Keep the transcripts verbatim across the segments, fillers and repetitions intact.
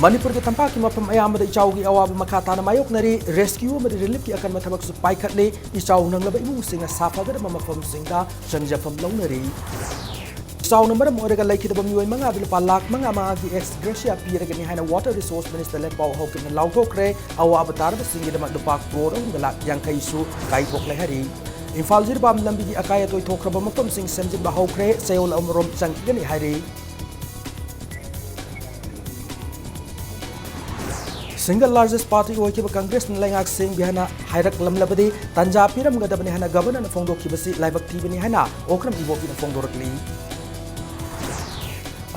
ꯃꯅꯤꯄꯨꯔꯒꯤ ꯇꯝꯄꯥꯛꯀꯤ ꯃꯐꯝ ꯑꯌꯥꯝꯕꯗ ꯏꯆꯥꯎꯒꯤ ꯑꯋꯥꯕ ꯃꯈꯥ ꯇꯥꯅ ꯃꯥꯌꯣꯛꯅꯔꯤ꯫ Rescue ꯑꯃꯗꯤ reliefꯀꯤ ꯑꯀꯟꯕ ꯊꯕꯛꯁꯨ ꯄꯥꯏꯈꯠꯂꯤ꯫ ꯏꯆꯥꯎ ꯅꯪꯂꯕ ꯏꯃꯨꯡꯁꯤꯡꯅ ꯁꯥꯐꯒꯗꯕ ꯃꯐꯝꯁꯤꯡꯗ ꯆꯪꯖꯐꯝ ꯂꯧꯅꯔꯤ꯫ ꯏꯆꯥꯎꯅ ꯃꯔꯝ ꯑꯣꯏꯔꯒ ꯂꯩꯈꯤꯗꯕ ꯃꯤꯑꯣꯏ ꯃꯉꯥꯗ ꯂꯨꯄꯥ ꯂꯥꯈ ꯃꯉꯥ ꯃꯉꯥꯒꯤ ex gratia ꯄꯤꯔꯒꯅꯤ ꯍꯥꯏꯅ Water Resource Minister ꯂꯦꯟꯄꯥꯎ ꯍꯧꯈꯤꯕꯅ ꯂꯥꯎꯊꯣꯛꯈ꯭ꯔꯦ꯫ ꯑꯋꯥꯕ ꯇꯥꯔꯕꯁꯤꯡꯒꯤꯗꯃꯛ ꯂꯨꯄꯥ ꯀ꯭ꯔꯣꯔ ꯑꯍꯨꯝꯒ ꯂꯥꯈ ꯌꯥꯡꯈꯩꯁꯨ ꯀꯥꯏꯊꯣꯛꯂꯦ ꯍꯥꯏꯔꯤ꯫ ꯏꯝꯐꯥꯜ ꯖꯤꯔꯤꯕꯥꯝ ꯂꯝꯕꯤꯒꯤ ꯑꯀꯥꯏ ꯑꯇꯣꯏ ꯊꯣꯛꯈ꯭ꯔꯕ ꯃꯐꯝꯁꯤꯡ ꯁꯦꯝꯖꯤꯟꯕ ꯍꯧꯈ꯭ꯔꯦ꯫ ꯆꯌꯣꯜ ꯑꯃꯔꯣꯝ ꯆꯪꯈꯤꯒꯅꯤ ꯍꯥꯏꯔꯤ꯫ Single largest party ꯑꯣꯏꯈꯤꯕ ꯀꯪꯒ꯭ꯔꯦꯁꯅ ꯂꯩꯉꯥꯛ ꯁꯦꯝꯒꯦ ꯍꯥꯏꯅ ꯍꯥꯏꯔꯛꯂꯝꯂꯕꯗꯤ ꯇꯥꯟꯖꯥ ꯄꯤꯔꯝꯒꯗꯕꯅꯤ ꯍꯥꯏꯅ Governorꯅ ꯐꯣꯡꯗꯣꯛꯈꯤꯕꯁꯤ ꯂꯥꯏꯕꯛ ꯊꯤꯕꯅꯤ ꯍꯥꯏꯅ ꯑꯣꯀ꯭ꯔꯝ ꯏꯕꯣꯕꯤꯅ ꯐꯣꯡꯗꯣꯔꯛꯂꯤ꯫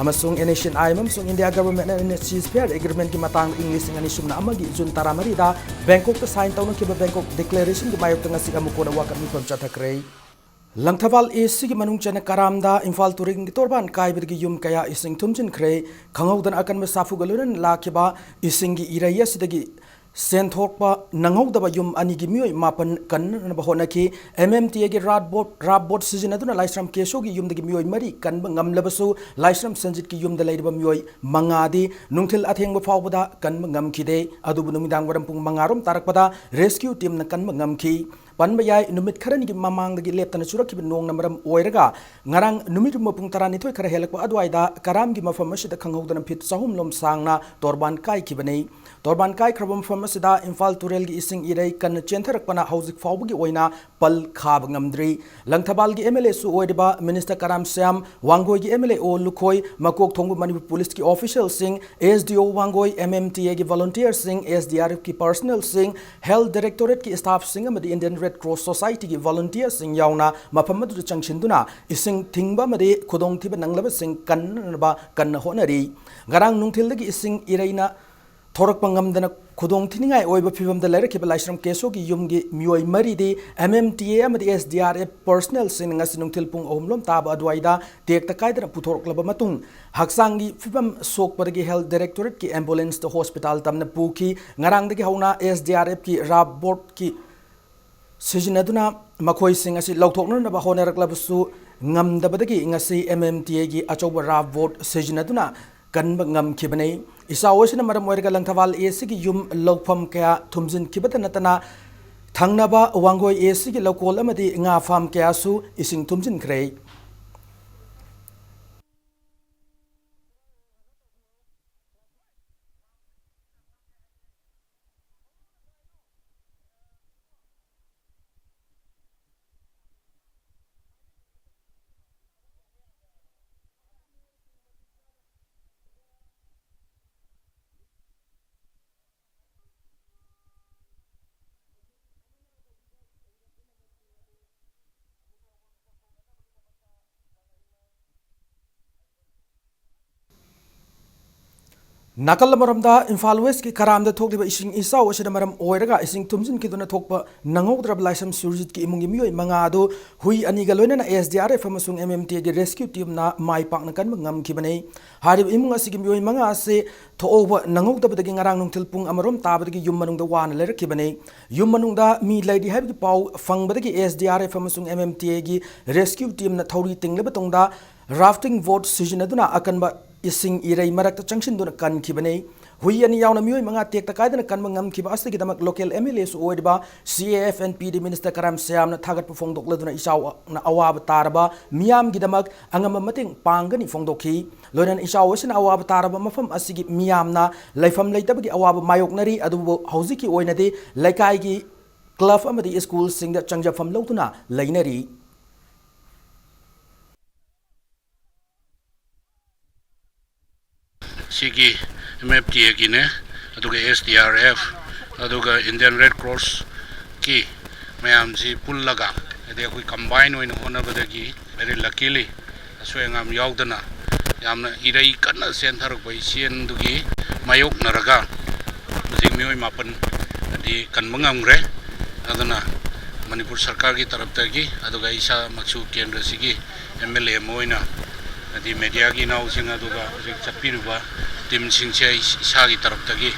ꯑꯃꯁꯨꯡ NSCN-IM ꯑꯃꯁꯨꯡ India Governmentꯅ ceasefire agreementꯀꯤ ꯃꯇꯥꯡꯗ ꯏꯪ ꯂꯤꯁꯤꯡ ꯑꯅꯤ ꯁꯨꯞꯅ ꯑꯃꯒꯤ ꯖꯨꯟ ꯇꯔꯥꯃꯔꯤꯗ ꯕꯦꯡꯀꯣꯛꯇ sign ꯇꯧꯅꯈꯤꯕ Bangkok Declarationꯒꯤ ꯃꯥꯌꯣꯛꯇ ꯉꯁꯤ ꯑꯃꯨꯛ ꯍꯟꯅ ꯋꯥꯀꯠ ꯃꯤꯐꯝ ꯆꯠꯊꯈ꯭ꯔꯦ꯫ ꯂꯪꯊꯕꯥꯜ ACꯒꯤ ꯃꯅꯨꯡ ꯆꯟꯅ ꯀꯔꯥꯝꯗ ꯏꯝꯐꯥꯜ ꯇꯨꯔꯦꯜꯒꯤ ꯇꯣꯔꯕꯥꯟ ꯀꯥꯏꯕꯗꯒꯤ ꯌꯨꯝ ꯀꯌꯥ ꯏꯁꯤꯡ ꯊꯨꯝꯖꯤꯟꯈ꯭ꯔꯦ꯫ ꯈꯪꯍꯧꯗꯅ ꯑꯀꯟꯕ ꯁꯥꯐꯨꯒ ꯂꯣꯏꯅꯅ ꯂꯥꯛꯈꯤꯕ ꯏꯁꯤꯡꯒꯤ ꯏꯔꯩ ꯑꯁꯤꯗꯒꯤ ꯁꯦꯟꯊꯣꯛꯄ ꯅꯪꯍꯧꯗꯕ ꯌꯨꯝ ꯑꯅꯤꯒꯤ ꯃꯤꯑꯣꯏ ꯃꯥꯄꯟ ꯀꯟꯅꯅꯕ ꯍꯣꯠꯅꯈꯤ꯫ MMTAꯒꯤ RAFF boat, RAFF boat ꯁꯤꯖꯤꯟꯅꯗꯨꯅ ꯂꯥꯏꯁ꯭ꯔꯝ ꯀꯦꯁꯣꯒꯤ ꯌꯨꯝꯗꯒꯤ ꯃꯤꯑꯣꯏ ꯃꯔꯤ ꯀꯟꯕ ꯉꯝꯂꯕꯁꯨ, ꯂꯥꯏꯁ꯭ꯔꯝ ꯁꯟꯖꯤꯠꯀꯤ ꯌꯨꯝꯗ ꯂꯩꯔꯤꯕ ꯃꯤꯑꯣꯏ ꯃꯉꯥꯗꯤ ꯅꯨꯡꯊꯤꯜ ꯑꯊꯦꯡꯕ ꯐꯥꯎꯕꯗ ꯀꯟꯕ ꯉꯝꯈꯤꯗꯦ꯫ ꯑꯗꯨꯕꯨ ꯅꯨꯃꯤꯗꯥꯡ ꯋꯥꯏꯔꯝ ꯄꯨꯡ ꯃꯉꯥ ꯔꯣꯝ ꯇꯥꯔꯛꯄꯗ rescue teamꯅ ꯀꯟꯕ ꯉꯝꯈꯤ꯫ ꯄꯟꯕ ꯌꯥꯏ, ꯅꯨꯃꯤꯠ ꯈꯔꯅꯤꯒꯤ ꯃꯃꯥꯡꯗꯒꯤ ꯂꯦꯞꯇꯅ ꯆꯨꯔꯛꯈꯤꯕ ꯅꯣꯡꯅ ꯃꯔꯝ ꯑꯣꯏꯔꯒ ꯉꯔꯥꯡ ꯅꯨꯃꯤꯠ ꯌꯨꯡꯕ ꯄꯨꯡ ꯇꯔꯥꯅꯤꯊꯣꯏ ꯈꯔ ꯍꯦꯜꯂꯛꯄ ꯑꯗꯨꯋꯥꯏꯗ ꯀꯔꯥꯝꯒꯤ ꯃꯐꯝ ꯑꯁꯤꯗ ꯈꯪꯍꯧꯗꯅ ꯐꯤꯠ ꯆꯍꯨꯝ ꯂꯣꯝ ꯁꯥꯡꯅ ꯇꯣꯔꯕꯥꯟ ꯀꯥꯏꯈꯤꯕꯅꯤ꯫ ꯇꯣꯔꯕꯥꯟ ꯀꯥꯏꯈ꯭ꯔꯕ ꯃꯐꯝ ꯑꯁꯤꯗ ꯏꯝꯐꯥꯜ ꯇꯨꯔꯦꯜꯒꯤ ꯏꯁꯤꯡ ꯏꯔꯩ ꯀꯟꯅ ꯆꯦꯟꯊꯔꯛꯄꯅ ꯍꯧꯖꯤꯛ ꯐꯥꯎꯕꯒꯤ ꯑꯣꯏꯅ ꯄꯜ ꯈꯥꯕ ꯉꯝꯗ꯭ꯔꯤ꯫ ꯂꯪꯊꯕꯥꯜꯒꯤ MLAꯁꯨ ꯑꯣꯏꯔꯤꯕ Minister ꯀꯔꯥꯝ ꯁ꯭ꯌꯥꯝ, ꯋꯥꯡꯒꯣꯏꯒꯤ MLA ꯑꯣ ꯂꯨꯈꯣꯏ, ꯃꯀꯣꯛ ꯊꯣꯡꯕ ꯃꯅꯤꯄꯨꯔ ꯄꯨꯂꯤꯁꯀꯤ officialꯁꯤꯡ, SDO ꯋꯥꯡꯒꯣꯏ, MMTAꯒꯤ volunteerꯁꯤꯡ, SDRFꯀꯤ personnelꯁꯤꯡ, health directorateꯀꯤ staffꯁꯤꯡ ꯑꯃꯗꯤ Indian Red Cross Societyꯒꯤ volunteerꯁꯤꯡ ꯌꯥꯎꯅ ꯃꯐꯝ ꯑꯗꯨꯗ ꯆꯪꯁꯤꯟꯗꯨꯅ ꯏꯁꯤꯡ ꯊꯤꯡꯕ ꯑꯃꯗꯤ ꯈꯨꯗꯣꯡꯊꯤꯕ ꯅꯪꯂꯕꯁꯤꯡ ꯀꯟꯅꯅꯕ ꯀꯟꯅ ꯍꯣꯠꯅꯔꯤ꯫ ꯉꯔꯥꯡ ꯅꯨꯡꯊꯤꯜꯗꯒꯤ ꯏꯁꯤꯡ ꯏꯔꯩꯅ ꯊꯣꯔꯛꯄ ꯉꯝꯗꯅ ꯈꯨꯗꯣꯡ ꯊꯤꯅꯤꯡꯉꯥꯏ ꯑꯣꯏꯕ ꯐꯤꯕꯝꯗ ꯂꯩꯔꯛꯈꯤꯕ ꯂꯥꯏꯁ꯭ꯔꯝ ꯀꯦꯁꯣꯒꯤ ꯌꯨꯝꯒꯤ ꯃꯤꯑꯣꯏ ꯃꯔꯤꯗꯤ MMTA ꯑꯃꯗꯤ SDRF personnelꯁꯤꯡꯅ ꯉꯁꯤ ꯅꯨꯡꯊꯤꯜ ꯄꯨꯡ ꯑꯍꯨꯝ ꯂꯣꯝ ꯇꯥꯕ ꯑꯗꯨꯋꯥꯏꯗ ꯇꯦꯛꯇ ꯀꯥꯏꯗꯅ ꯄꯨꯊꯣꯔꯛꯂꯕ ꯃꯇꯨꯡ, ꯍꯛꯆꯥꯡꯒꯤ ꯐꯤꯕꯝ ꯁꯣꯛꯄꯗꯒꯤ health directorateꯀꯤ ambulanceꯇ hospital ꯇꯝꯅ ꯄꯨꯈꯤ꯫ ꯉꯔꯥꯡꯗꯒꯤ ꯍꯧꯅ SDRFꯀꯤ RAFF boatꯀꯤ ꯁꯤꯖꯤꯟꯅꯗꯨꯅ ꯃꯈꯣꯏꯁꯤꯡ ꯑꯁꯤ ꯂꯧꯊꯣꯛꯅꯅꯕ ꯍꯣꯠꯅꯔꯛꯂꯕꯁꯨ ꯉꯝꯗꯕꯗꯒꯤ ꯉꯁꯤ MMTAꯒꯤ ꯑꯆꯧꯕ RAFF boat ꯁꯤꯖꯤꯟꯅꯗꯨꯅ ꯀꯟꯕ ꯉꯝꯈꯤꯕꯅꯤ꯫ ꯏꯆꯥꯎ ꯑꯁꯤꯅ ꯃꯔꯝ ꯑꯣꯏꯔꯒ ꯂꯪꯊꯕꯥꯜ A Cꯒꯤ ꯌꯨꯝ ꯂꯧꯐꯝ ꯀꯌꯥ ꯊꯨꯝꯖꯤꯟꯈꯤꯕꯇ ꯅꯠꯇꯅ ꯊꯪꯅꯕ ꯋꯥꯡꯒꯣꯏ A Cꯒꯤ ꯂꯧꯀꯣꯜ ꯑꯃꯗꯤ ꯉꯥ farm ꯀꯌꯥꯁꯨ ꯏꯁꯤꯡ ꯊꯨꯝꯖꯤꯟꯈ꯭ꯔꯦ꯫ ꯅꯥꯀꯜ ꯑꯃꯔꯣꯝꯗ, ꯏꯝꯐꯥꯜ Westꯀꯤ ꯈꯔꯥꯝꯗ ꯊꯣꯛꯂꯤꯕ ꯏꯁꯤꯡ ꯏꯆꯥꯎ ꯑꯁꯤꯅ ꯃꯔꯝ ꯑꯣꯏꯔꯒ ꯏꯁꯤꯡ ꯊꯨꯝꯖꯤꯟꯈꯤꯗꯨꯅ ꯊꯣꯛꯄ ꯅꯪꯍꯧꯗ꯭ꯔꯕ ꯂꯥꯏꯁ꯭ꯔꯝ ꯁꯨꯔꯖꯤꯠꯀꯤ ꯏꯃꯨꯡꯒꯤ ꯃꯤꯑꯣꯏ ꯃꯉꯥ ꯑꯗꯨ ꯍꯨꯏ ꯑꯅꯤꯒ ꯂꯣꯏꯅꯅ S D R F ꯑꯃꯁꯨꯡ M M T Aꯒꯤ rescue teamꯅ ꯃꯥꯏ ꯄꯥꯛꯅ ꯀꯟꯕ ꯉꯝꯈꯤꯕꯅꯤ꯫ ꯍꯥꯏꯔꯤꯕ ꯏꯃꯨꯡ ꯑꯁꯤꯒꯤ ꯃꯤꯑꯣꯏ ꯃꯉꯥ ꯑꯁꯤ ꯊꯣꯛꯍꯧꯕ ꯅꯪꯍꯧꯗꯕꯗꯒꯤ ꯉꯔꯥꯡ ꯅꯨꯡꯊꯤꯜ ꯄꯨꯡ ꯑꯃꯔꯣꯝ ꯇꯥꯕꯗꯒꯤ ꯌꯨꯝ ꯃꯅꯨꯡꯗ ꯋꯥꯅ ꯂꯩꯔꯛꯈꯤꯕꯅꯤ꯫ ꯌꯨꯝ ꯃꯅꯨꯡꯗ ꯃꯤ ꯂꯩꯔꯤ ꯍꯥꯏꯕꯒꯤ ꯄꯥꯎ ꯐꯪꯕꯗꯒꯤ S D R F ꯑꯃꯁꯨꯡ M M T Aꯒꯤ rescue teamꯅ ꯊꯧꯔꯤ ꯇꯤꯡꯂꯕ ꯇꯨꯡꯗ rafting boat ꯁꯤꯖꯤꯟꯅꯗꯨꯅ ꯑꯀꯟꯕ ꯏꯁꯤꯡ ꯏꯔꯩ ꯃꯔꯛꯇ ꯆꯪꯁꯤꯟꯗꯨꯅ ꯀꯟꯈꯤꯕꯅꯤ꯫ ꯍꯨꯏ ꯑꯅꯤ ꯌꯥꯎꯅ ꯃꯤꯑꯣꯏ ꯃꯉꯥ ꯇꯦꯛꯇ ꯀꯥꯏꯗꯅ ꯀꯟꯕ ꯉꯝꯈꯤꯕ ꯑꯁꯤꯒꯤꯗꯃꯛ local M L Aꯁꯨ ꯑꯣꯏꯔꯤꯕ C A F and P D minister ꯀꯔꯥꯝ ꯁꯌꯥꯝꯅ ꯊꯥꯒꯠꯄ ꯐꯣꯡꯗꯣꯛꯂꯗꯨꯅ ꯏꯆꯥꯎꯅ ꯑꯋꯥꯕ ꯇꯥꯔꯕ ꯃꯤꯌꯥꯝꯒꯤꯗꯃꯛ ꯑꯉꯝꯕ ꯃꯇꯦꯡ ꯄꯥꯡꯒꯅꯤ ꯐꯣꯡꯗꯣꯛꯈꯤ꯫ ꯂꯣꯏꯅꯅ ꯏꯆꯥꯎ ꯑꯁꯤꯅ ꯑꯋꯥꯕ ꯇꯥꯔꯕ ꯃꯐꯝ ꯑꯁꯤꯒꯤ ꯃꯤꯌꯥꯝꯅ ꯂꯩꯐꯝ ꯂꯩꯇꯕꯒꯤ ꯑꯋꯥꯕ ꯃꯥꯌꯣꯛꯅꯔꯤ, ꯑꯗꯨꯕꯨ ꯍꯧꯖꯤꯛꯀꯤ ꯑꯣꯏꯅꯗꯤ ꯂꯩꯀꯥꯏꯒꯤ club ꯑꯃꯗꯤ schoolꯁꯤꯡꯗ ꯆꯪꯖꯐꯝ ꯂꯧꯗꯨꯅ ꯂꯩꯅꯔꯤ꯫ ꯁꯤꯒꯤ M F T Aꯒꯤꯅꯦ, ꯑꯗꯨꯒ S D R F, ꯑꯗꯨꯒ Indian Red Crossꯀꯤ ꯃꯌꯥꯝꯁꯤ ꯄꯨꯜꯂꯒ, ꯍꯥꯏꯗꯤ ꯑꯩꯈꯣꯏ combine ꯑꯣꯏꯅ ꯍꯣꯠꯅꯕꯗꯒꯤ very luckily ꯑꯁꯣꯏ ꯑꯉꯥꯝ ꯌꯥꯎꯗꯅ ꯌꯥꯝꯅ ꯏꯔꯩ ꯀꯟꯅ ꯆꯦꯟꯊꯔꯛꯄ ꯏꯆꯦꯜꯗꯨꯒꯤ ꯃꯥꯌꯣꯛꯅꯔꯒ ꯍꯧꯖꯤꯛ ꯃꯤꯑꯣꯏ ꯃꯥꯄꯟ ꯍꯥꯏꯗꯤ ꯀꯟꯕ ꯉꯝꯈ꯭ꯔꯦ꯫ ꯑꯗꯨꯅ ꯃꯅꯤꯄꯨꯔ ꯁꯔꯀꯥꯔꯒꯤ ꯇꯔꯞꯇꯒꯤ, ꯑꯗꯨꯒ ꯏꯁꯥꯃꯛꯁꯨ ꯀꯦꯟꯗ꯭ꯔꯁꯤꯒꯤ M L A ꯑꯃ ꯑꯣꯏꯅ ꯍꯥꯏꯗꯤ mediaꯒꯤ ꯏꯅꯥꯎꯁꯤꯡ ꯑꯗꯨꯒ ꯍꯧꯖꯤꯛ ꯆꯠꯄꯤꯔꯤꯕ teamꯁꯤꯡꯁꯦ ꯑꯩ ꯏꯁꯥꯒꯤ ꯇꯔꯞꯇꯒꯤ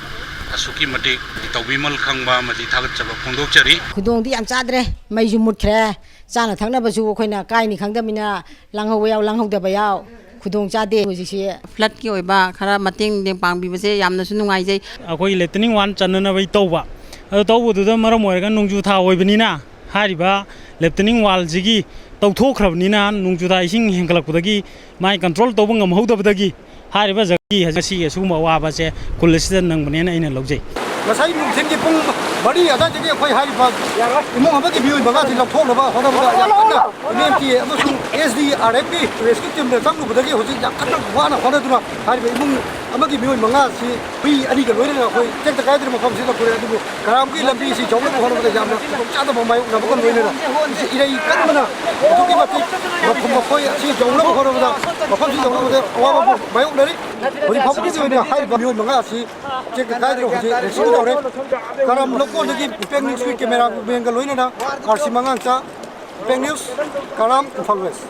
ꯑꯁꯨꯛꯀꯤ ꯃꯇꯤꯛ ꯇꯧꯕꯤꯃꯜ ꯈꯪꯕ ꯑꯃꯗꯤ ꯊꯥꯒꯠꯆꯕ ꯐꯣꯡꯗꯣꯛꯆꯔꯤ꯫ ꯈꯨꯗꯣꯡꯗꯤ ꯌꯥꯝ ꯆꯥꯗ꯭ꯔꯦ, ꯃꯩꯁꯨ ꯃꯨꯠꯈ꯭ꯔꯦ, ꯆꯥꯅ ꯊꯛꯅꯕꯁꯨ ꯑꯩꯈꯣꯏꯅ ꯀꯥꯏꯅꯤ ꯈꯪꯗꯕꯅꯤꯅ ꯂꯥꯡꯍꯧꯕ ꯌꯥꯎ, ꯂꯥꯡꯍꯧꯗꯕ ꯌꯥꯎ꯫ ꯈꯨꯗꯣꯡ ꯆꯥꯗꯦ ꯍꯧꯖꯤꯛꯁꯤ꯫ ꯐ꯭ꯂꯠꯀꯤ ꯑꯣꯏꯕ ꯈꯔ ꯃꯇꯦꯡ ꯃꯇꯦꯡ ꯄꯥꯡꯕꯤꯕꯁꯦ ꯌꯥꯝꯅꯁꯨ ꯅꯨꯡꯉꯥꯏꯖꯩ꯫ ꯑꯩꯈꯣꯏꯒꯤ ꯂꯦꯇ꯭ꯔꯤꯅꯤꯡ ꯋꯥꯜ ꯆꯟꯅꯅꯕꯒꯤ ꯇꯧꯕ, ꯑꯗꯨ ꯇꯧꯕꯗꯨꯗ ꯃꯔꯝ ꯑꯣꯏꯔꯒ ꯅꯣꯡꯖꯨ ꯊꯥ ꯑꯣꯏꯕꯅꯤꯅ ꯍꯥꯏꯔꯤꯕ ꯂꯦꯇ꯭ꯔꯤꯅꯤꯡ ꯋꯥꯜꯁꯤꯒꯤ ꯇꯧꯊꯣꯛꯈ꯭ꯔꯕꯅꯤꯅ ꯅꯣꯡꯖꯨ ꯊꯥ ꯏꯁꯤꯡ ꯍꯦꯟꯒꯠꯂꯛꯄꯗꯒꯤ ꯃꯥꯏ ꯀꯟꯇ꯭ꯔꯣꯜ ꯇꯧꯕ ꯉꯝꯍꯧꯗꯕꯗꯒꯤ ꯍꯥꯏꯔꯤꯕ ꯖꯒꯥꯒꯤ ꯉꯁꯤꯒꯤ ꯑꯁꯤꯒꯨꯝꯕ ꯑꯋꯥꯕꯁꯦ ꯈꯨꯜ ꯑꯁꯤꯗ ꯅꯪꯕꯅꯦꯅ ꯑꯩꯅ ꯂꯧꯖꯩ꯫ ꯉꯁꯥꯏ ꯅꯨꯡꯊꯤꯜꯒꯤ ꯄꯨꯡ ꯃꯔꯤ ꯑꯗꯨꯋꯥꯏꯗꯒꯤ ꯑꯩꯈꯣꯏ ꯍꯥꯏꯔꯤꯕ ꯏꯃꯨꯡ ꯑꯃꯒꯤ ꯃꯤꯑꯣꯏ ꯃꯉꯥꯁꯤ ꯂꯧꯊꯣꯛꯅꯕ ꯍꯣꯠꯅꯕꯗ ꯌꯥꯝ ꯀꯟꯅ ꯏꯝ ꯑꯦꯝ ꯇꯤ ꯑꯃꯁꯨꯡ ꯑꯦꯁ ꯗꯤ ꯑꯥꯔ ꯑꯦꯐꯀꯤ ꯔꯦꯁꯀ꯭ꯌꯨ ꯇꯤꯝꯅ ꯆꯪꯂꯨꯕꯗꯒꯤ ꯍꯧꯖꯤꯛ ꯌꯥꯝ ꯀꯟꯅ ꯋꯥꯅ ꯍꯣꯠꯅꯗꯨꯅ ꯍꯥꯏꯔꯤꯕ ꯏꯃꯨꯡ ꯑꯃꯒꯤ ꯃꯤꯑꯣꯏ ꯃꯉꯥ ꯑꯁꯤ ꯍꯨꯏ ꯑꯅꯤꯒ ꯂꯣꯏꯅꯅ ꯑꯩꯈꯣꯏ ꯇꯦꯛꯇ ꯀꯥꯏꯗꯅ ꯃꯐꯝꯁꯤꯗ ꯄꯨꯔꯦ꯫ ꯑꯗꯨꯕꯨ ꯀꯔꯥꯝꯒꯤ ꯂꯝꯕꯤꯁꯤ ꯌꯧꯅꯕ ꯍꯣꯠꯅꯕꯗ ꯌꯥꯝꯅ ꯈꯨꯗꯣꯡꯆꯥꯗꯕ ꯃꯥꯌꯣꯛꯅꯕꯒ ꯂꯣꯏꯅꯅ ꯏꯔꯩ ꯀꯟꯕꯅ ꯑꯗꯨꯛꯀꯤ ꯃꯇꯤꯛ ꯃꯐꯝ ꯃꯈꯣꯏ ꯑꯁꯤ ꯌꯧꯅꯕ ꯍꯣꯠꯅꯕꯗ ꯃꯐꯝꯁꯤ ꯌꯧꯅꯕꯗ ꯑꯋꯥꯕ ꯃꯥꯌꯣꯛꯅꯔꯤ꯫ ꯍꯧꯖꯤꯛ ꯐꯥꯎꯕꯒꯤ ꯑꯣꯏꯅ ꯍꯥꯏꯔꯤꯕ ꯃꯤꯑꯣꯏ ꯃꯉꯥ ꯑꯁꯤ ꯇꯦꯛꯇ ꯀꯥꯏꯗꯅ ꯍꯧꯖꯤꯛ ꯔꯦꯁꯀ꯭ꯌꯨ ꯇꯧꯔꯦ꯫ ꯀꯔꯥꯝ ꯂꯧꯀꯣꯟꯗꯒꯤ ꯏꯄꯦꯛ ꯅ꯭ꯌꯨꯁꯀꯤ ꯀꯦꯃꯦꯔꯥ ꯃꯦꯟꯒ ꯂꯣꯏꯅꯅ ꯑꯥꯔ ꯁꯤ ꯃꯉꯥꯡꯆꯥ, ꯏꯄꯦꯛ ꯅ꯭ꯌꯨꯁ, ꯀꯔꯥꯝ, ꯏꯝꯐꯥꯜ ꯋꯦꯁ꯫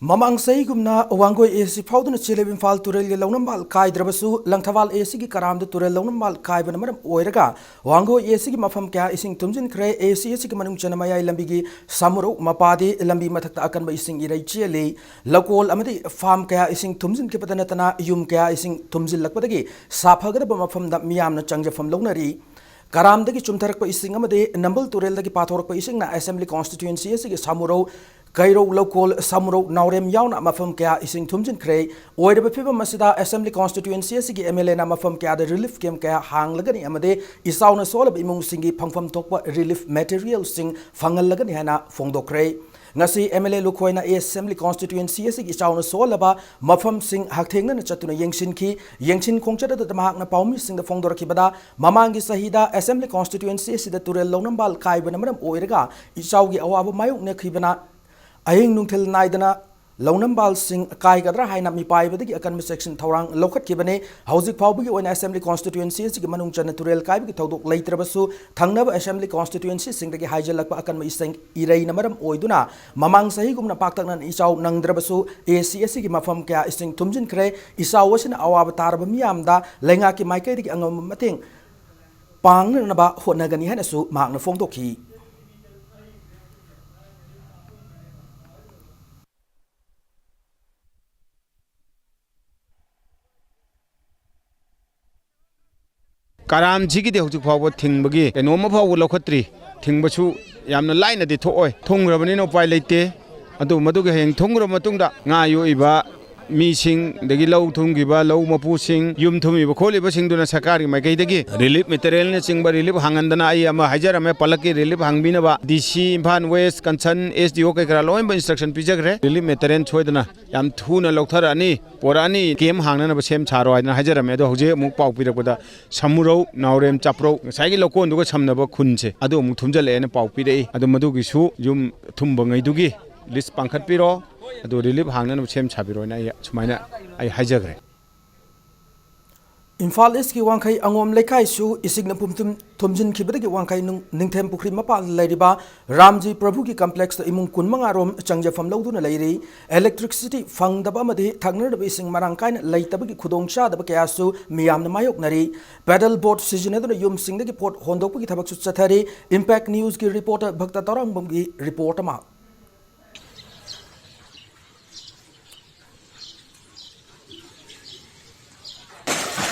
ꯃꯃꯥꯡ ꯆꯍꯤꯒꯨꯝꯅ ꯋꯥꯡꯒꯣꯏ ꯑꯦ ꯁꯤ ꯐꯥꯎꯗꯨꯅ ꯆꯦꯜꯂꯤꯕ ꯏꯝꯐꯥꯜ ꯇꯨꯔꯦꯜꯒꯤ ꯂꯧꯅꯝꯕꯥꯜ ꯀꯥꯏꯗ꯭ꯔꯕꯁꯨ, ꯂꯪꯊꯕꯥꯜ ꯑꯦ ꯁꯤꯒꯤ ꯀꯔꯥꯝꯗ ꯇꯨꯔꯦꯜ ꯂꯧꯅꯝꯕꯥꯜ ꯀꯥꯏꯕꯅ ꯃꯔꯝ ꯑꯣꯏꯔꯒ ꯋꯥꯡꯒꯣꯏ ꯑꯦ ꯁꯤꯒꯤ ꯃꯐꯝ ꯀꯌꯥ ꯏꯁꯤꯡ ꯊꯨꯝꯖꯤꯟꯈ꯭ꯔꯦ꯫ ꯑꯦ ꯁꯤ ꯑꯦ ꯁꯤꯒꯤ ꯃꯅꯨꯡ ꯆꯟꯅ ꯃꯌꯥꯏ ꯂꯝꯕꯤꯒꯤ ꯁꯥꯃꯨꯔꯧ ꯃꯄꯥꯗꯤ ꯂꯝꯕꯤ ꯃꯊꯛꯇ ꯑꯀꯟꯕ ꯏꯁꯤꯡ ꯏꯔꯩ ꯆꯦꯜꯂꯤ꯫ ꯂꯧꯀꯣꯜ ꯑꯃꯗꯤ ꯐꯥꯝ ꯀꯌꯥ ꯏꯁꯤꯡ ꯊꯨꯝꯖꯤꯟꯈꯤꯕꯇ ꯅꯠꯇꯅ ꯌꯨꯝ ꯀꯌꯥ ꯏꯁꯤꯡ ꯊꯨꯝꯖꯤꯜꯂꯛꯄꯗꯒꯤ ꯁꯥꯐꯒꯗꯕ ꯃꯐꯝꯗ ꯃꯤꯌꯥꯝꯅ ꯆꯪꯖꯐꯝ ꯂꯧꯅꯔꯤ꯫ ꯀꯔꯥꯝꯗꯒꯤ ꯆꯨꯝꯊꯔꯛꯄ ꯏꯁꯤꯡ ꯑꯃꯗꯤ ꯅꯝꯕꯨꯜ ꯇꯨꯔꯦꯜꯗꯒꯤ ꯄꯥꯊꯣꯔꯛꯄ ꯏꯁꯤꯡꯅ ꯑꯦꯁꯦꯝꯕ꯭ꯂꯤ ꯀꯣꯟꯁꯇꯤꯇ꯭ꯌꯨꯌꯦꯟꯁꯤ ꯑꯁꯤꯒꯤ ꯁꯥꯃꯨꯔꯧ, ꯀꯩꯔꯧ ꯂꯧꯀꯣꯜ, ꯁꯥꯃꯨꯔꯧ, ꯅꯥꯎꯔꯦꯝ ꯌꯥꯎꯅ ꯃꯐꯝ ꯀꯌꯥ ꯏꯁꯤꯡ ꯊꯨꯝꯖꯤꯟꯈ꯭ꯔꯦ꯫ ꯑꯣꯏꯔꯤꯕ ꯐꯤꯕꯝ ꯑꯁꯤꯗ ꯑꯦꯁꯦꯝꯕ꯭ꯂꯤ ꯀꯣꯟꯁꯇꯤꯇ꯭ꯌꯨꯌꯦꯟꯁꯤ ꯑꯁꯤꯒꯤ ꯑꯦꯝ ꯑꯦꯜ ꯑꯦꯅ ꯃꯐꯝ ꯀꯌꯥꯗ ꯔꯤꯂꯤꯐ ꯀꯦꯝꯞ ꯀꯌꯥ ꯍꯥꯡꯂꯒꯅꯤ ꯑꯃꯗꯤ ꯏꯆꯥꯎꯅ ꯁꯣꯛꯍꯜꯂꯕ ꯏꯃꯨꯡꯁꯤꯡꯒꯤ ꯐꯪꯐꯝ ꯊꯣꯛꯄ ꯔꯤꯂꯤꯐ ꯃꯦꯇꯔꯤꯌꯦꯜꯁꯤꯡ ꯐꯪꯍꯜꯂꯒꯅꯤ ꯍꯥꯏꯅ ꯐꯣꯡꯗꯣꯛꯈ꯭ꯔꯦ꯫ ꯉꯁꯤ ꯑꯦꯝ ꯑꯦꯜ ꯑꯦ ꯂꯨꯈꯣꯏꯅ ꯑꯦꯁꯦꯝꯕ꯭ꯂꯤ ꯀꯣꯟꯁꯇꯤꯇ꯭ꯌꯨꯌꯦꯟꯁꯤ ꯑꯁꯤꯒꯤ ꯏꯆꯥꯎꯅ ꯁꯣꯛꯍꯜꯂꯕ ꯃꯐꯝꯁꯤꯡ ꯍꯛꯊꯦꯡꯅꯅ ꯆꯠꯇꯨꯅ ꯌꯦꯡꯁꯤꯟꯈꯤ꯫ ꯌꯦꯡꯁꯤꯟ ꯈꯣꯡꯆꯠ ꯑꯗꯨꯗ ꯃꯍꯥꯛꯅ ꯄꯥꯎꯃꯤꯁꯤꯡꯗ ꯐꯣꯡꯗꯣꯔꯛꯈꯤꯕꯗ, ꯃꯃꯥꯡꯒꯤ ꯆꯍꯤꯗ ꯑꯦꯁꯦꯝꯕ꯭ꯂꯤ ꯀꯣꯟꯁꯇꯤꯇ꯭ꯌꯨꯌꯦꯟꯁꯤ ꯑꯁꯤꯗ ꯇꯨꯔꯦꯜ ꯂꯧꯅꯝꯕꯥꯜ ꯀꯥꯏꯕꯅ ꯃꯔꯝ ꯑꯣꯏꯔꯒ ꯏꯆꯥꯎꯒꯤ ꯑꯋꯥꯕ ꯃꯥꯌꯣꯛꯅꯈꯤꯕꯅ ꯑꯍꯤꯡ ꯅꯨꯡꯊꯤꯜ ꯅꯥꯏꯗꯅ ꯂꯧꯅꯝꯕꯥꯜꯁꯤꯡ ꯀꯥꯏꯒꯗ꯭ꯔꯥ ꯍꯥꯏꯅ ꯃꯤꯄꯥꯏꯕꯗꯒꯤ ꯑꯀꯟꯕ ꯆꯦꯛꯁꯤꯟ ꯊꯧꯔꯥꯡ ꯂꯧꯈꯠꯈꯤꯕꯅꯤ꯫ ꯍꯧꯖꯤꯛ ꯐꯥꯎꯕꯒꯤ ꯑꯣꯏꯅ ꯑꯦꯁꯦꯝꯕ꯭ꯂꯤ ꯀꯣꯟꯁꯇꯤꯇ꯭ꯌꯨꯌꯦꯟꯁꯤ ꯑꯁꯤꯒꯤ ꯃꯅꯨꯡ ꯆꯟꯅ ꯇꯨꯔꯦꯜ ꯀꯥꯏꯕꯒꯤ ꯊꯧꯗꯣꯛ ꯂꯩꯇ꯭ꯔꯕꯁꯨ, ꯊꯪꯅꯕ ꯑꯦꯁꯦꯝꯕ꯭ꯂꯤ ꯀꯣꯟꯁꯇꯤꯇ꯭ꯌꯨꯌꯦꯟꯁꯤꯁꯤꯡꯗꯒꯤ ꯍꯥꯏꯖꯤꯜꯂꯛꯄ ꯑꯀꯟꯕ ꯏꯁꯤꯡ ꯏꯔꯩꯅ ꯃꯔꯝ ꯑꯣꯏꯗꯨꯅ ꯃꯃꯥꯡ ꯆꯍꯤꯒꯨꯝꯅ ꯄꯥꯛꯇꯛꯅꯅ ꯏꯆꯥꯎ ꯅꯪꯗ꯭ꯔꯕꯁꯨ, ꯑꯦ ꯁꯤ ꯑꯁꯤꯒꯤ ꯃꯐꯝ ꯀꯌꯥ ꯏꯁꯤꯡ ꯊꯨꯝꯖꯤꯟꯈ꯭ꯔꯦ꯫ ꯏꯆꯥꯎ ꯑꯁꯤꯅ ꯑꯋꯥꯕ ꯇꯥꯔꯕ ꯃꯤꯌꯥꯝꯗ ꯂꯩꯉꯥꯛꯀꯤ ꯃꯥꯏꯀꯩꯗꯒꯤ ꯑꯉꯝꯕ ꯃꯇꯦꯡ ꯄꯥꯡꯅꯅꯕ ꯍꯣꯠꯅꯒꯅꯤ ꯍꯥꯏꯅꯁꯨ ꯃꯍꯥꯛꯅ ꯐꯣꯡꯗꯣꯛꯈꯤ꯫ ꯀꯔꯥꯝꯁꯤꯒꯤꯗꯤ ꯍꯧꯖꯤꯛ ꯐꯥꯎꯕ ꯊꯤꯡꯕꯒꯤ ꯀꯩꯅꯣꯝꯃ ꯐꯥꯎꯕ ꯂꯧꯈꯠꯇ꯭ꯔꯤ꯫ ꯊꯤꯡꯕꯁꯨ ꯌꯥꯝꯅ ꯂꯥꯏꯅꯗꯤ ꯊꯣꯛꯑꯣꯏ, ꯊꯨꯡꯈ꯭ꯔꯕꯅꯤꯅ ꯎꯄꯥꯏ ꯂꯩꯇꯦ꯫ ꯑꯗꯨ ꯃꯗꯨꯒꯤ ꯍꯌꯦꯡ ꯊꯨꯡꯈ꯭ꯔꯕ ꯃꯇꯨꯡꯗ ꯉꯥ ꯌꯣꯛꯏꯕ ꯃꯤꯁꯤꯡ, ꯑꯗꯒꯤ ꯂꯧ ꯊꯨꯝꯈꯤꯕ ꯂꯧ ꯃꯄꯨꯁꯤꯡ, ꯌꯨꯝ ꯊꯨꯝꯃꯤꯕ ꯈꯣꯠꯂꯤꯕꯁꯤꯡꯗꯨꯅ ꯁꯔꯀꯥꯔꯒꯤ ꯃꯥꯏꯀꯩꯗꯒꯤ relief materialꯅꯆꯤꯡꯕ relief ꯍꯥꯡꯍꯟꯗꯅ, ꯑꯩ ꯑꯃ ꯍꯥꯏꯖꯔꯝꯃꯦ, ꯄꯂꯛꯀꯤ relief ꯍꯥꯡꯕꯤꯅꯕ D C Imphal West, concern S D O ꯀꯩ ꯀꯔꯥ ꯂꯣꯏꯅꯃꯛ instruction ꯄꯤꯖꯈ꯭ꯔꯦ꯫ Relief material ꯁꯣꯏꯗꯅ ꯌꯥꯝ ꯊꯨꯅ ꯂꯧꯊꯔꯛꯑꯅꯤ, ꯄꯣꯔꯛꯑꯅꯤ, camp ꯍꯥꯡꯅꯅꯕ ꯁꯦꯝ ꯁꯥꯔꯣ ꯍꯥꯏꯗꯅ ꯍꯥꯏꯖꯔꯝꯃꯦ꯫ ꯑꯗꯣ ꯍꯧꯖꯤꯛ ꯑꯃꯨꯛ ꯄꯥꯎ ꯄꯤꯔꯛꯄꯗ ꯁꯃꯨꯔꯧ, ꯅꯥꯎꯔꯦꯝ, ꯆꯥꯄ꯭ꯔꯧ, ꯉꯁꯥꯏꯒꯤ ꯂꯧꯀꯣꯟꯗꯨꯒ ꯁꯝꯅꯕ ꯈꯨꯟꯁꯦ ꯑꯗꯨ ꯑꯃꯨꯛ ꯊꯨꯝꯖꯤꯜꯂꯛꯑꯦꯅ ꯄꯥꯎ ꯄꯤꯔꯛꯏ꯫ ꯑꯗꯨ ꯃꯗꯨꯒꯤꯁꯨ ꯌꯨꯝ ꯊꯨꯝꯕꯉꯩꯗꯨꯒꯤ list ꯄꯥꯡꯈꯠꯄꯤꯔꯣ, ꯑꯗꯨ relief ꯍꯥꯡꯅꯅꯕ ꯁꯦꯝ ꯁꯥꯕꯤꯔꯣꯅ ꯑꯩ ꯁꯨꯃꯥꯏꯅ ꯑꯩ ꯍꯥꯏꯖꯈ꯭ꯔꯦ꯫ ꯏꯝꯐꯥꯜ ꯏꯁꯀꯤ ꯋꯥꯡꯈꯩ ꯑꯉꯣꯝ ꯂꯩꯀꯥꯏꯁꯨ ꯏꯁꯤꯡꯅ ꯄꯨꯝꯊꯨꯝ-, ꯊꯨꯝꯖꯤꯟꯈꯤꯕꯗꯒꯤ ꯋꯥꯡꯈꯩ ꯅꯨꯡ-, ꯅꯤꯡꯊꯦꯝ ꯄꯨꯈ꯭ꯔꯤ ꯃꯄꯥꯟꯗ ꯂꯩꯔꯤꯕ ꯔꯥꯝꯖꯤ ꯄ꯭ꯔꯚꯨꯒꯤ complexꯇ ꯏꯃꯨꯡ ꯀꯨꯟꯃꯉꯥ ꯔꯣꯝ ꯆꯪꯖꯐꯝ ꯂꯧꯗꯨꯅ ꯂꯩꯔꯤ꯫ Electricity ꯐꯪꯗꯕ ꯑꯃꯗꯤ ꯊꯛꯅꯅꯕ ꯏꯁꯤꯡ ꯃꯔꯥꯡ ꯀꯥꯏꯅ ꯂꯩꯇꯕꯒꯤ ꯈꯨꯗꯣꯡꯆꯥꯗꯕ ꯀꯌꯥꯁꯨ ꯃꯤꯌꯥꯝꯅ ꯃꯥꯌꯣꯛꯅꯔꯤ꯫ Paddle boat ꯁꯤꯖꯤꯟꯅꯗꯨꯅ ꯌꯨꯝꯁꯤꯡꯗꯒꯤ ꯄꯣꯠ ꯍꯣꯟꯗꯣꯛꯄꯒꯤ ꯊꯕꯛꯁꯨ ꯆꯠꯊꯔꯤ꯫ Impact Newsꯀꯤ reporter ꯚꯛꯇ ꯇꯧꯔꯥꯡꯕꯝꯒꯤ report ꯑꯃ꯫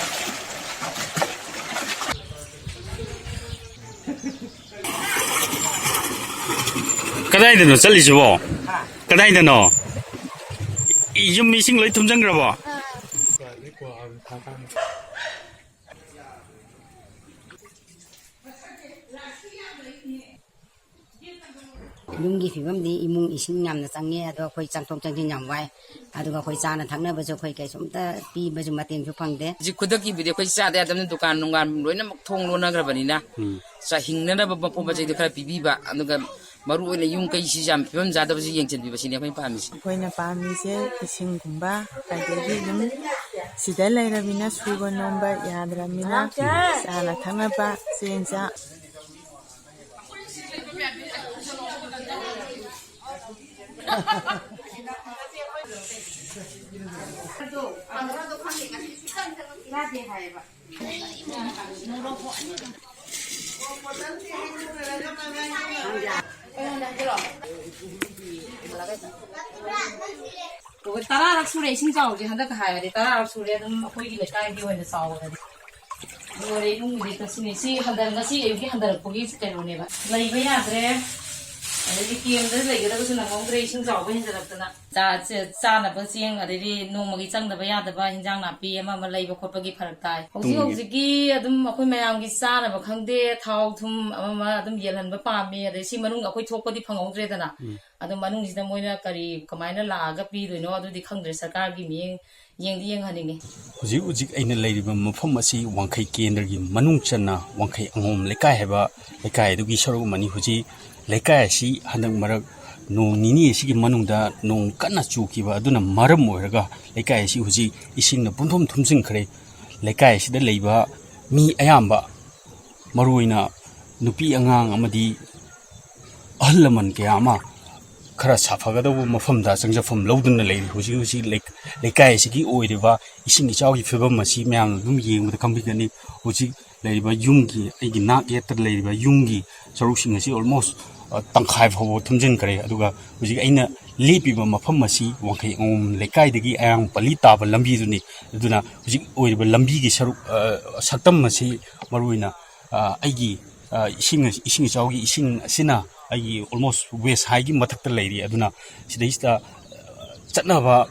ꯀꯗꯥꯏꯗꯅꯣ ꯆꯠꯂꯤꯁꯤꯕꯣ? ꯀꯗꯥꯏꯗꯅꯣ? ꯌꯨꯝ ꯏꯁꯤꯡ ꯂꯣꯏ ꯊꯨꯝꯖꯤꯟꯈ꯭ꯔꯕꯣ? ꯌꯨꯝꯒꯤ ꯐꯤꯕꯝꯗꯤ ꯏꯃꯨꯡ ꯏꯁꯤꯡ ꯌꯥꯝꯅ ꯆꯪꯉꯦ, ꯑꯗꯣ ꯑꯩꯈꯣꯏ ꯆꯪꯊꯣꯛ ꯆꯪꯁꯤꯟ ꯌꯥꯝ ꯋꯥꯏ꯫ ꯑꯗꯨꯒ ꯑꯩꯈꯣꯏ ꯆꯥꯅ ꯊꯛꯅꯕꯁꯨ ꯑꯩꯈꯣꯏ ꯀꯩꯁꯨꯝꯇ ꯄꯤꯕꯁꯨ ꯃꯇꯦꯡꯁꯨ ꯐꯪꯗꯦ꯫ ꯍꯧꯖꯤꯛ ꯈꯨꯗꯛꯀꯤꯕꯨꯗꯤ ꯑꯩꯈꯣꯏ ꯆꯥꯗ ꯌꯥꯗꯕꯅꯤꯅ ꯗꯨꯀꯥꯟ ꯅꯨꯡꯒꯥꯟ ꯂꯣꯏꯅꯃꯛ ꯊꯣꯡ ꯂꯣꯟꯅꯈ꯭ꯔꯕꯅꯤꯅ, ꯎꯝ꯫ ꯆꯥ ꯍꯤꯡꯅꯅꯕ ꯃꯄꯣꯠ ꯃꯆꯩꯗꯣ ꯈꯔ ꯄꯤꯕꯤꯕ, ꯑꯗꯨꯒ ꯃꯔꯨ ꯑꯣꯏꯅ ꯌꯨꯝ ꯀꯩꯁꯤ ꯌꯥꯝ ꯐꯤꯕꯝ ꯆꯥꯗꯕꯁꯤ ꯌꯦꯡꯁꯤꯟꯕꯤꯕꯁꯤꯅꯦ ꯑꯩꯈꯣꯏꯅ ꯄꯥꯝꯃꯤꯁꯤ꯫ ꯑꯩꯈꯣꯏꯅ ꯄꯥꯝꯃꯤꯁꯦ ꯏꯁꯤꯡꯒꯨꯝꯕ, ꯑꯗꯒꯤ ꯑꯗꯨꯝ ꯁꯤꯗ ꯂꯩꯔꯕꯅꯤꯅ ꯁꯨꯕ ꯅꯣꯝꯕ ꯌꯥꯗ꯭ꯔꯕꯅꯤꯅ, ꯆꯥꯅ ꯊꯛꯅꯕ ꯆꯦꯡ ꯆꯥꯛ꯫ ꯇꯔꯥꯔꯛ ꯁꯨꯔꯦ ꯏꯁꯤꯡ ꯆꯥꯎꯕꯁꯦ, ꯍꯟꯗꯛꯀ ꯍꯥꯏꯔꯗꯤ ꯇꯔꯥꯔꯛ ꯁꯨꯔꯦ꯫ ꯑꯗꯨꯝ ꯑꯩꯈꯣꯏꯒꯤ ꯂꯩꯀꯥꯏꯒꯤ ꯑꯣꯏꯅ ꯆꯥꯎꯕꯗꯗꯤ꯫ ꯂꯣꯏꯔꯦ, ꯏꯃꯨꯡꯒꯤꯗꯤ ꯉꯁꯤꯅꯤ꯫ ꯁꯤ ꯍꯟꯗꯔ-, ꯉꯁꯤ ꯑꯌꯨꯛꯀꯤ ꯍꯟꯗꯔꯛꯄꯒꯤ ꯀꯩꯅꯣꯅꯦꯕ꯫ ꯂꯩꯕ ꯌꯥꯗ꯭ꯔꯦ꯫ ꯑꯗꯩꯗꯤ ꯀꯦꯝꯗ ꯂꯩꯒꯗꯕꯁꯨ ꯅꯪꯍꯧꯗ꯭ꯔꯦ, ꯏꯁꯤꯡ ꯆꯥꯎꯕ ꯍꯦꯟꯖꯜꯂꯛꯇꯅ꯫ ꯆꯥ-, ꯆ-, ꯆꯥꯅꯕ ꯆꯦꯡ, ꯑꯗꯩꯗꯤ ꯅꯣꯡꯃꯒꯤ ꯆꯪꯗꯕ ꯌꯥꯗꯕ ꯍꯤꯟꯖꯥꯡ ꯅꯥꯄꯤ ꯑꯃ ꯑꯃ ꯂꯩꯕ ꯈꯣꯠꯄꯒꯤ ꯐꯔꯛ ꯇꯥꯏ꯫ ꯍꯧꯖꯤꯛ ꯇꯨꯡꯒꯤ ꯍꯧꯖꯤꯛꯀꯤ ꯑꯗꯨꯝ ꯑꯩꯈꯣꯏ ꯃꯌꯥꯝꯒꯤ ꯆꯥꯅꯕ ꯈꯪꯗꯦ, ꯊꯥꯎ ꯊꯨꯝ ꯑꯃ ꯑꯃ ꯑꯗꯨꯝ ꯌꯦꯜꯍꯟꯕ ꯄꯥꯝꯃꯤ꯫ ꯑꯗꯩ ꯁꯤ ꯃꯅꯨꯡ ꯑꯩꯈꯣꯏ ꯊꯣꯛꯄꯗꯤ ꯐꯪꯍꯧꯗ꯭ꯔꯦꯗꯅ꯫ ꯎꯝ꯫ ꯑꯗꯣ ꯃꯅꯨꯡꯁꯤꯗ ꯃꯣꯏꯅ ꯀꯔꯤ, ꯀꯃꯥꯏꯅ ꯂꯥꯛꯑꯒ ꯄꯤꯗꯣꯏꯅꯣ ꯑꯗꯨꯗꯤ ꯈꯪꯗ꯭ꯔꯦ꯫ ꯁꯔꯀꯥꯔꯒꯤ ꯃꯤꯠꯌꯦꯡ ꯌꯦꯡꯗꯤ ꯌꯦꯡꯍꯟꯅꯤꯡꯉꯤ꯫ ꯍꯧꯖꯤꯛ ꯍꯧꯖꯤꯛ ꯑꯩꯅ ꯂꯩꯔꯤꯕ ꯃꯐꯝ ꯑꯁꯤ ꯋꯥꯡꯈꯩ ꯀꯦꯟꯗ꯭ꯔꯒꯤ ꯃꯅꯨꯡ ꯆꯟꯅ ꯋꯥꯡꯈꯩ ꯑꯉꯣꯝ ꯂꯩꯀꯥꯏ ꯍꯥꯏꯕ ꯂꯩꯀꯥꯏ ꯑꯗꯨꯒꯤ ꯁꯔꯨꯛ ꯑꯃꯅꯤ꯫ ꯍꯧꯖꯤꯛ ꯂꯩꯀꯥꯏ ꯑꯁꯤ ꯍꯟꯗꯛ ꯃꯔꯛ ꯅꯣꯡ ꯅꯤꯅꯤ ꯑꯁꯤꯒꯤ ꯃꯅꯨꯡꯗ ꯅꯣꯡ ꯀꯟꯅ ꯆꯨꯈꯤꯕ ꯑꯗꯨꯅ ꯃꯔꯝ ꯑꯣꯏꯔꯒ ꯂꯩꯀꯥꯏ ꯑꯁꯤ ꯍꯧꯖꯤꯛ ꯏꯁꯤꯡꯅ ꯄꯨꯝꯊꯨꯝ ꯊꯨꯝꯖꯤꯟꯈ꯭ꯔꯦ꯫ ꯂꯩꯀꯥꯏ ꯑꯁꯤꯗ ꯂꯩꯕ ꯃꯤ ꯑꯌꯥꯝꯕ, ꯃꯔꯨꯑꯣꯏꯅ ꯅꯨꯄꯤ ꯑꯉꯥꯡ ꯑꯃꯗꯤ ꯑꯍꯜ ꯂꯃꯟ ꯀꯌꯥ ꯑꯃ ꯈꯔ ꯁꯥꯐꯒꯗꯧꯕ ꯃꯐꯝꯗ ꯆꯪꯖꯐꯝ ꯂꯧꯗꯨꯅ ꯂꯩꯔꯤ꯫ ꯍꯧꯖꯤꯛ ꯍꯧꯖꯤꯛ ꯂꯩ-, ꯂꯩꯀꯥꯏ ꯑꯁꯤꯒꯤ ꯑꯣꯏꯔꯤꯕ ꯏꯁꯤꯡ ꯏꯆꯥꯎꯒꯤ ꯐꯤꯕꯝ ꯑꯁꯤ ꯃꯌꯥꯝꯅ ꯑꯗꯨꯝ ꯌꯦꯡꯕꯗ ꯈꯪꯕꯤꯒꯅꯤ꯫ ꯍꯧꯖꯤꯛ ꯂꯩꯔꯤꯕ ꯌꯨꯝꯒꯤ, ꯑꯩꯒꯤ ꯅꯥꯛ ꯌꯦꯠꯇ ꯂꯩꯔꯤꯕ ꯌꯨꯝꯒꯤ ꯁꯔꯨꯛꯁꯤꯡ ꯑꯁꯤ almost, ꯑ, ꯇꯪꯈꯥꯏ ꯐꯥꯎꯕ ꯊꯨꯝꯖꯤꯟꯈ꯭ꯔꯦ꯫ ꯑꯗꯨꯒ ꯍꯧꯖꯤꯛ ꯑꯩꯅ ꯂꯦꯞꯄꯤꯕ ꯃꯐꯝ ꯑꯁꯤ ꯋꯥꯡꯈꯩ ꯑꯉꯣꯝ ꯂꯩꯀꯥꯏꯗꯒꯤ ꯑꯌꯥꯡ ꯄꯜꯂꯤ ꯇꯥꯕ ꯂꯝꯕꯤꯗꯨꯅꯤ꯫ ꯑꯗꯨꯅ ꯍꯧꯖꯤꯛ ꯑꯣꯏꯔꯤꯕ ꯂꯝꯕꯤꯒꯤ ꯁꯔꯨꯛ, ꯑ, ꯁꯛꯇꯝ ꯑꯁꯤ ꯃꯔꯨꯑꯣꯏꯅ, ꯑ, ꯑꯩꯒꯤ, ꯑ, ꯏꯁꯤꯡ ꯑꯁꯤ, ꯏꯁꯤꯡ ꯏꯆꯥꯎꯒꯤ ꯏꯁꯤꯡ ꯑꯁꯤꯅ ꯑꯩꯒꯤ almost waist high ꯒꯤ ꯃꯊꯛꯇ ꯂꯩꯔꯤ꯫ ꯑꯗꯨꯅ ꯁꯤꯗꯩꯁꯤꯗ, ꯑ, ꯆꯠꯅꯕ,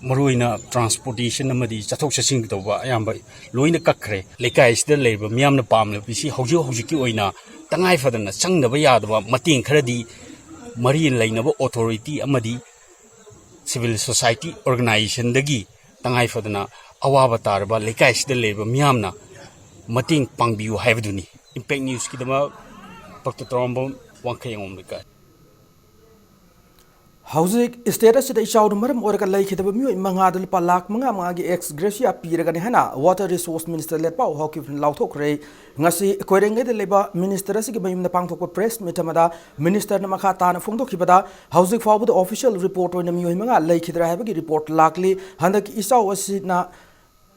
ꯃꯔꯨꯑꯣꯏꯅ transportation ꯑꯃꯗꯤ ꯆꯠꯊꯣꯛ ꯆꯠꯁꯤꯟ ꯇꯧꯕ ꯑꯌꯥꯝꯕ ꯂꯣꯏꯅ ꯀꯛꯈ꯭ꯔꯦ꯫ ꯂꯩꯀꯥꯏ ꯑꯁꯤꯗ ꯂꯩꯔꯤꯕ ꯃꯤꯌꯥꯝꯅ ꯄꯥꯝꯂꯤꯕꯁꯤ ꯍꯧꯖꯤꯛ ꯍꯧꯖꯤꯛꯀꯤ ꯑꯣꯏꯅ ꯇꯉꯥꯏ ꯐꯗꯅ ꯆꯪꯗꯕ ꯌꯥꯗꯕ ꯃꯇꯦꯡ ꯈꯔꯗꯤ ꯃꯔꯤ ꯂꯩꯅꯕ authority ꯑꯃꯗꯤ civil society organization ꯗꯒꯤ ꯇꯉꯥꯏ ꯐꯗꯅ ꯑꯋꯥꯕ ꯇꯥꯔꯕ ꯂꯩꯀꯥꯏꯁꯤꯗ ꯂꯩꯔꯤꯕ ꯃꯤꯌꯥꯝꯅ ꯃꯇꯦꯡ ꯄꯥꯡꯕꯤꯌꯨ ꯍꯥꯏꯕꯗꯨꯅꯤ꯫ Impact News ꯀꯤꯗꯃꯛ ꯄꯛꯇ ꯇꯧꯔꯝꯕ ꯋꯥꯡꯈꯩ ꯑꯉꯣꯝ ꯂꯩꯀꯥꯏ꯫ ꯍꯧꯖꯤꯛ state ꯑꯁꯤꯗ ꯏꯆꯥꯎꯅ ꯃꯔꯝ ꯑꯣꯏꯔꯒ ꯂꯩꯈꯤꯗꯕ ꯃꯤꯑꯣꯏ ꯃꯉꯥꯗ ꯂꯨꯄꯥ ꯂꯥꯈ ꯃꯉꯥ ꯃꯉꯥꯒꯤ ex gratia ꯄꯤꯔꯒꯅꯤ ꯍꯥꯏꯅ Water Resource Minister ꯂꯦꯠꯄꯥꯎ ꯍꯥꯎꯀꯤꯞꯅ ꯂꯥꯎꯊꯣꯛꯈ꯭ꯔꯦ꯫ ꯉꯁꯤ ꯀꯣꯏꯔꯦꯡꯒꯩꯗ ꯂꯩꯕ minister ꯑꯁꯤꯒꯤ ꯃꯌꯨꯝꯗ ꯄꯥꯡꯊꯣꯛꯄ press meet ꯑꯃꯗ minister ꯅ ꯃꯈꯥ ꯇꯥꯅ ꯐꯣꯡꯗꯣꯛꯈꯤꯕꯗ, ꯍꯧꯖꯤꯛ ꯐꯥꯎꯕꯗ official report ꯑꯣꯏꯅ ꯃꯤꯑꯣꯏ ꯃꯉꯥ ꯂꯩꯈꯤꯗ꯭ꯔꯦ ꯍꯥꯏꯕꯒꯤ report ꯂꯥꯛꯂꯤ꯫ ꯍꯟꯗꯛꯀꯤ ꯏꯆꯥꯎ ꯑꯁꯤꯅ,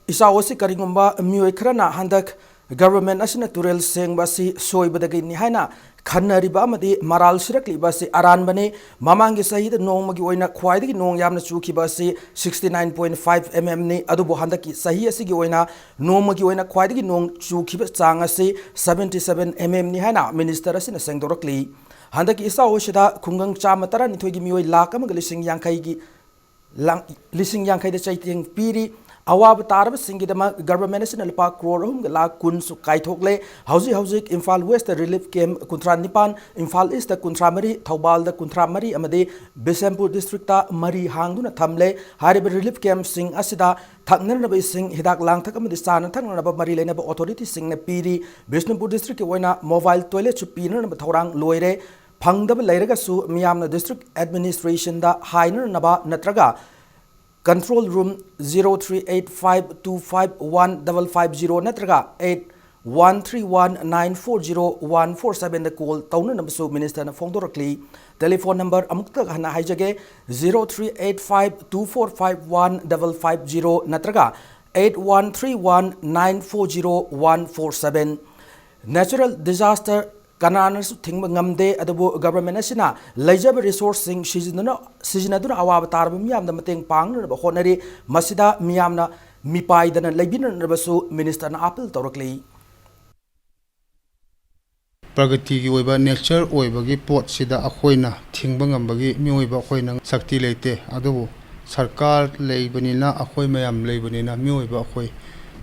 ꯏꯆꯥꯎ ꯑꯁꯤ ꯀꯔꯤꯒꯨꯝꯕ ꯃꯤꯑꯣꯏ ꯈꯔꯅ ꯍꯟꯗꯛ ꯒꯚꯔꯟꯃꯦꯟꯠ ꯑꯁꯤꯅ ꯇꯨꯔꯦꯜ ꯁꯦꯡꯕ ꯑꯁꯤ ꯁꯣꯏꯕꯗꯒꯤꯅꯤ ꯍꯥꯏꯅ ꯈꯟꯅꯔꯤꯕ ꯑꯃꯗꯤ ꯃꯔꯥꯜ ꯁꯤꯔꯛꯂꯤꯕ ꯑꯁꯤ ꯑꯔꯥꯟꯕꯅꯤ꯫ ꯃꯃꯥꯡꯒꯤ ꯆꯍꯤꯗ ꯅꯣꯡꯃꯒꯤ ꯑꯣꯏꯅ ꯈ꯭ꯋꯥꯏꯗꯒꯤ ꯅꯣꯡ ꯌꯥꯝꯅ ꯆꯨꯈꯤꯕ ꯑꯁꯤ sixty nine point five mm ꯅꯤ꯫ ꯑꯗꯨꯕꯨ ꯍꯟꯗꯛꯀꯤ ꯆꯍꯤ ꯑꯁꯤꯒꯤ ꯑꯣꯏꯅ ꯅꯣꯡꯃꯒꯤ ꯑꯣꯏꯅ ꯈ꯭ꯋꯥꯏꯗꯒꯤ ꯅꯣꯡ ꯆꯨꯈꯤꯕ ꯆꯥꯡ ꯑꯁꯤ seventy seven mm ꯅꯤ ꯍꯥꯏꯅ ꯃꯤꯅꯤꯁꯇꯔ ꯑꯁꯤꯅ ꯁꯦꯡꯗꯣꯔꯛꯂꯤ꯫ ꯍꯟꯗꯛꯀꯤ ꯏꯆꯥꯎ ꯑꯁꯤꯗ ꯈꯨꯡꯒꯪ ꯆꯥꯝꯃ ꯇꯔꯥꯅꯤꯊꯣꯏꯒꯤ ꯃꯤꯑꯣꯏ ꯂꯥꯈ ꯑꯃꯒ ꯂꯤꯁꯤꯡ ꯌꯥꯡꯈꯩꯒꯤ ꯂꯥꯡ-, ꯂꯤꯁꯤꯡ ꯌꯥꯡꯈꯩꯗ ꯆꯩꯊꯦꯡ ꯄꯤꯔꯤ꯫ ꯑꯋꯥꯕ ꯇꯥꯔꯕꯁꯤꯡꯒꯤꯗꯃꯛ ꯒꯚꯔꯟꯃꯦꯟꯠ ꯑꯁꯤꯅ ꯂꯨꯄꯥ ꯀ꯭ꯔꯣꯔ ꯑꯍꯨꯝꯒ ꯂꯥꯈ ꯀꯨꯟꯁꯨ ꯀꯥꯏꯊꯣꯛꯂꯦ꯫ ꯍꯧꯖꯤꯛ ꯍꯧꯖꯤꯛ ꯏꯝꯐꯥꯜ ꯋꯦꯁꯇ ꯔꯤꯂꯤꯐ ꯀꯦꯝꯞ ꯀꯨꯟꯊ꯭ꯔꯥ ꯅꯤꯄꯥꯟ, ꯏꯝꯐꯥꯜ ꯏꯁꯇ ꯀꯨꯟꯊ꯭ꯔꯥ ꯃꯔꯤ, ꯊꯧꯕꯥꯜꯗ ꯀꯨꯟꯊ꯭ꯔꯥ ꯃꯔꯤ ꯑꯃꯗꯤ ꯕꯤꯁꯦꯝꯄꯨꯔ ꯗꯤꯁꯇ꯭ꯔꯤꯛꯇ ꯃꯔꯤ ꯍꯥꯡꯗꯨꯅ ꯊꯝꯂꯦ꯫ ꯍꯥꯏꯔꯤꯕ ꯔꯤꯂꯤꯐ ꯀꯦꯝꯞꯁꯤꯡ ꯑꯁꯤꯗ ꯊꯛꯅꯅꯕ ꯏꯁꯤꯡ, ꯍꯤꯗꯥꯛ ꯂꯥꯡꯊꯛ ꯑꯃꯗꯤ ꯆꯥꯅ ꯊꯛꯅꯅꯕ ꯃꯔꯤ ꯂꯩꯅꯕ ꯑꯣꯊꯣꯔꯤꯇꯤꯁꯤꯡꯅ ꯄꯤꯔꯤ꯫ ꯕꯤꯁꯅꯨꯄꯨꯔ ꯗꯤꯁꯇ꯭ꯔꯤꯛꯀꯤ ꯑꯣꯏꯅ ꯃꯣꯕꯥꯏꯜ ꯇꯣꯏꯂꯦꯠꯁꯨ ꯄꯤꯅꯅꯕ ꯊꯧꯔꯥꯡ ꯂꯣꯏꯔꯦ꯫ ꯐꯪꯗꯕ ꯂꯩꯔꯒꯁꯨ ꯃꯤꯌꯥꯝꯅ ꯗꯤꯁꯇ꯭ꯔꯤꯛ ꯑꯦꯗꯃꯤꯅꯤꯁꯇ꯭ꯔꯦꯁꯟꯗ ꯍꯥꯏꯅꯅꯕ ꯅꯠꯇ꯭ꯔꯒ control room zero three eight five two five one double five zero ꯅꯠꯇ꯭ꯔꯒ eight one three one nine four zero one four seven ꯗ call ꯇꯧꯅꯅꯕꯁꯨ ꯃꯤꯅꯤꯁꯇꯔꯅ ꯐꯣꯡꯗꯣꯔꯛꯂꯤ꯫ ꯇꯦꯂꯤꯐꯣꯟ ꯅꯝꯕꯔ ꯑꯃꯨꯛꯇ ꯍꯟꯅ ꯍꯥꯏꯖꯒꯦ, zero three eight five two four five one double five zero ꯅꯠꯇ꯭ꯔꯒ eight one three one nine four zero one four seven꯫ Natural disaster ꯀꯅꯥꯅꯁꯨ ꯊꯤꯡꯕ ꯉꯝꯗꯦ, ꯑꯗꯨꯕꯨ government ꯑꯁꯤꯅ ꯂꯩꯖꯕ ꯔꯤꯁꯣꯔꯁꯁꯤꯡ ꯁꯤꯖꯤꯟꯅꯗꯨꯅ, ꯁꯤꯖꯤꯟꯅꯗꯨꯅ ꯑꯋꯥꯕ ꯇꯥꯔꯕ ꯃꯤꯌꯥꯝꯗ ꯃꯇꯦꯡ ꯄꯥꯡꯅꯅꯕ ꯍꯣꯠꯅꯔꯤ꯫ ꯃꯁꯤꯗ ꯃꯤꯌꯥꯝꯅ ꯃꯤꯄꯥꯏꯗꯅ ꯂꯩꯕꯤꯅꯅꯕꯁꯨ ꯃꯤꯅꯤꯁꯇꯔꯅ ꯑꯥꯄꯤꯜ ꯇꯧꯔꯛꯂꯤ꯫ ꯄ꯭ꯔꯒꯇꯤꯒꯤ ꯑꯣꯏꯕ ꯅꯦꯆꯔ ꯑꯣꯏꯕꯒꯤ ꯄꯣꯠꯁꯤꯗ ꯑꯩꯈꯣꯏꯅ ꯊꯤꯡꯕ ꯉꯝꯕꯒꯤ ꯃꯤꯑꯣꯏꯕ ꯑꯩꯈꯣꯏꯅ ꯁꯛꯇꯤ ꯂꯩꯇꯦ꯫ ꯑꯗꯨꯕꯨ ꯁꯔꯀꯥꯔ ꯂꯩꯕꯅꯤꯅ, ꯑꯩꯈꯣꯏ ꯃꯌꯥꯝ ꯂꯩꯕꯅꯤꯅ, ꯃꯤꯑꯣꯏꯕ ꯑꯩꯈꯣꯏ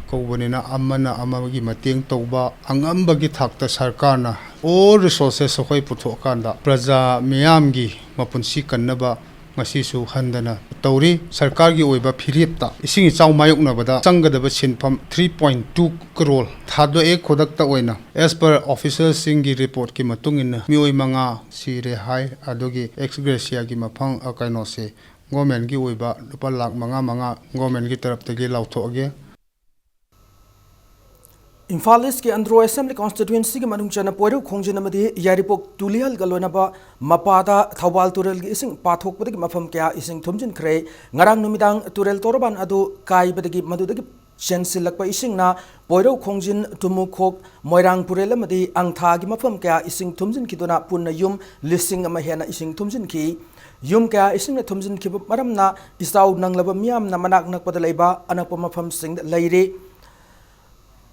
ꯀꯧꯕꯅꯤꯅ, ꯑꯃꯅ ꯑꯃꯒꯤ ꯃꯇꯦꯡ ꯇꯧꯕ, ꯑꯉꯝꯕꯒꯤ ꯊꯥꯛꯇ ꯁꯔꯀꯥꯔꯅ all resources ꯑꯩꯈꯣꯏ ꯄꯨꯊꯣꯛꯑꯀꯥꯟꯗ ꯄ꯭ꯔꯖꯥ ꯃꯤꯌꯥꯝꯒꯤ ꯃꯄꯨꯟꯁꯤ ꯀꯟꯅꯕ ꯉꯁꯤꯁꯨ ꯍꯟꯗꯅ ꯇꯧꯔꯤ꯫ ꯁꯔꯀꯥꯔꯒꯤ ꯑꯣꯏꯕ ꯐꯤꯔꯦꯞꯇ ꯏꯁꯤꯡ ꯏꯆꯥꯎ ꯃꯥꯌꯣꯛꯅꯕꯗ ꯆꯪꯒꯗꯕ ꯁꯦꯟꯐꯝ three point two crore ꯊꯥꯗꯣꯛꯑꯦ꯫ ꯈꯨꯗꯛꯇ ꯑꯣꯏꯅ, as per officialꯁꯤꯡꯒꯤ ꯔꯤꯄꯣꯔꯠꯀꯤ ꯃꯇꯨꯡ ꯏꯟꯅ, ꯃꯤꯑꯣꯏ ꯃꯉꯥ ꯁꯤꯔꯦ ꯍꯥꯏ꯫ ꯑꯗꯨꯒꯤ ex gratia ꯒꯤ ꯃꯐꯝ, ꯑ, ꯀꯩꯅꯣꯁꯦ, ꯒꯣꯔꯃꯦꯟꯒꯤ ꯑꯣꯏꯕ ꯂꯨꯄꯥ ꯂꯥꯈ ꯃꯉꯥ ꯃꯉꯥ ꯒꯣꯔꯃꯦꯟꯒꯤ ꯇꯔꯞꯇꯒꯤ ꯂꯥꯎꯊꯣꯛꯑꯒꯦ꯫ ꯏꯝꯐꯥꯜ ꯏꯁꯀꯤ ꯑꯟꯗ꯭ꯔꯣ ꯑꯦꯁꯦꯝꯕ꯭ꯂꯤ ꯀꯣꯟꯁꯇꯤꯇ꯭ꯋꯦꯟꯁꯤꯒꯤ ꯃꯅꯨꯡ ꯆꯟꯅ ꯄꯣꯏꯔꯧ ꯈꯣꯡꯖꯤꯟ ꯑꯃꯗꯤ ꯌꯥꯏꯔꯤꯄꯣꯛ ꯇꯨꯂꯤꯍꯜꯒ ꯂꯣꯏꯅꯕ ꯃꯄꯥꯗ ꯊꯧꯕꯥꯜ ꯇꯨꯔꯦꯜꯒꯤ ꯏꯁꯤꯡ ꯄꯥꯊꯣꯛꯄꯗꯒꯤ ꯃꯐꯝ ꯀꯌꯥ ꯏꯁꯤꯡ ꯊꯨꯝꯖꯤꯟꯈ꯭ꯔꯦ꯫ ꯉꯔꯥꯡ ꯅꯨꯃꯤꯗꯥꯡ ꯇꯨꯔꯦꯜ ꯇꯣꯔꯕꯥꯟ ꯑꯗꯨ ꯀꯥꯏꯕꯗꯒꯤ ꯃꯗꯨꯗꯒꯤ ꯆꯦꯟꯁꯤꯜꯂꯛꯄ ꯏꯁꯤꯡꯅ ꯄꯣꯏꯔꯧ ꯈꯣꯡꯖꯤꯟ, ꯇꯨꯃꯨꯈꯣꯛ, ꯃꯣꯏꯔꯥꯡ ꯄꯨꯔꯦꯜ ꯑꯃꯗꯤ ꯑꯪꯊꯥꯒꯤ ꯃꯐꯝ ꯀꯌꯥ ꯏꯁꯤꯡ ꯊꯨꯝꯖꯤꯟꯈꯤꯗꯨꯅ ꯄꯨꯟꯅ ꯌꯨꯝ ꯂꯤꯁꯤꯡ ꯑꯃ ꯍꯦꯟꯅ ꯏꯁꯤꯡ ꯊꯨꯝꯖꯤꯟꯈꯤ꯫ ꯌꯨꯝ ꯀꯌꯥ ꯏꯁꯤꯡꯅ ꯊꯨꯝꯖꯤꯟꯈꯤꯕ ꯃꯔꯝꯅ ꯏꯆꯥꯎ ꯅꯪꯂꯕ ꯃꯤꯌꯥꯝꯅ ꯃꯅꯥꯛ ꯅꯛꯄꯗ ꯂꯩꯕ ꯑꯅꯛꯄ ꯃꯐꯝꯁꯤꯡꯗ ꯂꯩꯔꯤ꯫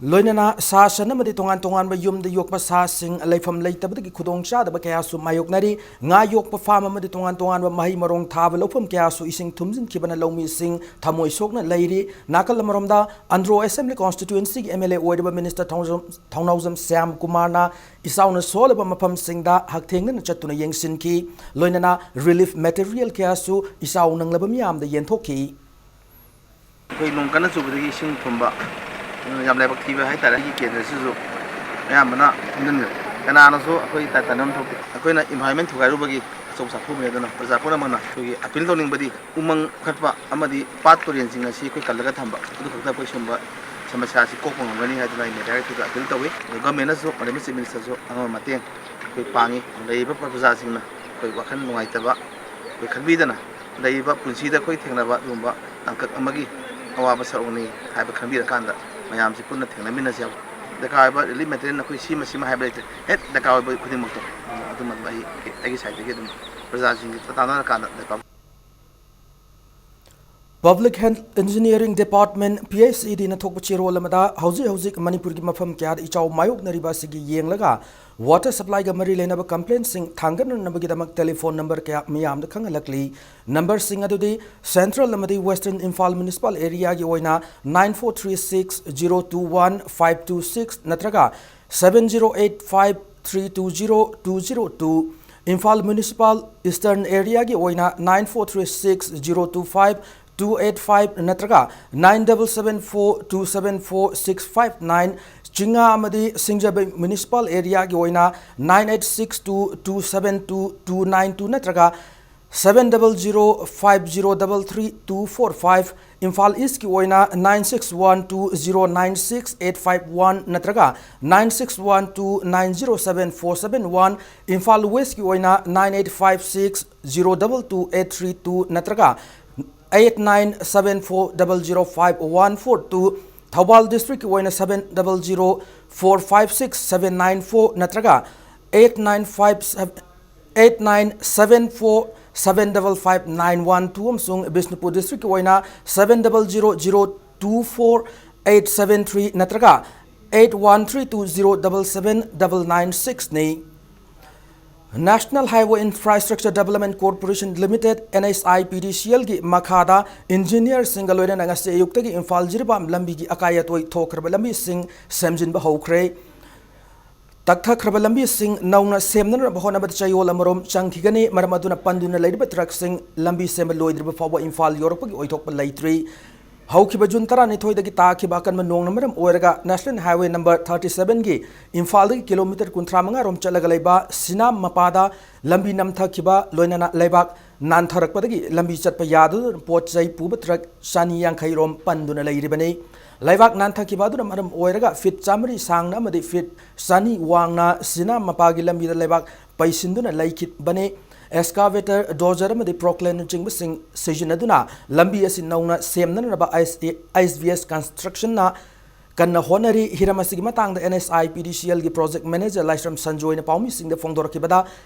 ꯂꯣꯏꯅꯅ ꯁꯥ ꯁꯟ ꯑꯃꯗꯤ ꯇꯣꯉꯥꯟ ꯇꯣꯉꯥꯟꯕ ꯌꯨꯝꯗ ꯌꯣꯛꯄ ꯁꯥꯁꯤꯡ ꯂꯩꯐꯝ ꯂꯩꯇꯕꯗꯒꯤ ꯈꯨꯗꯣꯡꯆꯥꯗꯕ ꯀꯌꯥꯁꯨ ꯃꯥꯌꯣꯛꯅꯔꯤ꯫ ꯉꯥ ꯌꯣꯛꯄ ꯐꯥꯔꯝ ꯑꯃꯗꯤ ꯇꯣꯉꯥꯟ ꯇꯣꯉꯥꯟꯕ ꯃꯍꯩ ꯃꯔꯣꯡ ꯊꯥꯕ ꯂꯧꯐꯝ ꯀꯌꯥꯁꯨ ꯏꯁꯤꯡ ꯊꯨꯝꯖꯤꯟꯈꯤꯕꯅ ꯂꯧꯃꯤꯁꯤꯡ ꯊꯃꯣꯏ ꯁꯣꯛꯅ ꯂꯩꯔꯤ꯫ ꯅꯥꯀꯜ ꯑꯃꯔꯣꯝꯗ ꯑꯟꯗ꯭ꯔꯣ ꯑꯦꯁꯦꯝꯕ꯭ꯂꯤ ꯀꯣꯟꯁꯇꯤꯇ꯭ꯌꯨꯑꯦꯟꯁꯤꯒꯤ ꯑꯦꯝ ꯑꯦꯜ ꯑꯦ ꯑꯣꯏꯔꯤꯕ ꯃꯤꯅꯤꯁꯇꯔ ꯊꯧꯅꯥꯎꯖꯝ, ꯊꯧꯅꯥꯎꯖꯝ ꯁ꯭ꯌꯥꯝ ꯀꯨꯃꯥꯔꯅ ꯏꯆꯥꯎꯅ ꯁꯣꯛꯂꯕ ꯃꯐꯝꯁꯤꯡꯗ ꯍꯛꯊꯦꯡꯅꯅ ꯆꯠꯇꯨꯅ ꯌꯦꯡꯁꯤꯟꯈꯤ꯫ ꯂꯣꯏꯅꯅ ꯔꯤꯂꯤꯐ ꯃꯦꯇꯔꯤꯌꯦꯜ ꯀꯌꯥꯁꯨ ꯏꯆꯥꯎ ꯅꯪꯂꯕ ꯃꯤꯌꯥꯝꯗ ꯌꯦꯟꯊꯣꯛꯈꯤ꯫ ꯑꯩꯈꯣꯏ ꯅꯣꯡ ꯀꯟꯅ ꯆꯨꯕꯗꯒꯤ ꯏꯁꯤꯡ ꯊꯨꯝꯕ, ꯑꯗꯨꯅ ꯌꯥꯝ ꯂꯥꯏꯕꯛ ꯊꯤꯕ ꯍꯥꯏꯇꯥꯔꯦ꯫ ꯑꯩꯒꯤ ꯀꯦꯟꯗ꯭ꯔꯁꯤꯁꯨ ꯑꯌꯥꯝꯕꯅ ꯊꯨꯝꯖꯤꯟꯈ꯭ꯔꯦ꯫ ꯀꯅꯥꯅꯁꯨ ꯑꯩꯈꯣꯏ ꯇꯥꯏꯇꯥꯅꯤꯌꯝ ꯊꯣꯛꯇꯦ꯫ ꯑꯩꯈꯣꯏꯅ ꯏꯟꯚꯥꯏꯔꯣꯟꯃꯦꯟ ꯊꯨꯒꯥꯏꯔꯨꯕꯒꯤ ꯑꯆꯧꯕ ꯆꯥꯛꯐꯨꯕꯅꯤ꯫ ꯑꯗꯨꯅ ꯄ꯭ꯔꯖꯥ ꯄꯨꯝꯅꯃꯛꯅ ꯑꯩꯈꯣꯏꯒꯤ ꯑꯄꯤꯜ ꯇꯧꯅꯤꯡꯕꯗꯤ ꯎꯃꯪ ꯀꯣꯛꯊꯠꯄ ꯑꯃꯗꯤ ꯄꯥꯠ ꯇꯨꯔꯦꯟꯁꯤꯡ ꯑꯁꯤ ꯑꯩꯈꯣꯏ ꯀꯜꯂꯒ ꯊꯝꯕ, ꯑꯗꯨ ꯈꯛꯇ ꯑꯩꯈꯣꯏ ꯁꯤꯒꯨꯝꯕ ꯁꯃꯁ꯭ꯌꯥ ꯑꯁꯤ ꯀꯣꯛꯄ ꯉꯝꯒꯅꯤ ꯍꯥꯏꯗꯨꯅ ꯑꯩ ꯃꯦꯗꯤꯌꯥꯒꯤ ꯊ꯭ꯔꯨꯗ ꯑꯄꯤꯜ ꯇꯧꯏ꯫ ꯑꯗꯨ ꯒꯃꯦꯟꯅꯁꯨ, ꯃꯥꯂꯦꯝ ꯆꯤꯐ ꯃꯤꯅꯤꯁꯇꯔꯁꯨ ꯑꯉꯝꯕ ꯃꯇꯦꯡ ꯑꯩꯈꯣꯏ ꯄꯥꯡꯉꯤ꯫ ꯂꯩꯔꯤꯕ ꯄ꯭ꯔꯖꯥꯁꯤꯡꯅ ꯑꯩꯈꯣꯏ ꯋꯥꯈꯜ ꯅꯨꯡꯉꯥꯏꯇꯕ ꯑꯩꯈꯣꯏ ꯈꯟꯕꯤꯗꯅ, ꯂꯩꯔꯤꯕ ꯄꯨꯟꯁꯤꯗ ꯑꯩꯈꯣꯏ ꯊꯦꯡꯅꯕ ꯑꯗꯨꯒꯨꯝꯕ ꯇꯥꯡꯀꯛ ꯑꯃꯒꯤ ꯑꯋꯥꯕ ꯁꯔꯨꯛꯅꯤ ꯍꯥꯏꯕ ꯈꯟꯕꯤꯔꯀꯥꯟꯗ ꯃꯌꯥꯝꯁꯤ ꯄꯨꯟꯅ ꯊꯦꯡꯅꯃꯤꯟꯅꯁꯤ ꯍꯥꯏꯕ꯫ ꯗꯔꯀꯥꯔ ꯑꯣꯏꯕ ꯔꯤꯂꯤꯐ ꯃꯦꯇꯔꯤꯌꯦꯜ ꯑꯩꯈꯣꯏ ꯁꯤꯃ ꯁꯤꯃ ꯍꯥꯏꯕ ꯂꯩꯇ꯭ꯔꯦ, ꯍꯦꯛ ꯗꯔꯀꯥꯔ ꯑꯣꯏꯕ ꯈꯨꯗꯤꯡꯃꯛꯇꯣ ꯑꯗꯨꯝ ꯑꯗꯨꯝ ꯑꯩ ꯑꯩꯒꯤ ꯁꯥꯏꯠꯇꯒꯤ ꯑꯗꯨꯝ ꯄ꯭ꯔꯖꯥꯁꯤꯡꯒꯤ ꯇꯥꯟꯅꯔꯀꯥꯟꯗ ꯗꯔꯀꯥꯔ Public Health Engineering Department, P H E D ꯅ ꯊꯣꯛꯄ ꯆꯦꯔꯣꯜ ꯑꯃꯗ ꯍꯧꯖꯤꯛ ꯍꯧꯖꯤꯛ ꯃꯅꯤꯄꯨꯔꯒꯤ ꯃꯐꯝ ꯀꯌꯥꯗ ꯏꯆꯥꯎ ꯃꯥꯌꯣꯛꯅꯔꯤꯕ ꯑꯁꯤꯒꯤ ꯌꯦꯡꯂꯒ water supply ꯒ ꯃꯔꯤ ꯂꯩꯅꯕ complaint ꯁꯤꯡ ꯊꯥꯡꯒꯠꯅꯅꯕꯒꯤꯗꯃꯛ telephone number ꯀꯌꯥ ꯃꯤꯌꯥꯝꯗ ꯈꯪꯍꯜꯂꯛꯂꯤ꯫ Number ꯁꯤꯡ ꯑꯗꯨꯗꯤ Central ꯑꯃꯗꯤ Western Imphal Municipal Area ꯒꯤ ꯑꯣꯏꯅ nine four three six zero two one five two six ꯅꯠꯇ꯭ꯔꯒ seven zero eight five three two zero two zero two, Imphal Municipal Eastern Area ꯒꯤ ꯑꯣꯏꯅ nine four three six zero two five two eight five ꯅꯠꯇ꯭ꯔꯒ nine double seven four two seven four six five nine, ꯆꯤꯡꯉꯥ ꯑꯃꯗꯤ ꯁꯤꯡꯖꯥꯕꯩ Municipal Area ꯒꯤ ꯑꯣꯏꯅ nine eight six two two seven two two nine two ꯅꯠꯇ꯭ꯔꯒ seven double zero five zero double three two four five, Imphal East ꯀꯤ ꯑꯣꯏꯅ nine six one two zero nine six eight five one ꯅꯠꯇ꯭ꯔꯒ nine six one two nine zero seven four seven one, Imphal West ꯀꯤ ꯑꯣꯏꯅ nine eight five six zero double two eight three two ꯅꯠꯇ꯭ꯔꯒ eight nine seven four double zero five one four two, Thoubal districtꯀꯤ ꯑꯣꯏꯅ seven double zero four five six seven nine four ꯅꯠꯇ꯭ꯔꯒ eight nine five eight nine seven four seven double five nine one two ꯑꯃꯁꯨꯡ ꯕꯤꯁꯅꯨꯄꯨꯔ districtꯀꯤ ꯑꯣꯏꯅ seven double zero zero two four eight seven three ꯅꯠꯇ꯭ꯔꯒ eight one three two zero double seven double nine sixꯅꯤ꯫ National Highway Infrastructure Development Corporation Limited, NHIPDCLꯒꯤ ꯃꯈꯥꯗ engineerꯁꯤꯡꯒ ꯂꯣꯏꯅꯅ ꯉꯁꯤ ꯑꯌꯨꯛꯇꯒꯤ ꯏꯝꯐꯥꯜ ꯖꯤꯔꯤꯕꯥꯝ ꯂꯝꯕꯤꯒꯤ ꯑꯀꯥꯏ ꯑꯇꯣꯏ ꯊꯣꯛꯈ꯭ꯔꯕ ꯂꯝꯕꯤꯁꯤꯡ ꯁꯦꯝꯖꯤꯟꯕ ꯍꯧꯈ꯭ꯔꯦ꯫ ꯇꯛꯊꯈ꯭ꯔꯕ ꯂꯝꯕꯤꯁꯤꯡ ꯅꯧꯅ ꯁꯦꯝꯅꯅꯕ ꯍꯣꯠꯅꯕꯗ ꯆꯌꯣꯜ ꯑꯃꯔꯣꯝ ꯆꯪꯈꯤꯒꯅꯤ꯫ ꯃꯔꯝ ꯑꯗꯨꯅ ꯄꯟꯗꯨꯅ ꯂꯩꯔꯤꯕ truckꯁꯤꯡ ꯂꯝꯕꯤ ꯁꯦꯝꯕ ꯂꯣꯏꯗ꯭ꯔꯤꯕ ꯐꯥꯎꯕ ꯏꯝꯐꯥꯜ ꯌꯧꯔꯛꯄꯒꯤ ꯑꯣꯏꯊꯣꯛꯄ ꯂꯩꯇ꯭ꯔꯤ꯫ ꯍꯧꯈꯤꯕ ꯖꯨꯟ ꯇꯔꯥꯅꯤꯊꯣꯏꯗꯒꯤ ꯇꯥꯈꯤꯕ ꯑꯀꯟꯕ ꯅꯣꯡꯅ ꯃꯔꯝ ꯑꯣꯏꯔꯒ National Highway number thirty sevenꯒꯤ ꯏꯝꯐꯥꯜꯗꯒꯤ kilometre ꯀꯨꯟꯊ꯭ꯔꯥ ꯃꯉꯥ ꯔꯣꯝ ꯆꯠꯂꯒ ꯂꯩꯕ ꯁꯤꯅꯥꯝ ꯃꯄꯥꯗ ꯂꯝꯕꯤ ꯅꯝꯊꯈꯤꯕ ꯂꯣꯏꯅꯅ ꯂꯩꯕꯥꯛ ꯅꯥꯟꯊꯔꯛꯄꯗꯒꯤ ꯂꯝꯕꯤ ꯆꯠꯄ ꯌꯥꯗꯗꯨꯅ ꯄꯣꯠ ꯆꯩ ꯄꯨꯕ truck ꯆꯅꯤ ꯌꯥꯡꯈꯩ ꯔꯣꯝ ꯄꯟꯗꯨꯅ ꯂꯩꯔꯤꯕꯅꯤ꯫ ꯂꯩꯕꯥꯛ ꯅꯥꯟꯊꯈꯤꯕ ꯑꯗꯨꯅ ꯃꯔꯝ ꯑꯣꯏꯔꯒ feet ꯆꯥꯃꯔꯤ ꯁꯥꯡꯅ ꯑꯃꯗꯤ feet ꯆꯅꯤ ꯋꯥꯡꯅ ꯁꯤꯅꯥꯝ ꯃꯄꯥꯒꯤ ꯂꯝꯕꯤꯗ ꯂꯩꯕꯥꯛ ꯄꯩꯁꯤꯟꯗꯨꯅ ꯂꯩꯈꯤꯕꯅꯤ꯫ Excavator, dozer ꯑꯃꯗꯤ ploughnꯥꯆꯤꯡꯕꯁꯤꯡ ꯁꯤꯖꯤꯟꯅꯗꯨꯅ ꯂꯝꯕꯤ ꯑꯁꯤ ꯅꯧꯅ ꯁꯦꯝꯅꯅꯕ ISVS Constructionꯅ ꯀꯟꯅ ꯍꯣꯠꯅꯔꯤ꯫ ꯍꯤꯔꯝ ꯑꯁꯤꯒꯤ ꯃꯇꯥꯡꯗ NHIPDCLꯒꯤ project manager ꯂꯥꯏꯁ꯭ꯔꯝ ꯁꯟꯖꯣꯏꯅ ꯄꯥꯎꯃꯤꯁꯤꯡꯗ ꯐꯣꯡꯗꯣꯔꯛꯈꯤꯕꯗ,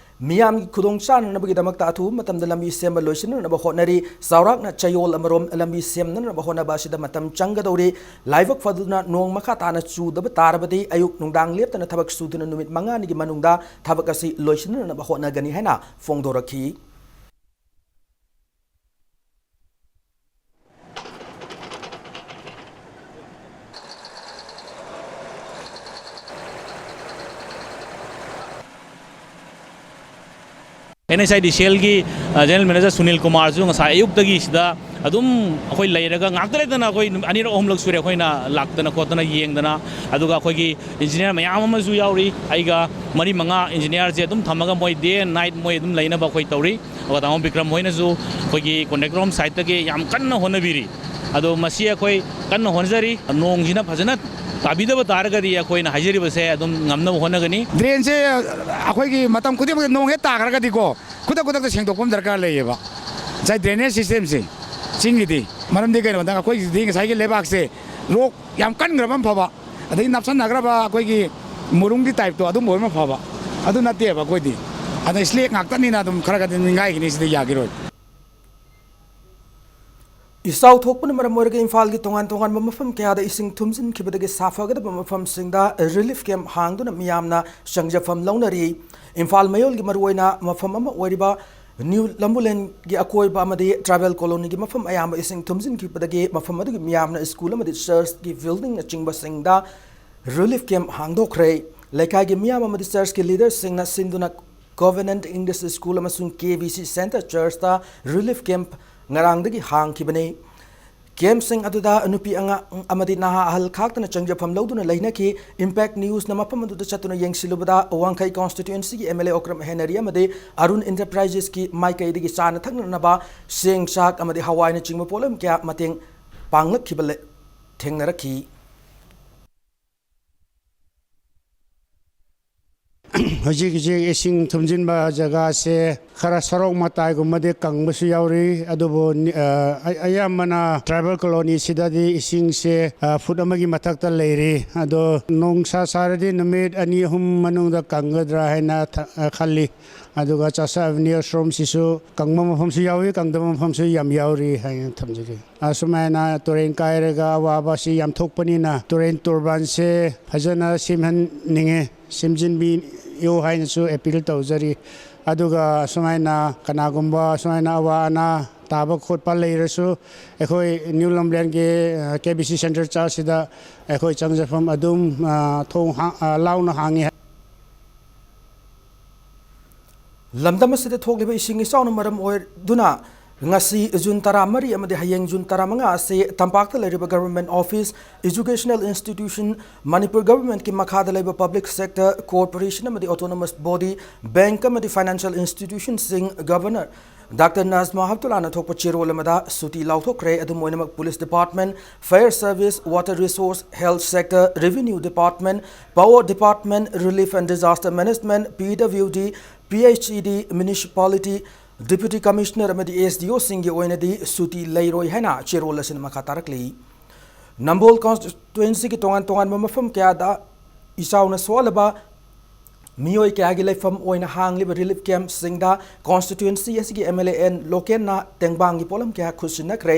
ꯃꯤꯌꯥꯝꯒꯤ ꯈꯨꯗꯣꯡꯆꯥꯅꯅꯕꯒꯤꯗꯃꯛꯇ ꯑꯊꯨꯕ ꯃꯇꯝꯗ ꯂꯝꯕꯤ ꯁꯦꯝꯕ ꯂꯣꯏꯁꯤꯟꯅꯅꯕ ꯍꯣꯠꯅꯔꯤ꯫ ꯆꯥꯎꯔꯥꯛꯅ ꯆꯌꯣꯜ ꯑꯃꯔꯣꯝ ꯂꯝꯕꯤ ꯁꯦꯝꯅꯅꯕ ꯍꯣꯠꯅꯕ ꯑꯁꯤꯗ ꯃꯇꯝ ꯆꯪꯒꯗꯧꯔꯤ꯫ ꯂꯥꯏꯕꯛ ꯐꯗꯨꯅ ꯅꯣꯡ ꯃꯈꯥ ꯇꯥꯅ ꯆꯨꯗꯕ ꯇꯥꯔꯕꯗꯤ ꯑꯌꯨꯛ ꯅꯨꯡꯗꯥꯡ ꯂꯦꯞꯇꯅ ꯊꯕꯛ ꯁꯨꯗꯨꯅ ꯅꯨꯃꯤꯠ ꯃꯉꯥꯅꯤꯒꯤ ꯃꯅꯨꯡꯗ ꯊꯕꯛ ꯑꯁꯤ ꯂꯣꯏꯁꯤꯟꯅꯅꯕ ꯍꯣꯠꯅꯒꯅꯤ ꯍꯥꯏꯅ ꯐꯣꯡꯗꯣꯔꯛꯈꯤ꯫ NHIDCLꯒꯤ, ꯑ, general manager ꯁꯨꯅꯤꯜ ꯀꯨꯃꯥꯔꯁꯨ ꯉꯁꯥꯏ ꯑꯌꯨꯛꯇꯒꯤ ꯁꯤꯗ ꯑꯗꯨꯝ ꯑꯩꯈꯣꯏ ꯂꯩꯔꯒ ꯉꯥꯛꯇ ꯂꯩꯇꯅ ꯑꯩꯈꯣꯏ ꯅꯨꯃꯤꯠ ꯑꯅꯤꯔꯛ ꯑꯍꯨꯝꯂꯛ ꯁꯨꯔꯦ ꯑꯩꯈꯣꯏꯅ ꯂꯥꯛꯇꯅ ꯈꯣꯠꯇꯅ ꯌꯦꯡꯗꯅ꯫ ꯑꯗꯨꯒ ꯑꯩꯈꯣꯏꯒꯤ engineer ꯃꯌꯥꯝ ꯑꯃꯁꯨ ꯌꯥꯎꯔꯤ꯫ ꯑꯩꯒ ꯃꯔꯤ ꯃꯉꯥ engineerꯁꯦ ꯑꯗꯨꯝ ꯊꯝꯃꯒ ꯃꯣꯏ day and night ꯃꯣꯏ ꯑꯗꯨꯝ ꯂꯩꯅꯕ ꯑꯩꯈꯣꯏ ꯇꯧꯔꯤ꯫ ꯑꯗꯨꯒ ꯇꯥꯃꯣ ꯕꯤꯀ꯭ꯔꯝ ꯍꯣꯏꯅꯁꯨ ꯑꯩꯈꯣꯏꯒꯤ contractor ꯍꯣꯝ sideꯇꯒꯤ ꯌꯥꯝ ꯀꯟꯅ ꯍꯣꯠꯅꯕꯤꯔꯤ꯫ ꯑꯗꯣ ꯃꯁꯤ ꯑꯩꯈꯣꯏ ꯀꯟꯅ ꯍꯣꯠꯅꯖꯔꯤ꯫ ꯅꯣꯡꯁꯤꯅ ꯐꯖꯅ ꯇꯥꯕꯤꯗꯕ ꯇꯥꯔꯒꯗꯤ ꯑꯩꯈꯣꯏꯅ ꯍꯥꯏꯖꯔꯤꯕꯁꯦ ꯑꯗꯨꯝ ꯉꯝꯅꯕ ꯍꯣꯠꯅꯒꯅꯤ꯫ Drainꯁꯦ ꯑꯩꯈꯣꯏꯒꯤ ꯃꯇꯝ ꯈꯨꯗꯤꯡꯃꯛꯇ ꯅꯣꯡ ꯍꯦꯛ ꯇꯥꯈ꯭ꯔꯒꯗꯤꯀꯣ, ꯈꯨꯗꯛ ꯈꯨꯗꯛꯇ ꯁꯦꯡꯗꯣꯛꯄ ꯑꯃ ꯗꯔꯀꯥꯔ ꯂꯩꯌꯦꯕ꯫ ꯉꯁꯥꯏ drainage systemꯁꯦ, ꯆꯤꯡꯒꯤꯗꯤ ꯃꯔꯝꯗꯤ ꯀꯩꯅꯣꯗ ꯑꯩꯈꯣꯏꯒꯤꯗꯤ ꯉꯁꯥꯏꯒꯤ ꯂꯩꯕꯥꯛꯁꯦ ꯔꯣꯛ ꯌꯥꯝ ꯀꯟꯈ꯭ꯔꯕ ꯑꯃ ꯐꯕ, ꯑꯗꯩ ꯅꯞꯁꯟꯅꯈ꯭ꯔꯕ ꯑꯩꯈꯣꯏꯒꯤ ꯃꯨꯔꯨꯝꯒꯤ ꯇꯥꯏꯞꯇꯣ ꯑꯗꯨꯝꯕ ꯑꯣꯏꯕ ꯑꯃ ꯐꯕ, ꯑꯗꯨ ꯅꯠꯇꯦꯕ ꯑꯩꯈꯣꯏꯗꯤ꯫ ꯑꯗ ꯁ꯭ꯂꯦꯛ ꯉꯥꯛꯇꯅꯤꯅ ꯑꯗꯨꯝ ꯈꯔ ꯈꯔꯗꯤ ꯅꯤꯡꯒꯥꯏꯒꯅꯤ, ꯁꯤꯗꯤ ꯌꯥꯈꯤꯔꯣꯏ꯫ ꯏꯆꯥꯎ ꯊꯣꯛꯄꯅ ꯃꯔꯝ ꯑꯣꯏꯔꯒ ꯏꯝꯐꯥꯜꯒꯤ ꯇꯣꯉꯥꯟ ꯇꯣꯉꯥꯟꯕ ꯃꯐꯝ ꯀꯌꯥꯗ ꯏꯁꯤꯡ ꯊꯨꯝꯖꯤꯟꯈꯤꯕꯗꯒꯤ ꯁꯥꯐꯒꯗꯕ ꯃꯐꯝꯁꯤꯡꯗ ꯔꯤꯂꯤꯐ ꯀꯦꯝꯞ ꯍꯥꯡꯗꯨꯅ ꯃꯤꯌꯥꯝꯅ ꯆꯪꯖꯐꯝ ꯂꯧꯅꯔꯤ꯫ ꯏꯝꯐꯥꯜ ꯃꯌꯣꯜꯒꯤ ꯃꯔꯨꯑꯣꯏꯅ ꯃꯐꯝ ꯑꯃ ꯑꯣꯏꯔꯤꯕ ꯅ꯭ꯌꯨ ꯂꯝꯕꯨꯂꯦꯟꯒꯤ ꯑꯀꯣꯏꯕ ꯑꯃꯗꯤ ꯇ꯭ꯔꯥꯏꯕꯦꯜ ꯀꯣꯂꯣꯅꯤꯒꯤ ꯃꯐꯝ ꯑꯌꯥꯝꯕ ꯏꯁꯤꯡ ꯊꯨꯝꯖꯤꯟꯈꯤꯕꯗꯒꯤ ꯃꯐꯝ ꯑꯗꯨꯒꯤ ꯃꯤꯌꯥꯝꯅ ꯁ꯭ꯀꯨꯜ ꯑꯃꯗꯤ ꯆꯔꯆꯀꯤ ꯕꯤꯜꯗꯤꯡꯅꯆꯤꯡꯕꯁꯤꯡꯗ ꯔꯤꯂꯤꯐ ꯀꯦꯝꯞ ꯍꯥꯡꯗꯣꯛꯈ꯭ꯔꯦ꯫ ꯂꯩꯀꯥꯏꯒꯤ ꯃꯤꯌꯥꯝ ꯑꯃꯗꯤ ꯆꯔꯆꯀꯤ ꯂꯤꯗꯔꯁꯤꯡꯅ ꯁꯤꯟꯗꯨꯅ ꯀꯣꯚꯦꯅꯦꯟꯠ ꯏꯪꯂꯤꯁ ꯁ꯭ꯀꯨꯜ ꯑꯃꯁꯨꯡ ꯀꯦ ꯕꯤ ꯁꯤ ꯁꯦꯟꯇꯔ ꯆꯔꯆꯇ ꯔꯤꯂꯤꯐ ꯀꯦꯝꯞ ꯉꯔꯥꯡꯗꯒꯤ ꯍꯥꯡꯈꯤꯕꯅꯤ꯫ ꯀꯦꯝꯞꯁꯤꯡ ꯑꯗꯨꯗ ꯅꯨꯄꯤ ꯑꯉꯥꯡ ꯑꯃꯗꯤ ꯅꯍꯥ ꯑꯍꯜ ꯈꯥꯛꯇꯅ ꯆꯪꯖꯐꯝ ꯂꯧꯗꯨꯅ ꯂꯩꯅꯈꯤ꯫ ꯏꯝꯄꯦꯛ ꯅ꯭ꯌꯨꯁꯅ ꯃꯐꯝ ꯑꯗꯨꯗ ꯆꯠꯇꯨꯅ ꯌꯦꯡꯁꯤꯜꯂꯨꯕꯗ ꯋꯥꯡꯈꯩ ꯀꯣꯟꯁꯇꯤꯇ꯭ꯌꯨꯑꯦꯟꯁꯤꯒꯤ M L A Okram Henry ꯑꯃꯗꯤ ꯑꯔꯨꯟ ꯏꯟꯇꯔꯄ꯭ꯔꯥꯏꯖꯦꯁꯀꯤ ꯃꯥꯏꯀꯩꯗꯒꯤ ꯆꯥꯅ ꯊꯛꯅꯅꯕ ꯆꯦꯡ, ꯆꯥꯛ ꯑꯃꯗꯤ ꯍꯋꯥꯏꯅꯆꯤꯡꯕ ꯄꯣꯠꯂꯝ ꯀꯌꯥ ꯃꯇꯦꯡ ꯄꯥꯡꯂꯛꯈꯤꯕ ꯂꯩ-, ꯊꯦꯡꯅꯔꯛꯈꯤ꯫ ꯍꯧꯖꯤꯛ ꯍꯧꯖꯤꯛ ꯏꯁꯤꯡ ꯊꯨꯝꯖꯤꯟꯕ ꯖꯒꯥꯁꯦ ꯈꯔ ꯁꯣꯔꯣꯛ ꯃꯇꯥꯏꯒꯨꯝꯕꯗꯤ ꯀꯪꯕꯁꯨ ꯌꯥꯎꯔꯤ, ꯑꯗꯨꯕꯨ ꯅꯤ-, ꯑ, ꯑ-, ꯑꯌꯥꯝꯕꯅ ꯇ꯭ꯔꯥꯏꯕꯦꯜ ꯀꯣꯂꯣꯅꯤꯁꯤꯗꯗꯤ ꯏꯁꯤꯡꯁꯦ, ꯑ, ꯐꯨꯠ ꯑꯃꯒꯤ ꯃꯊꯛꯇ ꯂꯩꯔꯤ꯫ ꯑꯗꯣ ꯅꯣꯡꯁꯥ ꯁꯥꯔꯗꯤ ꯅꯨꯃꯤꯠ ꯑꯅꯤ ꯑꯍꯨꯝ ꯃꯅꯨꯡꯗ ꯀꯪꯒꯗ꯭ꯔꯥ ꯍꯥꯏꯅ ꯊ-, ꯑ, ꯈꯜꯂꯤ꯫ ꯑꯗꯨꯒ ꯆꯥꯆꯥ ꯑꯦꯚꯦꯅ꯭ꯌꯨ ꯁꯣꯝꯁꯤꯁꯨ ꯀꯪꯕ ꯃꯐꯝꯁꯨ ꯌꯥꯎꯏ, ꯀꯪꯗꯕ ꯃꯐꯝꯁꯨ ꯌꯥꯝ ꯌꯥꯎꯔꯤ ꯍꯥꯏꯅ ꯊꯝꯖꯒꯦ꯫ ꯑꯁꯨꯃꯥꯏꯅ ꯇꯨꯔꯦꯟ ꯀꯥꯏꯔꯒ ꯑꯋꯥꯕꯁꯤ ꯌꯥꯝ ꯊꯣꯛꯄꯅꯤꯅ ꯇꯨꯔꯦꯟ ꯇꯣꯔꯕꯥꯟꯁꯦ ꯐꯖꯅ ꯁꯦꯝꯍꯟꯅꯤꯡꯉꯦ, ꯁꯦꯝꯖꯤꯟꯕꯤꯌꯨ ꯍꯥꯏꯅꯁꯨ ꯑꯦꯄꯤꯜ ꯇꯧꯖꯔꯤ꯫ ꯑꯗꯨꯒ ꯁꯨꯃꯥꯏꯅ ꯀꯅꯥꯒꯨꯝꯕ ꯁꯨꯃꯥꯏꯅ ꯑꯋꯥ ꯑꯅꯥ ꯇꯥꯕ ꯈꯣꯠꯄ ꯂꯩꯔꯁꯨ ꯑꯩꯈꯣꯏ ꯅ꯭ꯌꯨ ꯂꯝꯂꯦꯟꯒꯤ, ꯑ, ꯀꯦ ꯕꯤ ꯁꯤ ꯁꯦꯟꯇꯔ ꯆꯔꯆꯁꯤꯗ ꯑꯩꯈꯣꯏ ꯆꯪꯖꯐꯝ ꯑꯗꯨꯝ, ꯑ, ꯊꯣꯡ ꯍꯥ-, ꯑ, ꯂꯥꯎꯅ ꯍꯥꯡꯉꯤ꯫ ꯂꯝꯗꯝ ꯑꯁꯤꯗ ꯊꯣꯛꯂꯤꯕ ꯏꯁꯤꯡ ꯏꯆꯥꯎꯅ ꯃꯔꯝ ꯑꯣꯏꯗꯨꯅ ꯉꯁꯤ ꯖꯨꯟ ꯇꯔꯥꯃꯔꯤ ꯑꯃꯗꯤ ꯍꯌꯦꯡ ꯖꯨꯟ ꯇꯔꯥꯃꯉꯥ ꯑꯁꯤ ꯇꯝꯄꯥꯛꯇ ꯂꯩꯔꯤꯕ government office, educational institution, Manipur governmentꯀꯤ ꯃꯈꯥꯗ ꯂꯩꯕ public sector, corporation ꯑꯃꯗꯤ autonomous body, bank ꯑꯃꯗꯤ financial institutionꯁꯤꯡ, Governor Doctor ꯅꯖꯃꯥ ꯍꯦꯞꯇꯨꯜꯂꯥꯅ ꯊꯣꯛꯄ ꯆꯦꯔꯣꯜ ꯑꯃꯗ ꯁꯨꯇꯤ ꯂꯥꯎꯊꯣꯛꯈ꯭ꯔꯦ꯫ ꯑꯗꯨꯝ ꯑꯣꯏꯅꯃꯛ police department, fire service, water resource, health sector, revenue department, power department, relief and disaster management, P W D, P H E D, municipality, Deputy Commissioner ꯑꯃꯗꯤ S D O ꯁꯤꯡꯒꯤ ꯑꯣꯏꯅꯗꯤ ꯁꯨꯇꯤ ꯂꯩꯔꯣꯏ ꯍꯥꯏꯅ ꯆꯦꯔꯣꯜ ꯑꯁꯤꯅ ꯃꯈꯥ ꯇꯥꯔꯛꯂꯤ꯫ ꯅꯝꯕꯣꯜ constituency ꯒꯤ ꯇꯣꯉꯥꯟ ꯇꯣꯉꯥꯟꯕ ꯃꯐꯝ ꯀꯌꯥꯗ ꯏꯆꯥꯎꯅ ꯁꯣꯛꯍꯜꯂꯕ ꯃꯤꯑꯣꯏ ꯀꯌꯥꯒꯤ ꯂꯩꯐꯝ ꯑꯣꯏꯅ ꯍꯥꯡꯂꯤꯕ relief camp ꯁꯤꯡꯗ constituency ꯑꯁꯤꯒꯤ M L A N ꯂꯣꯀꯦꯟꯅ ꯇꯦꯡꯕꯥꯡꯒꯤ ꯄꯣꯠꯂꯝ ꯀꯌꯥ ꯈꯨꯠꯁꯤꯟꯅꯈ꯭ꯔꯦ꯫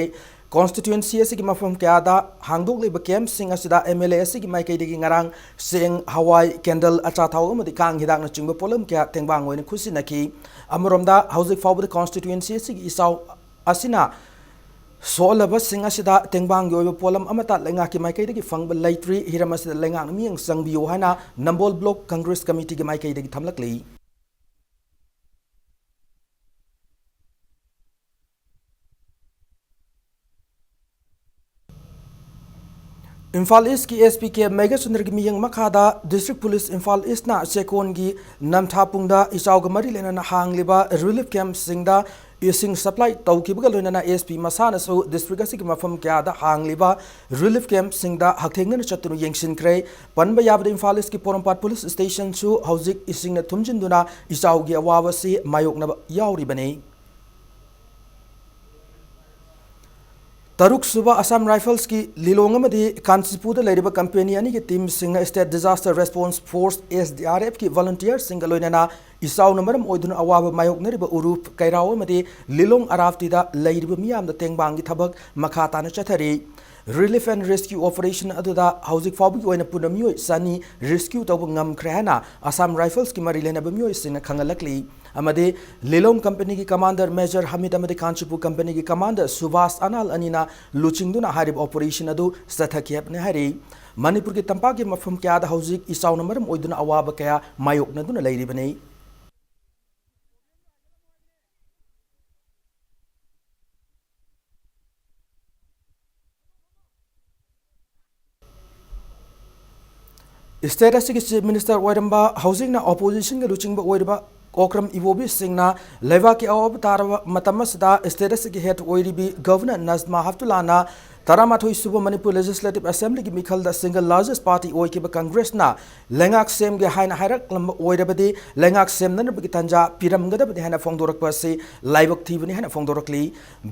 Constituency ꯑꯁꯤꯒꯤ ꯃꯐꯝ ꯀꯌꯥꯗ ꯍꯥꯡꯗꯣꯛꯂꯤꯕ camp ꯁꯤꯡ ꯑꯁꯤꯗ M L A ꯑꯁꯤꯒꯤ ꯃꯥꯏꯀꯩꯗꯒꯤ ꯉꯔꯥꯡ ꯆꯦꯡ, ꯍꯋꯥꯏ, candle, ꯑꯆꯥꯊꯥꯎ ꯑꯃꯗꯤ ꯀꯥꯡ ꯍꯤꯗꯥꯛꯅꯆꯤꯡꯕ ꯄꯣꯠꯂꯝ ꯀꯌꯥ ꯇꯦꯡꯕꯥꯡ ꯑꯣꯏꯅ ꯈꯨꯠꯁꯤꯟꯅꯈꯤ꯫ ꯑꯃꯔꯣꯝꯗ, ꯍꯧꯖꯤꯛ ꯐꯥꯎꯕꯗ constituency ꯑꯁꯤꯒꯤ ꯏꯆꯥꯎ ꯑꯁꯤꯅ ꯁꯣꯛꯍꯜꯂꯕꯁꯤꯡ ꯑꯁꯤꯗ ꯇꯦꯡꯕꯥꯡꯒꯤ ꯑꯣꯏꯕ ꯄꯣꯠꯂꯝ ꯑꯃꯠꯇ ꯂꯩꯉꯥꯛꯀꯤ ꯃꯥꯏꯀꯩꯗꯒꯤ ꯐꯪꯕ ꯂꯩꯇ꯭ꯔꯤ꯫ ꯍꯤꯔꯝ ꯑꯁꯤꯗ ꯂꯩꯉꯥꯛꯅ ꯃꯤꯠꯌꯦꯡ ꯆꯪꯕꯤꯌꯨ ꯍꯥꯏꯅ ꯅꯝꯕꯣꯜ Block Congress Committee ꯒꯤ ꯃꯥꯏꯀꯩꯗꯒꯤ ꯊꯝꯂꯛꯂꯤ꯫ ꯏꯝꯐꯥꯜ East ꯀꯤ S P K ꯃꯦꯘꯆꯟꯗ꯭ꯔꯒꯤ ꯃꯤꯠꯌꯦꯡ ꯃꯈꯥꯗ District Police ꯏꯝꯐꯥꯜ East ꯅ ꯆꯦꯛꯀꯣꯟꯒꯤ ꯅꯝꯊꯥꯄꯨꯡꯗ ꯏꯆꯥꯎꯒ ꯃꯔꯤ ꯂꯩꯅꯅ ꯍꯥꯡꯂꯤꯕ relief camp ꯁꯤꯡꯗ ꯏꯁꯤꯡ supply ꯇꯧꯈꯤꯕꯒ ꯂꯣꯏꯅꯅ S P ꯃꯁꯥꯅꯁꯨ district ꯑꯁꯤꯒꯤ ꯃꯐꯝ ꯀꯌꯥꯗ ꯍꯥꯡꯂꯤꯕ relief camp ꯁꯤꯡꯗ ꯍꯛꯊꯦꯡꯅꯅ ꯆꯠꯇꯨꯅ ꯌꯦꯡꯁꯤꯟꯈ꯭ꯔꯦ꯫ ꯄꯟꯕ ꯌꯥꯕꯗ, ꯏꯝꯐꯥꯜ East ꯀꯤ ꯄꯣꯔꯣꯝꯄꯥꯠ police station ꯁꯨ ꯍꯧꯖꯤꯛ ꯏꯁꯤꯡꯅ ꯊꯨꯝꯖꯤꯟꯗꯨꯅ ꯏꯆꯥꯎꯒꯤ ꯑꯋꯥꯕ ꯑꯁꯤ ꯃꯥꯌꯣꯛꯅꯕ ꯌꯥꯎꯔꯤꯕꯅꯤ꯫ ꯇꯔꯨꯛ ꯁꯨꯕ Assam Rifles ꯀꯤ ꯂꯤꯂꯣꯡ ꯑꯃꯗꯤ ꯀꯥꯟꯆꯤꯄꯨꯔꯗ ꯂꯩꯔꯤꯕ company ꯑꯅꯤꯒꯤ team ꯁꯤꯡꯅ State Disaster Response Force, S D R F ꯀꯤ volunteer ꯁꯤꯡꯒ ꯂꯣꯏꯅꯅ ꯏꯆꯥꯎꯅ ꯃꯔꯝ ꯑꯣꯏꯗꯨꯅ ꯑꯋꯥꯕ ꯃꯥꯌꯣꯛꯅꯔꯤꯕ ꯎꯔꯨꯞ, ꯀꯩꯔꯥꯎ ꯑꯃꯗꯤ ꯂꯤꯂꯣꯡ ꯑꯔꯥꯞꯇꯤꯗ ꯂꯩꯔꯤꯕ ꯃꯤꯌꯥꯝꯗ ꯇꯦꯡꯕꯥꯡꯒꯤ ꯊꯕꯛ ꯃꯈꯥ ꯇꯥꯅ ꯆꯠꯊꯔꯤ꯫ Relief and rescue operation ꯑꯗꯨꯗ ꯍꯧꯖꯤꯛ ꯐꯥꯎꯕꯒꯤ ꯑꯣꯏꯅ ꯄꯨꯟꯅ ꯃꯤꯑꯣꯏ ꯆꯅꯤ rescue ꯇꯧꯕ ꯉꯝꯈ꯭ꯔꯦ ꯍꯥꯏꯅ Assam Rifles ꯀꯤ ꯃꯔꯤ ꯂꯩꯅꯕ ꯃꯤꯑꯣꯏꯁꯤꯡꯅ ꯈꯪꯍꯜꯂꯛꯂꯤ꯫ ꯑꯃꯗꯤ ꯂꯤꯂꯣꯡ company ꯒꯤ commander Major ꯍꯃꯤꯗ ꯑꯃꯗꯤ ꯀꯥꯟꯆꯤꯄꯨꯔ company ꯒꯤ commander ꯁꯨꯚꯥꯁ ꯑꯅꯥꯜ ꯑꯅꯤꯅ ꯂꯨꯆꯤꯡꯗꯨꯅ ꯍꯥꯏꯔꯤꯕ operation ꯑꯗꯨ ꯆꯠꯊꯈꯤ ꯍꯥꯏꯕꯅꯤ ꯍꯥꯏꯔꯤ꯫ ꯃꯅꯤꯄꯨꯔꯒꯤ ꯇꯝꯄꯥꯛꯀꯤ ꯃꯐꯝ ꯀꯌꯥꯗ ꯍꯧꯖꯤꯛ ꯏꯆꯥꯎꯅ ꯃꯔꯝ ꯑꯣꯏꯗꯨꯅ ꯑꯋꯥꯕ ꯀꯌꯥ ꯃꯥꯌꯣꯛꯅꯗꯨꯅ ꯂꯩꯔꯤꯕꯅꯤ꯫ State ꯑꯁꯤꯒꯤ Chief Minister ꯑꯣꯏꯔꯝꯕ, ꯍꯧꯖꯤꯛꯅ opposition ꯒꯤ ꯂꯨꯆꯤꯡꯕ ꯑꯣꯏꯔꯤꯕ ꯀꯣꯀ꯭ꯔꯝ ꯏꯕꯣꯕꯤꯁꯤꯡꯅ ꯂꯩꯕꯥꯛꯀꯤ ꯑꯋꯥꯕ ꯇꯥꯔꯕ ꯃꯇꯝ ꯑꯁꯤꯗ state ꯑꯁꯤꯒꯤ head ꯑꯣꯏꯔꯤꯕꯤ Governor ꯅꯖꯃꯥ ꯍꯦꯞꯇꯨꯂꯥꯅ ꯇꯔꯥꯃꯥꯊꯣꯏ ꯁꯨꯕ Manipur Legislative Assemblyꯒꯤ ꯃꯤꯈꯜꯗ single largest party ꯑꯣꯏꯈꯤꯕ Congressꯅ ꯂꯩꯉꯥꯛ ꯁꯦꯝꯒꯦ ꯍꯥꯏꯅ ꯍꯥꯏꯔꯛꯂꯝꯕ ꯑꯣꯏꯔꯕꯗꯤ ꯂꯩꯉꯥꯛ ꯁꯦꯝꯅꯅꯕꯒꯤ ꯇꯥꯟꯖꯥ ꯄꯤꯔꯝꯒꯗꯕꯅꯤ ꯍꯥꯏꯅ ꯐꯣꯡꯗꯣꯔꯛꯄ ꯑꯁꯤ ꯂꯥꯏꯕꯛ ꯊꯤꯕꯅꯤ ꯍꯥꯏꯅ ꯐꯣꯡꯗꯣꯔꯛꯂꯤ꯫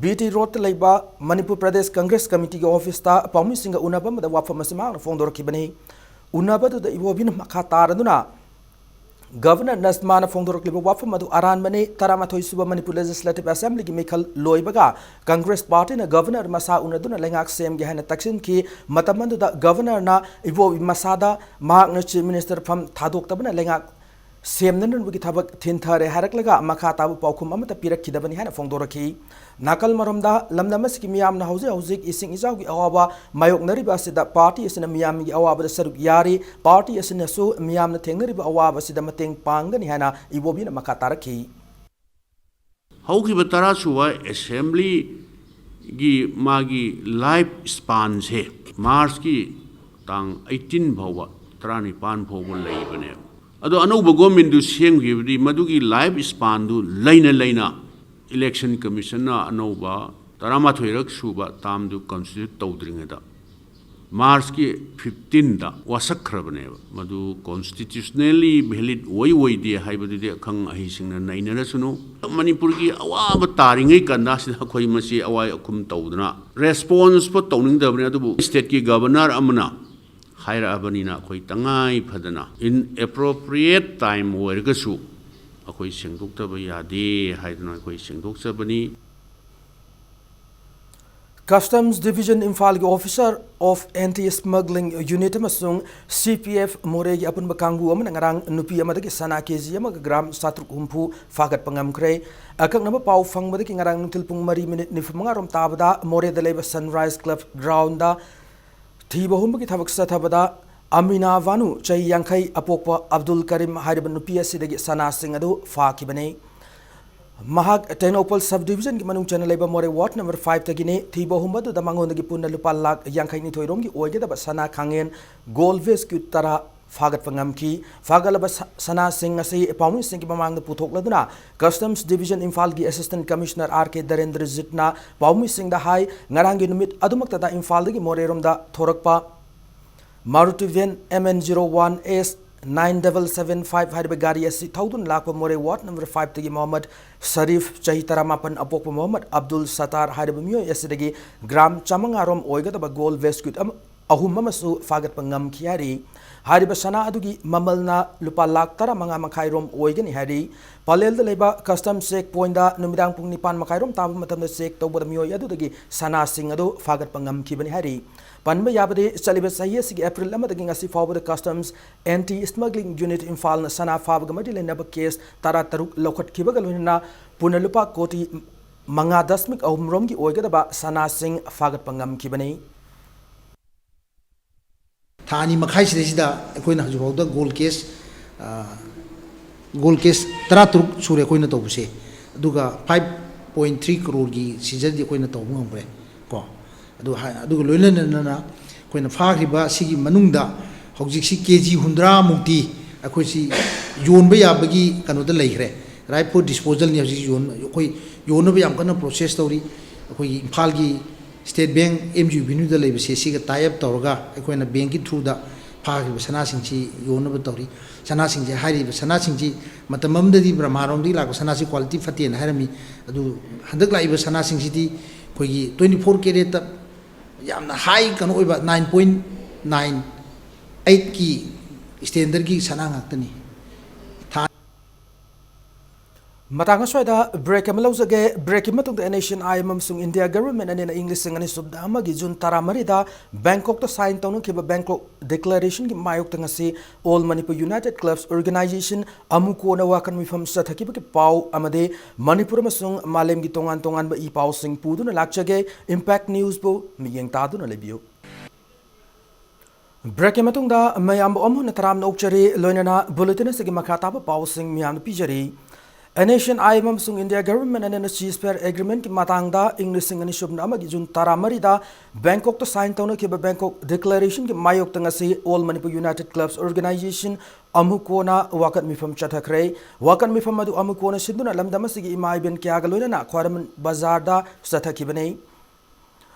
B T Roadꯇ ꯂꯩꯕ ꯃꯅꯤꯄꯨꯔ ꯄ꯭ꯔꯗꯦꯁ ꯀꯪꯒ꯭ꯔꯦꯁ ꯀꯃꯤꯇꯤꯒꯤ officeꯇ ꯄꯥꯎꯃꯤꯁꯤꯡꯒ ꯎꯅꯕ ꯑꯃꯗ ꯋꯥꯐꯝ ꯑꯁꯤ ꯃꯍꯥꯛꯅ ꯐꯣꯡꯗꯣꯔꯛꯈꯤꯕꯅꯤ꯫ ꯎꯅꯕꯗꯨꯗ ꯏꯕꯣꯕꯤꯅ ꯃꯈꯥ ꯇꯥꯔꯗꯨꯅ Governor ꯅꯖꯃꯥꯅ ꯐꯣꯡꯗꯣꯔꯛꯂꯤꯕ ꯋꯥꯐꯝ ꯑꯗꯨ ꯑꯔꯥꯟꯕꯅꯤ꯫ ꯇꯔꯥꯃꯥꯊꯣꯏ ꯁꯨꯕ ꯃꯅꯤꯄꯨꯔ Legislative Assemblyꯒꯤ ꯃꯤꯈꯜ ꯂꯣꯏꯕꯒ Congress partyꯅ Governor ꯃꯁꯥ ꯎꯅꯗꯨꯅ ꯂꯩꯉꯥꯛ ꯁꯦꯝꯒꯦ ꯍꯥꯏꯅ ꯇꯛꯁꯤꯟꯈꯤ꯫ ꯃꯇꯝ ꯑꯗꯨꯗ Governorꯅ ꯏꯕꯣꯕꯤ ꯃꯁꯥꯗ ꯃꯍꯥꯛꯅ Chief Minister ꯐꯝ ꯊꯥꯗꯣꯛꯇꯕꯅ ꯂꯩꯉꯥꯛ ꯁꯦꯝꯅꯅꯕꯒꯤ ꯊꯕꯛ ꯊꯤꯟꯊꯔꯦ ꯍꯥꯏꯔꯛꯂꯒ ꯃꯈꯥ ꯇꯥꯕ ꯄꯥꯎꯈꯨꯝ ꯑꯃꯠꯇ ꯄꯤꯔꯛꯈꯤꯗꯕꯅꯤ ꯍꯥꯏꯅ ꯐꯣꯡꯗꯣꯔꯛꯈꯤ꯫ ꯅꯥꯀꯜ ꯑꯃꯔꯣꯝꯗ, ꯂꯝꯗꯝ ꯑꯁꯤꯒꯤ ꯃꯤꯌꯥꯝꯅ ꯍꯧꯖꯤꯛ ꯍꯧꯖꯤꯛ ꯏꯁꯤꯡ ꯏꯆꯥꯎꯒꯤ ꯑꯋꯥꯕ ꯃꯥꯌꯣꯛꯅꯔꯤꯕ ꯑꯁꯤꯗ party ꯑꯁꯤꯅ ꯃꯤꯌꯥꯝꯒꯤ ꯑꯋꯥꯕꯗ ꯁꯔꯨꯛ ꯌꯥꯔꯤ, party ꯑꯁꯤꯅꯁꯨ ꯃꯤꯌꯥꯝꯅ ꯊꯦꯡꯅꯔꯤꯕ ꯑꯋꯥꯕ ꯑꯁꯤꯗ ꯃꯇꯦꯡ ꯄꯥꯡꯒꯅꯤ ꯍꯥꯏꯅ ꯏꯕꯣꯕꯤꯅ ꯃꯈꯥ ꯇꯥꯔꯛꯈꯤ꯫ ꯍꯧꯈꯤꯕ ꯇꯔꯥ ꯁꯨꯕ Assemblyꯒꯤ ꯃꯥꯒꯤ life spanꯁꯦ Marchꯀꯤ ꯇꯥꯡ eighteen ꯐꯥꯎꯕ, ꯇꯔꯥꯅꯤꯄꯥꯟ ꯐꯥꯎꯕ ꯂꯩꯕꯅꯦꯕ꯫ ꯑꯗꯣ ꯑꯅꯧꯕ governmentꯗꯨ ꯁꯦꯝꯈꯤꯕꯗꯤ ꯃꯗꯨꯒꯤ life spanꯗꯨ ꯂꯩꯅ ꯂꯩꯅ Election Commissionꯅ ꯑꯅꯧꯕ ꯇꯔꯥꯃꯥꯊꯣꯏꯔꯛ ꯁꯨꯕ termꯗꯨ constitute ꯇꯧꯗ꯭ꯔꯤꯉꯩꯗ Marchꯀꯤ fifteenꯗ ꯋꯥꯁꯛꯈ꯭ꯔꯕꯅꯦꯕ꯫ ꯃꯗꯨ constitutionally valid ꯑꯣꯏ ꯑꯣꯏꯗꯦ ꯍꯥꯏꯕꯗꯨꯗꯤ ꯑꯈꯪ ꯑꯍꯩꯁꯤꯡꯅ ꯅꯩꯅꯔꯁꯅꯨ꯫ ꯃꯅꯤꯄꯨꯔꯒꯤ ꯑꯋꯥꯕ ꯇꯥꯔꯤꯉꯩ ꯀꯟꯗꯥꯁꯤꯗ ꯑꯩꯈꯣꯏ ꯃꯁꯤ ꯑꯋꯥꯏ ꯑꯈꯨꯝ ꯇꯧꯗꯅ responseꯐꯥꯎ ꯇꯧꯅꯤꯡꯗꯕꯅꯤ꯫ ꯑꯗꯨꯕꯨ stateꯀꯤ Governor ꯑꯃꯅ ꯍꯥꯏꯔꯛꯑꯕꯅꯤꯅ ꯑꯩꯈꯣꯏ ꯇꯉꯥꯏ ꯐꯗꯅ in appropriate time ꯑꯣꯏꯔꯒꯁꯨ ꯑꯩꯈꯣꯏ ꯁꯦꯡꯗꯣꯛꯇꯕ ꯌꯥꯗꯦ ꯍꯥꯏꯗꯨꯅ ꯑꯩꯈꯣꯏ ꯁꯦꯡꯗꯣꯛꯆꯕꯅꯤ꯫ Customs Division ꯏꯝꯐꯥꯜꯒꯤ Officer of Anti Smuggling Unit ꯑꯃꯁꯨꯡ C P F ꯃꯣꯔꯦꯒꯤ ꯑꯄꯨꯟꯕ ꯀꯥꯡꯕꯨ ꯑꯃꯅ ꯉꯔꯥꯡ ꯅꯨꯄꯤ ꯑꯃꯗꯒꯤ ꯁꯅꯥ ꯀꯦ ꯖꯤ ꯑꯃꯒ ꯒ꯭ꯔꯥꯝ ꯆꯥꯇ꯭ꯔꯨꯛ ꯍꯨꯝꯐꯨ ꯐꯥꯒꯠꯄ ꯉꯝꯈ꯭ꯔꯦ꯫ ꯑꯀꯛꯅꯕ ꯄꯥꯎ ꯐꯪꯕꯗꯒꯤ ꯉꯔꯥꯡ ꯅꯨꯡꯊꯤꯜ ꯄꯨꯡ ꯃꯔꯤ minute ꯅꯤꯐꯨ ꯃꯉꯥ ꯔꯣꯝ ꯇꯥꯕꯗ ꯃꯣꯔꯦꯗ ꯂꯩꯕ Sunrise Club groundꯗ ꯊꯤꯕ ꯍꯨꯝꯕꯒꯤ ꯊꯕꯛ ꯆꯠꯊꯕꯗ ꯑꯃꯤꯅꯥ ꯚꯥꯅꯨ, ꯆꯍꯤ ꯌꯥꯡꯈꯩ, ꯑꯄꯣꯛꯄ ꯑꯕꯗꯨꯜ ꯀꯔꯤꯝ ꯍꯥꯏꯔꯤꯕ ꯅꯨꯄꯤ ꯑꯁꯤꯗꯒꯤ ꯁꯅꯥꯁꯤꯡ ꯑꯗꯨ ꯐꯥꯈꯤꯕꯅꯤ꯫ ꯃꯍꯥꯛ ꯇꯦꯡꯅꯧꯄꯜ sub divisionꯒꯤ ꯃꯅꯨꯡ ꯆꯟꯅ ꯂꯩꯕ ꯃꯣꯔꯦ ward number fiveꯇꯒꯤꯅꯤ꯫ ꯊꯤꯕ ꯍꯨꯝꯕꯗꯨꯗ ꯃꯉꯣꯟꯗꯒꯤ ꯄꯨꯟꯅ ꯂꯨꯄꯥ ꯂꯥꯈ ꯌꯥꯡꯈꯩ ꯅꯤꯊꯣꯏ ꯔꯣꯝꯒꯤ ꯑꯣꯏꯒꯗꯕ ꯁꯅꯥ ꯈꯥꯡꯉꯦꯟ gold vase ꯀ꯭ꯌꯨꯠ ꯇꯔꯥ ꯐꯥꯒꯠꯄ ꯉꯝꯈꯤ꯫ ꯐꯥꯒꯠꯂꯕ ꯁ-, ꯁꯅꯥꯁꯤꯡ ꯑꯁꯤ ꯄꯥꯎꯃꯤꯁꯤꯡꯒꯤ ꯃꯃꯥꯡꯗ ꯄꯨꯊꯣꯛꯂꯗꯨꯅ Customs Division ꯏꯝꯐꯥꯜꯒꯤ Assistant Commissioner R K ꯙꯔꯦꯟꯗ꯭ꯔꯖꯤꯠꯅ ꯄꯥꯎꯃꯤꯁꯤꯡꯗ ꯍꯥꯏ, ꯉꯔꯥꯡꯒꯤ ꯅꯨꯃꯤꯠ ꯑꯗꯨꯃꯛꯇꯗ ꯏꯝꯐꯥꯜꯗꯒꯤ ꯃꯣꯔꯦꯔꯣꯝꯗ ꯊꯣꯔꯛꯄ Maruti van M N zero one S nine double seven five ꯍꯥꯏꯔꯤꯕ ꯒꯥꯔꯤ ꯑꯁꯤ ꯊꯧꯗꯨꯅ ꯂꯥꯛꯄ ꯃꯣꯔꯦ ward number five ꯇꯒꯤ ꯃꯣꯍꯝꯃꯗ ꯁꯔꯤꯐ, ꯆꯍꯤ ꯇꯔꯥꯃꯥꯄꯟ, ꯑꯄꯣꯛꯄ ꯃꯣꯍꯝꯃꯗ ꯑꯕꯗꯨꯜ ꯁꯇꯥꯔ ꯍꯥꯏꯔꯤꯕ ꯃꯤꯑꯣꯏ ꯑꯁꯤꯗꯒꯤ gram ꯆꯥꯃꯉꯥ ꯔꯣꯝ ꯑꯣꯏꯒꯗꯕ gold biscuit ꯑꯃ, ꯑꯍꯨꯝ ꯑꯃꯁꯨ ꯐꯥꯒꯠꯄ ꯉꯝꯈꯤ ꯍꯥꯏꯔꯤ꯫ ꯍꯥꯏꯔꯤꯕ ꯁꯅꯥ ꯑꯗꯨꯒꯤ ꯃꯃꯜꯅ ꯂꯨꯄꯥ ꯂꯥꯈ ꯇꯔꯥꯃꯉꯥ ꯃꯈꯥꯏ ꯔꯣꯝ ꯑꯣꯏꯒꯅꯤ ꯍꯥꯏꯔꯤ꯫ ꯄꯂꯦꯜꯗ ꯂꯩꯕ Customs check point ꯗ ꯅꯨꯃꯤꯗꯥꯡ ꯄꯨꯡ ꯅꯤꯄꯥꯟ ꯃꯈꯥꯏ ꯔꯣꯝ ꯇꯥꯕ ꯃꯇꯝꯗ check ꯇꯧꯕꯗ ꯃꯤꯑꯣꯏ ꯑꯗꯨꯗꯒꯤ ꯁꯅꯥꯁꯤꯡ ꯑꯗꯨ ꯐꯥꯒꯠꯄ ꯉꯝꯈꯤꯕꯅꯤ ꯍꯥꯏꯔꯤ꯫ ꯄꯟꯕ ꯌꯥꯕꯗꯤ, ꯆꯠꯂꯤꯕ ꯆꯍꯤ ꯑꯁꯤꯒꯤ April ꯑꯃꯗꯒꯤ ꯉꯁꯤ ꯐꯥꯎꯕꯗ Customs Anti Smuggling Unit ꯏꯝꯐꯥꯜꯅ ꯁꯅꯥ ꯐꯥꯕꯒ ꯃꯔꯤ ꯂꯩꯅꯕ case ꯇꯔꯥꯇꯔꯨꯛ ꯂꯧꯈꯠꯈꯤꯕꯒ ꯂꯣꯏꯅꯅ ꯄꯨꯟꯅ ꯂꯨꯄꯥ ꯀꯣꯇꯤ ꯃꯉꯥ ꯗꯁꯃꯤꯛ ꯑꯍꯨꯝ ꯔꯣꯝꯒꯤ ꯑꯣꯏꯒꯗꯕ ꯁꯅꯥꯁꯤꯡ ꯐꯥꯒꯠꯄ ꯉꯝꯈꯤꯕꯅꯤ꯫ ꯊꯥ ꯑꯅꯤ ꯃꯈꯥꯏ ꯁꯤꯗꯩꯁꯤꯗ ꯑꯩꯈꯣꯏꯅ ꯍꯧꯖꯤꯛꯐꯥꯎꯗ gold case, gold case ꯇꯔꯥꯇꯔꯨꯛ ꯁꯨꯔꯦ ꯑꯩꯈꯣꯏꯅ ꯇꯧꯕꯁꯦ꯫ ꯑꯗꯨꯒ five point three crore ꯒꯤ seizure ꯗꯤ ꯑꯩꯈꯣꯏꯅ ꯇꯧꯕ ꯉꯝꯈ꯭ꯔꯦ ꯀꯣ꯫ ꯑꯗꯨ ꯍꯥꯏ-, ꯑꯗꯨꯒ ꯂꯣꯏꯅꯅ ꯑꯩꯈꯣꯏꯅ ꯐꯥꯈ꯭ꯔꯤꯕ ꯁꯤꯒꯤ ꯃꯅꯨꯡꯗ ꯍꯧꯖꯤꯛꯁꯤ ꯀꯦ ꯖꯤ ꯍꯨꯝꯗ꯭ꯔꯥ ꯃꯨꯛꯇꯤ ꯑꯩꯈꯣꯏꯁꯤ ꯌꯣꯟꯕ ꯌꯥꯕꯒꯤ ꯀꯩꯅꯣꯗ ꯂꯩꯈ꯭ꯔꯦ, ripe for disposal ꯅꯤ ꯍꯧꯖꯤꯛ ꯌꯣꯟ-, ꯑꯩꯈꯣꯏ ꯌꯣꯟꯅꯕ ꯌꯥꯝ ꯀꯟꯅ process ꯇꯧꯔꯤ꯫ ꯑꯩꯈꯣꯏꯒꯤ ꯏꯝꯐꯥꯜꯒꯤ State Bank M G Avenue ꯗ ꯂꯩꯕꯁꯦ, ꯁꯤꯒ tie up ꯇꯧꯔꯒ ꯑꯩꯈꯣꯏꯅ bank ꯀꯤ through ꯗ ꯐꯥꯈꯤꯕ ꯁꯅꯥꯁꯤꯡꯁꯤ ꯌꯣꯟꯅꯕ ꯇꯧꯔꯤ꯫ ꯁꯅꯥꯁꯤꯡꯁꯦ, ꯍꯥꯏꯔꯤꯕ ꯁꯅꯥꯁꯤꯡꯁꯤ ꯃꯇꯝ ꯑꯃꯗꯗꯤ ꯕꯔꯃꯥꯔꯣꯝꯗꯒꯤ ꯂꯥꯛꯄ ꯁꯅꯥꯁꯤ quality ꯐꯠꯇꯦꯅ ꯍꯥꯏꯔꯝꯃꯤ꯫ ꯑꯗꯨ ꯍꯟꯗꯛ ꯂꯥꯛꯏꯕ ꯁꯅꯥꯁꯤꯡꯁꯤꯗꯤ ꯑꯩꯈꯣꯏꯒꯤ twenty four carat ꯇ ꯌꯥꯝꯅ high ꯀꯩꯅꯣ ꯑꯣꯏꯕ nine point nine eight ꯀꯤ standard ꯀꯤ ꯁꯅꯥ ꯉꯥꯛꯇꯅꯤ꯫ ꯊꯥ ꯃꯇꯥꯡ ꯑꯁ꯭ꯋꯥꯏꯗ break ꯑꯃ ꯂꯧꯖꯒꯦ꯫ Break ꯀꯤ ꯃꯇꯨꯡꯗ N S C N I M ꯑꯃꯁꯨꯡ India Government ꯑꯅꯤꯅ ꯏꯪ ꯂꯤꯁꯤꯡ ꯑꯅꯤ ꯁꯨꯞꯅ ꯑꯃꯒꯤ June ꯇꯔꯥꯃꯔꯤꯗ Bangkok ꯇ sign ꯇꯧꯅꯈꯤꯕ Bangkok Declaration ꯒꯤ ꯃꯥꯌꯣꯛꯇ ꯉꯁꯤ All Manipur United Clubs Organization, ꯑꯃꯨꯀꯣꯅ ꯋꯥꯀꯟ ꯃꯤꯐꯝ ꯆꯠꯊꯈꯤꯕꯒꯤ ꯄꯥꯎ ꯑꯃꯗꯤ ꯃꯅꯤꯄꯨꯔ ꯑꯃꯁꯨꯡ ꯃꯥꯂꯦꯝꯒꯤ ꯇꯣꯉꯥꯟ ꯇꯣꯉꯥꯟꯕ ꯏ ꯄꯥꯎꯁꯤꯡ ꯄꯨꯗꯨꯅ ꯂꯥꯛꯆꯒꯦ꯫ Impact News ꯕꯨ ꯃꯤꯠꯌꯦꯡ ꯇꯥꯗꯨꯅ ꯂꯩꯕꯤꯌꯨ꯫ Break ꯀꯤ ꯃꯇꯨꯡꯗ ꯃꯌꯥꯝꯕꯨ ꯑꯃꯨꯛ ꯍꯟꯅ ꯇꯔꯥꯝꯅ ꯑꯣꯛꯆꯔꯤ, ꯂꯣꯏꯅꯅ bulletin ꯑꯁꯤꯒꯤ ꯃꯈꯥ ꯇꯥꯕ ꯄꯥꯎꯁꯤꯡ ꯃꯌꯥꯝꯗ ꯄꯤꯖꯔꯤ꯫ NSCN-IM ꯑꯃꯁꯨꯡ India Government ꯑꯅꯤꯅ ceasefire agreement-ꯀꯤ ꯃꯇꯥꯡꯗ ꯏꯪ ꯂꯤꯁꯤꯡ ꯑꯅꯤ ꯁꯨꯞꯅ ꯑꯃꯒꯤ ꯖꯨꯟ ꯇꯔꯥꯃꯔꯤꯗ ꯕꯦꯡꯀꯣꯛꯇ sign ꯇꯧꯅꯈꯤꯕ Bangkok Declaration-ꯒꯤ ꯃꯥꯌꯣꯛꯇ ꯉꯁꯤ All Manipur United Clubs Organization, AMUCO-ꯅ ꯋꯥꯀꯠ ꯃꯤꯐꯝ ꯆꯠꯊꯈ꯭ꯔꯦ꯫ ꯋꯥꯀꯠ ꯃꯤꯐꯝ ꯑꯗꯨ AMUCO-ꯅ ꯁꯤꯟꯗꯨꯅ ꯂꯝꯗꯝ ꯑꯁꯤꯒꯤ ꯏꯃꯥ ꯏꯕꯦꯟ ꯀꯌꯥꯒ ꯂꯣꯏꯅꯅ ꯈ꯭ꯋꯥꯏꯔꯝꯕꯟ ꯕꯖꯥꯔꯗ ꯆꯠꯊꯈꯤꯕꯅꯤ꯫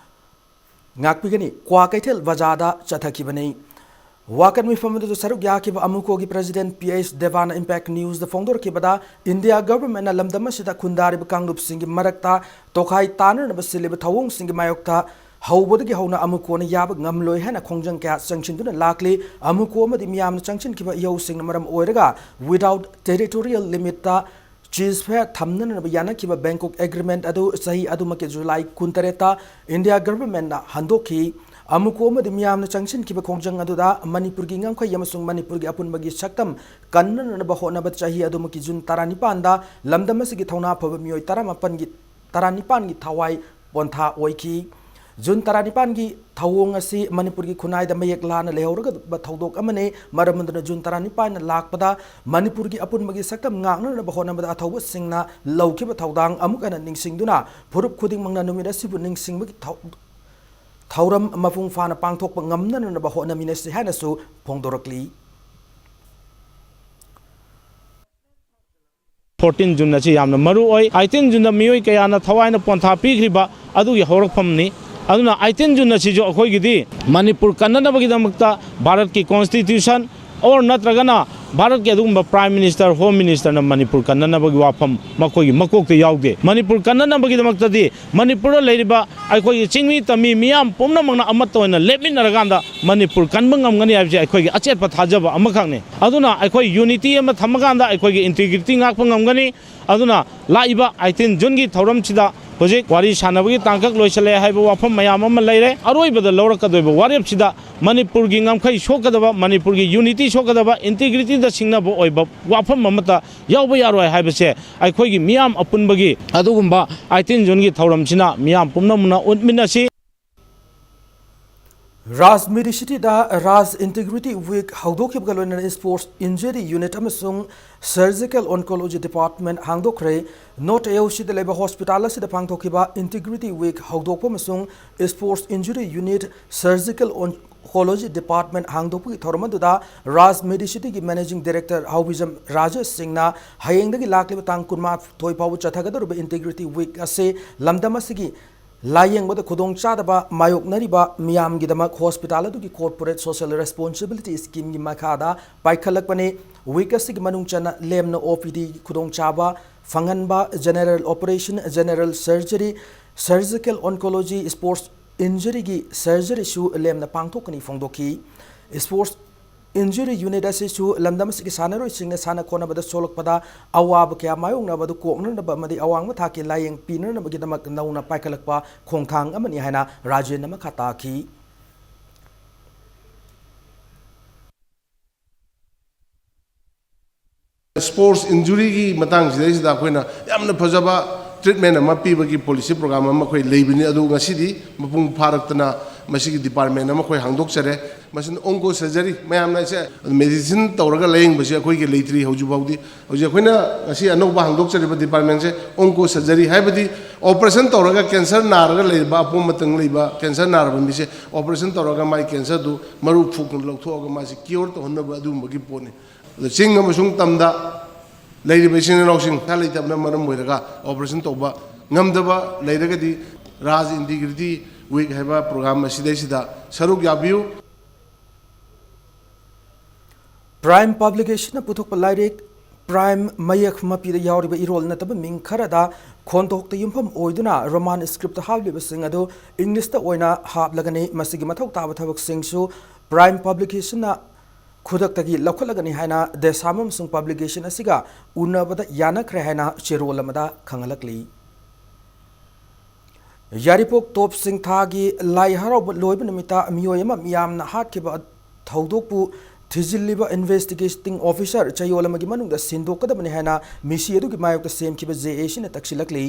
ꯉꯥꯛꯄꯤꯒꯅꯤ, ꯀ꯭ꯋꯥꯀꯩꯊꯦꯜ ꯕꯖꯥꯔꯗ ꯆꯠꯊꯈꯤꯕꯅꯤ꯫ ꯋꯥꯀꯠ ꯃꯤꯐꯝ ꯑꯗꯨꯗ ꯁꯔꯨꯛ ꯌꯥꯈꯤꯕ AMUCO-ꯒꯤ President P H Deva-ꯅ Impact News-ꯗ ꯐꯣꯡꯗꯣꯔꯛꯈꯤꯕꯗ, India Government-ꯅ ꯂꯝꯗꯝ ꯑꯁꯤꯗ ꯈꯨꯟꯗꯥꯔꯤꯕ ꯀꯥꯡꯂꯨꯞꯁꯤꯡꯒꯤ ꯃꯔꯛꯇ ꯇꯣꯈꯥꯏ ꯇꯥꯅꯅꯕ ꯁꯤꯜꯂꯤꯕ ꯊꯧꯑꯣꯡꯁꯤꯡꯒꯤ ꯃꯥꯌꯣꯛꯇ ꯍꯧꯕꯗꯒꯤ ꯍꯧꯅ AMUCO-ꯅ ꯌꯥꯕ ꯉꯝꯂꯣꯏ ꯍꯥꯏꯅ ꯈꯣꯡꯖꯪ ꯀꯌꯥ ꯆꯪꯁꯤꯟꯗꯨꯅ ꯂꯥꯛꯂꯤ꯫ AMUCO ꯑꯃꯗꯤ ꯃꯤꯌꯥꯝꯅ ꯆꯪꯁꯤꯟꯈꯤꯕ ꯏꯍꯧꯁꯤꯡꯅ ꯃꯔꯝ ꯑꯣꯏꯔꯒ without territorial limit-ꯇ ceasefire ꯊꯝꯅꯅꯕ ꯌꯥꯅꯈꯤꯕ Bangkok Agreement ꯑꯗꯨ ꯆꯍꯤ ꯑꯗꯨꯃꯛꯀꯤ ꯖꯨꯂꯥꯏ ꯀꯨꯟꯇꯔꯦꯠꯇ India Government-ꯅ ꯍꯟꯗꯣꯛꯈꯤ꯫ AMUCO ꯑꯃꯗꯤ ꯃꯤꯌꯥꯝꯅ ꯆꯪꯁꯤꯟꯈꯤꯕ ꯈꯣꯡꯖꯪ ꯑꯗꯨꯗ ꯃꯅꯤꯄꯨꯔꯒꯤ ꯉꯝꯈꯩ ꯑꯃꯁꯨꯡ ꯃꯅꯤꯄꯨꯔꯒꯤ ꯑꯄꯨꯟꯕꯒꯤ ꯁꯛꯇꯝ ꯀꯟꯅꯅꯕ ꯍꯣꯠꯅꯕ ꯆꯍꯤ ꯑꯗꯨꯃꯛꯀꯤ ꯖꯨꯟ ꯇꯔꯥꯅꯤꯄꯥꯟꯗ ꯂꯝꯗꯝ ꯑꯁꯤꯒꯤ ꯊꯧꯅꯥ ꯐꯕ ꯃꯤꯑꯣꯏ ꯇꯔꯥꯃꯥꯄꯟꯒꯤ, ꯇꯔꯥꯅꯤꯄꯥꯟꯒꯤ ꯊꯋꯥꯏ ꯄꯣꯟꯊꯥ ꯑꯣꯏꯈꯤ꯫ ꯖꯨꯟ ꯇꯔꯥꯅꯤꯄꯥꯟꯒꯤ ꯊꯧꯑꯣꯡ ꯑꯁꯤ ꯃꯅꯤꯄꯨꯔꯒꯤ ꯈꯨꯟꯅꯥꯏꯗ ꯃꯌꯦꯛ ꯂꯥꯅ ꯂꯩꯍꯧꯔꯒꯗꯕ ꯊꯧꯗꯣꯛ ꯑꯃꯅꯤ꯫ ꯃꯔꯝ ꯑꯗꯨꯅ ꯖꯨꯟ ꯇꯔꯥꯅꯤꯄꯥꯟ ꯂꯥꯛꯄꯗ ꯃꯅꯤꯄꯨꯔꯒꯤ ꯑꯄꯨꯟꯕꯒꯤ ꯁꯛꯇꯝ ꯉꯥꯛꯅꯅꯕ ꯍꯣꯠꯅꯕꯗ ꯑꯊꯧꯕꯁꯤꯡꯅ ꯂꯧꯈꯤꯕ ꯊꯧꯗꯥꯡ ꯑꯃꯨꯛ ꯍꯟꯅ ꯅꯤꯡꯁꯤꯡꯗꯨꯅ ꯐꯨꯔꯨꯞ ꯈꯨꯗꯤꯡꯃꯛꯅ ꯅꯨꯃꯤꯠ ꯑꯁꯤꯕꯨ ꯅꯤꯡꯁꯤꯡꯕꯒꯤ ꯊꯧ-, ꯊꯧꯔꯝ ꯃꯄꯨꯡ ꯐꯥꯅ ꯄꯥꯡꯊꯣꯛꯄ ꯉꯝꯅꯅꯕ ꯍꯣꯠꯅꯃꯤꯟꯅꯁꯤ ꯍꯥꯏꯅꯁꯨ ꯐꯣꯡꯗꯣꯔꯛꯂꯤ꯫ Fourteen June ꯑꯁꯤ ꯌꯥꯝꯅ ꯃꯔꯨ ꯑꯣꯏ꯫ Eighteen June-ꯗ ꯃꯤꯑꯣꯏ ꯀꯌꯥꯅ ꯊꯋꯥꯏꯅ ꯄꯣꯟꯊꯥ ꯄꯤꯈ꯭ꯔꯤꯕ ꯑꯗꯨꯒꯤ ꯍꯧꯔꯛꯐꯝꯅꯤ꯫ ꯑꯗꯨꯅ eighteen June ꯑꯁꯤꯁꯨ ꯑꯩꯈꯣꯏꯒꯤꯗꯤ ꯃꯅꯤꯄꯨꯔ ꯀꯟꯅꯅꯕꯒꯤꯗꯃꯛꯇ ꯚꯥꯔꯠꯀꯤ Constitution or ꯅꯠꯇ꯭ꯔꯒꯅ ꯚꯥꯔꯠꯀꯤ ꯑꯗꯨꯒꯨꯝꯕ Prime Minister, Home Minister-ꯅ ꯃꯅꯤꯄꯨꯔ ꯀꯟꯅꯅꯕꯒꯤ ꯋꯥꯐꯝ ꯃꯈꯣꯏꯒꯤ ꯃꯀꯣꯛꯇ ꯌꯥꯎꯗꯦ꯫ ꯃꯅꯤꯄꯨꯔ ꯀꯟꯅꯅꯕꯒꯤꯗꯃꯛꯇꯗꯤ ꯃꯅꯤꯄꯨꯔꯗ ꯂꯩꯔꯤꯕ ꯑꯩꯈꯣꯏꯒꯤ ꯆꯤꯡꯃꯤ ꯇꯝꯃꯤ ꯃꯤꯌꯥꯝ ꯄꯨꯝꯅꯃꯛꯅ ꯑꯃꯠꯇ ꯑꯣꯏꯅ ꯂꯦꯞꯃꯤꯟꯅꯔꯀꯥꯟꯗ ꯃꯅꯤꯄꯨꯔ ꯀꯟꯕ ꯉꯝꯒꯅꯤ ꯍꯥꯏꯕꯁꯤ ꯑꯩꯈꯣꯏꯒꯤ ꯑꯆꯦꯠꯄ ꯊꯥꯖꯕ ꯑꯃꯈꯛꯅꯤ꯫ ꯑꯗꯨꯅ ꯑꯩꯈꯣꯏ unity ꯑꯃ ꯊꯝꯃꯀꯥꯟꯗ ꯑꯩꯈꯣꯏꯒꯤ integrity ꯉꯥꯛꯄ ꯉꯝꯒꯅꯤ꯫ ꯑꯗꯨꯅ ꯂꯥꯛꯏꯕ eighteen June-ꯒꯤ ꯊꯧꯔꯝꯁꯤꯗ ꯍꯧꯖꯤꯛ ꯋꯥꯔꯤ ꯁꯥꯟꯅꯕꯒꯤ ꯇꯥꯡꯀꯛ ꯂꯣꯏꯁꯤꯜꯂꯦ ꯍꯥꯏꯕ ꯋꯥꯐꯝ ꯃꯌꯥꯝ ꯑꯃ ꯂꯩꯔꯦ꯫ ꯑꯔꯣꯏꯕꯗ ꯂꯧꯔꯛꯀꯗꯣꯏꯕ ꯋꯥꯔꯦꯞꯁꯤꯗ ꯃꯅꯤꯄꯨꯔꯒꯤ ꯉꯝꯈꯩ ꯁꯣꯛꯀꯗꯕ, ꯃꯅꯤꯄꯨꯔꯒꯤ unity ꯁꯣꯛꯀꯗꯕ, integrity-ꯗ ꯁꯤꯡꯅꯕ ꯑꯣꯏꯕ ꯋꯥꯐꯝ ꯑꯃꯠꯇ ꯌꯥꯎꯕ ꯌꯥꯔꯣꯏ ꯍꯥꯏꯕꯁꯦ ꯑꯩꯈꯣꯏꯒꯤ ꯃꯤꯌꯥꯝ ꯑꯄꯨꯟꯕꯒꯤ ꯑꯗꯨꯒꯨꯝꯕ eighteen June-ꯒꯤ ꯊꯧꯔꯝꯁꯤꯅ ꯃꯤꯌꯥꯝ ꯄꯨꯝꯅꯃꯛꯅ ꯎꯠꯃꯤꯟꯅꯁꯤ꯫ ꯔꯥꯖ ꯃꯦꯗꯤꯁꯤꯇꯤꯗ ꯔꯥꯖ ꯏꯟꯇꯤꯒ꯭ꯔꯤꯇꯤ ꯋꯤꯛ ꯍꯧꯗꯣꯛꯈꯤꯕꯒ ꯂꯣꯏꯅꯅ ꯁ꯭ꯄꯣꯔꯠꯁ ꯏꯟꯖꯨꯔꯤ ꯌꯨꯅꯤꯠ ꯑꯃꯁꯨꯡ ꯁꯔꯖꯤꯀꯦꯜ ꯑꯣꯟꯀꯣꯂꯣꯖꯤ ꯗꯤꯄꯥꯔꯠꯃꯦꯟꯠ ꯍꯥꯡꯗꯣꯛꯈ꯭ꯔꯦ꯫ ꯅꯣꯔꯠ ꯑꯦ ꯑꯣ ꯁꯤꯗ ꯂꯩꯕ ꯍꯣꯁꯄꯤꯇꯥꯜ ꯑꯁꯤꯗ ꯄꯥꯡꯊꯣꯛꯈꯤꯕ ꯏꯟꯇꯤꯒ꯭ꯔꯤꯇꯤ ꯋꯤꯛ ꯍꯧꯗꯣꯛꯄ ꯑꯃꯁꯨꯡ sports injury unit surgical oncology department ꯍꯥꯡꯗꯣꯛꯄꯒꯤ ꯊꯧꯔꯝ ꯑꯗꯨꯗ ꯔꯥꯖ ꯃꯦꯗꯤꯁꯤꯇꯤꯒꯤ ꯃꯦꯅꯦꯖꯤꯡ ꯗꯤꯔꯦꯛꯇꯔ ꯍꯥꯎꯕꯤꯖꯝ ꯔꯥꯖꯦꯁ ꯁꯤꯡꯅ ꯍꯌꯦꯡꯗꯒꯤ ꯂꯥꯛꯂꯤꯕ ꯇꯥꯡ ꯀꯨꯟꯃꯥꯊꯣꯏ ꯐꯥꯎꯕ ꯆꯠꯊꯒꯗꯧꯔꯤꯕ ꯏꯟꯇꯤꯒ꯭ꯔꯤꯇꯤ ꯋꯤꯛ ꯑꯁꯤ ꯂꯝꯗꯝ ꯑꯁꯤꯒꯤ ꯂꯥꯌꯦꯡꯕꯗ ꯈꯨꯗꯣꯡꯆꯥꯗꯕ ꯃꯥꯌꯣꯛꯅꯔꯤꯕ ꯃꯤꯌꯥꯝꯒꯤꯗꯃꯛ ꯍꯣꯁꯄꯤꯇꯥꯜ ꯑꯗꯨꯒꯤ ꯀꯣꯔꯄꯣꯔꯦꯠ ꯁꯣꯁꯤꯌꯦꯜ ꯔꯦꯁꯄꯣꯟꯁꯤꯕꯤꯂꯤꯇꯤ ꯁ꯭ꯀꯤꯝꯒꯤ ꯃꯈꯥꯗ ꯄꯥꯏꯈꯠꯂꯛꯄꯅꯤ꯫ ꯋꯤꯛ ꯑꯁꯤꯒꯤ ꯃꯅꯨꯡ ꯆꯟꯅ ꯂꯦꯝꯅ ꯑꯣ ꯄꯤ ꯗꯤ ꯈꯨꯗꯣꯡꯆꯥꯕ ꯐꯪꯍꯟꯕ, general operation, general surgery, surgical oncology, sports ꯏꯟꯖꯨꯔꯤꯒꯤ ꯁꯔꯖꯔꯤꯁꯨ ꯂꯦꯝꯅ ꯄꯥꯡꯊꯣꯛꯀꯅꯤ ꯐꯣꯡꯗꯣꯛꯈꯤ꯫ ꯁ꯭ꯄꯣꯔꯠꯁ ꯏꯟꯖꯨꯔꯤ ꯌꯨꯅꯤꯠ ꯑꯁꯤꯁꯨ ꯂꯝꯗꯝ ꯑꯁꯤꯒꯤ ꯁꯥꯟꯅꯔꯣꯏꯁꯤꯡꯅ ꯁꯥꯟꯅ ꯈꯣꯠꯅꯕꯗ ꯁꯣꯛꯂꯛꯄꯗ ꯑꯋꯥꯕ ꯀꯌꯥ ꯃꯥꯌꯣꯛꯅꯕ ꯑꯗꯨ ꯀꯣꯛꯅꯅꯕ ꯑꯃꯗꯤ ꯑꯋꯥꯡꯕ ꯊꯥꯛꯀꯤ ꯂꯥꯌꯦꯡ ꯄꯤꯅꯅꯕꯒꯤꯗꯃꯛ ꯅꯧꯅ ꯄꯥꯏꯈꯠꯂꯛꯄ ꯈꯣꯡꯊꯥꯡ ꯑꯃꯅꯤ ꯍꯥꯏꯅ ꯔꯥꯖꯦꯟꯅ ꯃꯈꯥ ꯇꯥꯈꯤ꯫ ꯁ꯭ꯄꯣꯔꯠꯁ ꯏꯟꯖꯨꯔꯤꯒꯤ ꯃꯇꯥꯡꯁꯤꯗꯩꯁꯤꯗ ꯑꯩꯈꯣꯏꯅ ꯌꯥꯝꯅ ꯐꯖꯕ ꯇ꯭ꯔꯤꯠꯃꯦꯟ ꯑꯃ ꯄꯤꯕꯒꯤ ꯄꯣꯂꯤꯁꯤ ꯄ꯭ꯔꯣꯒ꯭ꯔꯥꯝ ꯑꯃ ꯑꯩꯈꯣꯏ ꯂꯩꯕꯅꯤ꯫ ꯑꯗꯨ ꯉꯁꯤꯗꯤ ꯃꯄꯨꯡ ꯐꯥꯔꯛꯇꯅ ꯃꯁꯤꯒꯤ ꯗꯤꯄꯥꯔꯠꯃꯦꯟ ꯑꯃ ꯑꯩꯈꯣꯏ ꯍꯥꯡꯗꯣꯛꯆꯔꯦ꯫ ꯃꯁꯤꯅ ꯑꯣꯟꯀꯣ ꯁꯔꯖꯔꯤ, ꯃꯌꯥꯝꯅ ꯑꯩꯁꯦ ꯃꯦꯗꯤꯁꯤꯟ ꯇꯧꯔꯒ ꯂꯥꯌꯦꯡꯕꯁꯦ ꯑꯩꯈꯣꯏꯒꯤ ꯂꯩꯇ꯭ꯔꯤ ꯍꯧꯖꯤꯛ ꯐꯥꯎꯗꯤ꯫ ꯍꯧꯖꯤꯛ ꯑꯩꯈꯣꯏꯅ ꯉꯁꯤ ꯑꯅꯧꯕ ꯍꯥꯡꯗꯣꯛꯆꯔꯤꯕ ꯗꯤꯄꯥꯔꯠꯃꯦꯟꯁꯦ ꯑꯣꯟꯀꯣ ꯁꯔꯖꯔꯤ, ꯍꯥꯏꯕꯗꯤ ꯑꯣꯄꯔꯦꯁꯟ ꯇꯧꯔꯒ ꯀꯦꯟꯁꯔ ꯅꯥꯔꯒ ꯂꯩꯔꯤꯕ, ꯑꯄꯣꯝ ꯑꯇꯪ ꯂꯩꯕ ꯀꯦꯟꯁꯔ ꯅꯥꯔꯕ ꯃꯤꯁꯦ ꯑꯣꯄꯔꯦꯁꯟ ꯇꯧꯔꯒ ꯃꯥꯒꯤ ꯀꯦꯟꯁꯔꯗꯨ ꯃꯔꯨ ꯐꯨꯛꯅ ꯂꯧꯊꯣꯛꯑꯒ ꯃꯥꯁꯤ ꯀ꯭ꯌꯣꯔ ꯇꯧꯍꯟꯅꯕ ꯑꯗꯨꯒꯨꯝꯕꯒꯤ ꯄꯣꯠꯅꯤ꯫ ꯑꯗꯣ ꯆꯤꯡ ꯑꯃꯁꯨꯡ ꯇꯝꯗ ꯂꯩꯔꯤꯕ ꯏꯆꯤꯟ ꯏꯅꯥꯎꯁꯤꯡ ꯄꯩꯁꯥ ꯂꯩꯇꯕꯅ ꯃꯔꯝ ꯑꯣꯏꯔꯒ ꯑꯣꯄꯔꯦꯁꯟ ꯇꯧꯕ ꯉꯝꯗꯕ ꯂꯩꯔꯒꯗꯤ ꯔꯥꯖ ꯏꯟꯇꯤꯒ꯭ꯔꯤꯇꯤ ꯋꯤꯛ ꯍꯥꯏꯕ ꯄ꯭ꯔꯣꯒ꯭ꯔꯥꯝ ꯑꯁꯤꯗꯩꯁꯤꯗ ꯁꯔꯨꯛ ꯌꯥꯕꯤꯌꯨ꯫ ꯄ꯭ꯔꯥꯏꯝ ꯄꯕ꯭ꯂꯤꯀꯦꯁꯟꯅ ꯄꯨꯊꯣꯛꯄ ꯂꯥꯏꯔꯤꯛ ꯄ꯭ꯔꯥꯏꯝ ꯃꯌꯦꯛ ꯃꯄꯤꯗ ꯌꯥꯎꯔꯤꯕ ꯏꯔꯣꯜ ꯅꯠꯇꯕ ꯃꯤꯡ ꯈꯔꯗ ꯈꯣꯟꯊꯣꯛꯇ ꯌꯨꯝꯐꯝ ꯑꯣꯏꯗꯨꯅ ꯔꯣꯃꯥꯟ ꯁ꯭ꯀ꯭ꯔꯤꯞꯇ ꯍꯥꯞꯂꯤꯕꯁꯤꯡ ꯑꯗꯨ ꯏꯪꯂꯤꯁꯇ ꯑꯣꯏꯅ ꯍꯥꯞꯂꯒꯅꯤ꯫ ꯃꯁꯤꯒꯤ ꯃꯊꯧ ꯇꯥꯕ ꯊꯕꯛꯁꯤꯡꯁꯨ ꯄ꯭ꯔꯥꯏꯝ ꯄꯕ꯭ꯂꯤꯀꯦꯁꯟꯅ ꯈꯨꯗꯛꯇꯒꯤ ꯂꯧꯈꯠꯂꯒꯅꯤ ꯍꯥꯏꯅ ꯗꯦꯁꯥꯝ ꯑꯃꯁꯨꯡ ꯄꯕ꯭ꯂꯤꯀꯦꯁꯟ ꯑꯁꯤꯒ ꯎꯅꯕꯗ ꯌꯥꯅꯈ꯭ꯔꯦ ꯍꯥꯏꯅ ꯆꯦꯔꯣꯜ ꯑꯃꯗ ꯈꯪꯍꯜꯂꯛꯂꯤ꯫ ꯌꯥꯏꯔꯤꯄꯣꯛ ꯇꯣꯞ ꯁꯤꯡꯊꯥꯒꯤ ꯂꯥꯏ ꯍꯔꯥꯎꯕ ꯂꯣꯏꯕ ꯅꯨꯃꯤꯠꯇ ꯃꯤꯑꯣꯏ ꯑꯃ ꯃꯤꯌꯥꯝꯅ ꯍꯥꯠꯈꯤꯕ ꯊꯧꯗꯣꯛꯄꯨ ꯊꯤꯖꯤꯜꯂꯤꯕ ꯏꯟꯚꯦꯁꯇꯤꯒꯦꯇꯤꯡ ꯑꯣꯐꯤꯁꯔ ꯆꯌꯣꯜ ꯑꯃꯒꯤ ꯃꯅꯨꯡꯗ ꯁꯤꯟꯗꯣꯛꯀꯗꯕꯅꯤ ꯍꯥꯏꯅ ꯃꯤꯁꯤ ꯑꯗꯨꯒꯤ ꯃꯥꯌꯣꯛꯇ ꯁꯦꯝꯈꯤꯕ ꯖꯦ ꯑꯦ ꯁꯤꯅ ꯇꯛꯁꯤꯜꯂꯛꯂꯤ꯫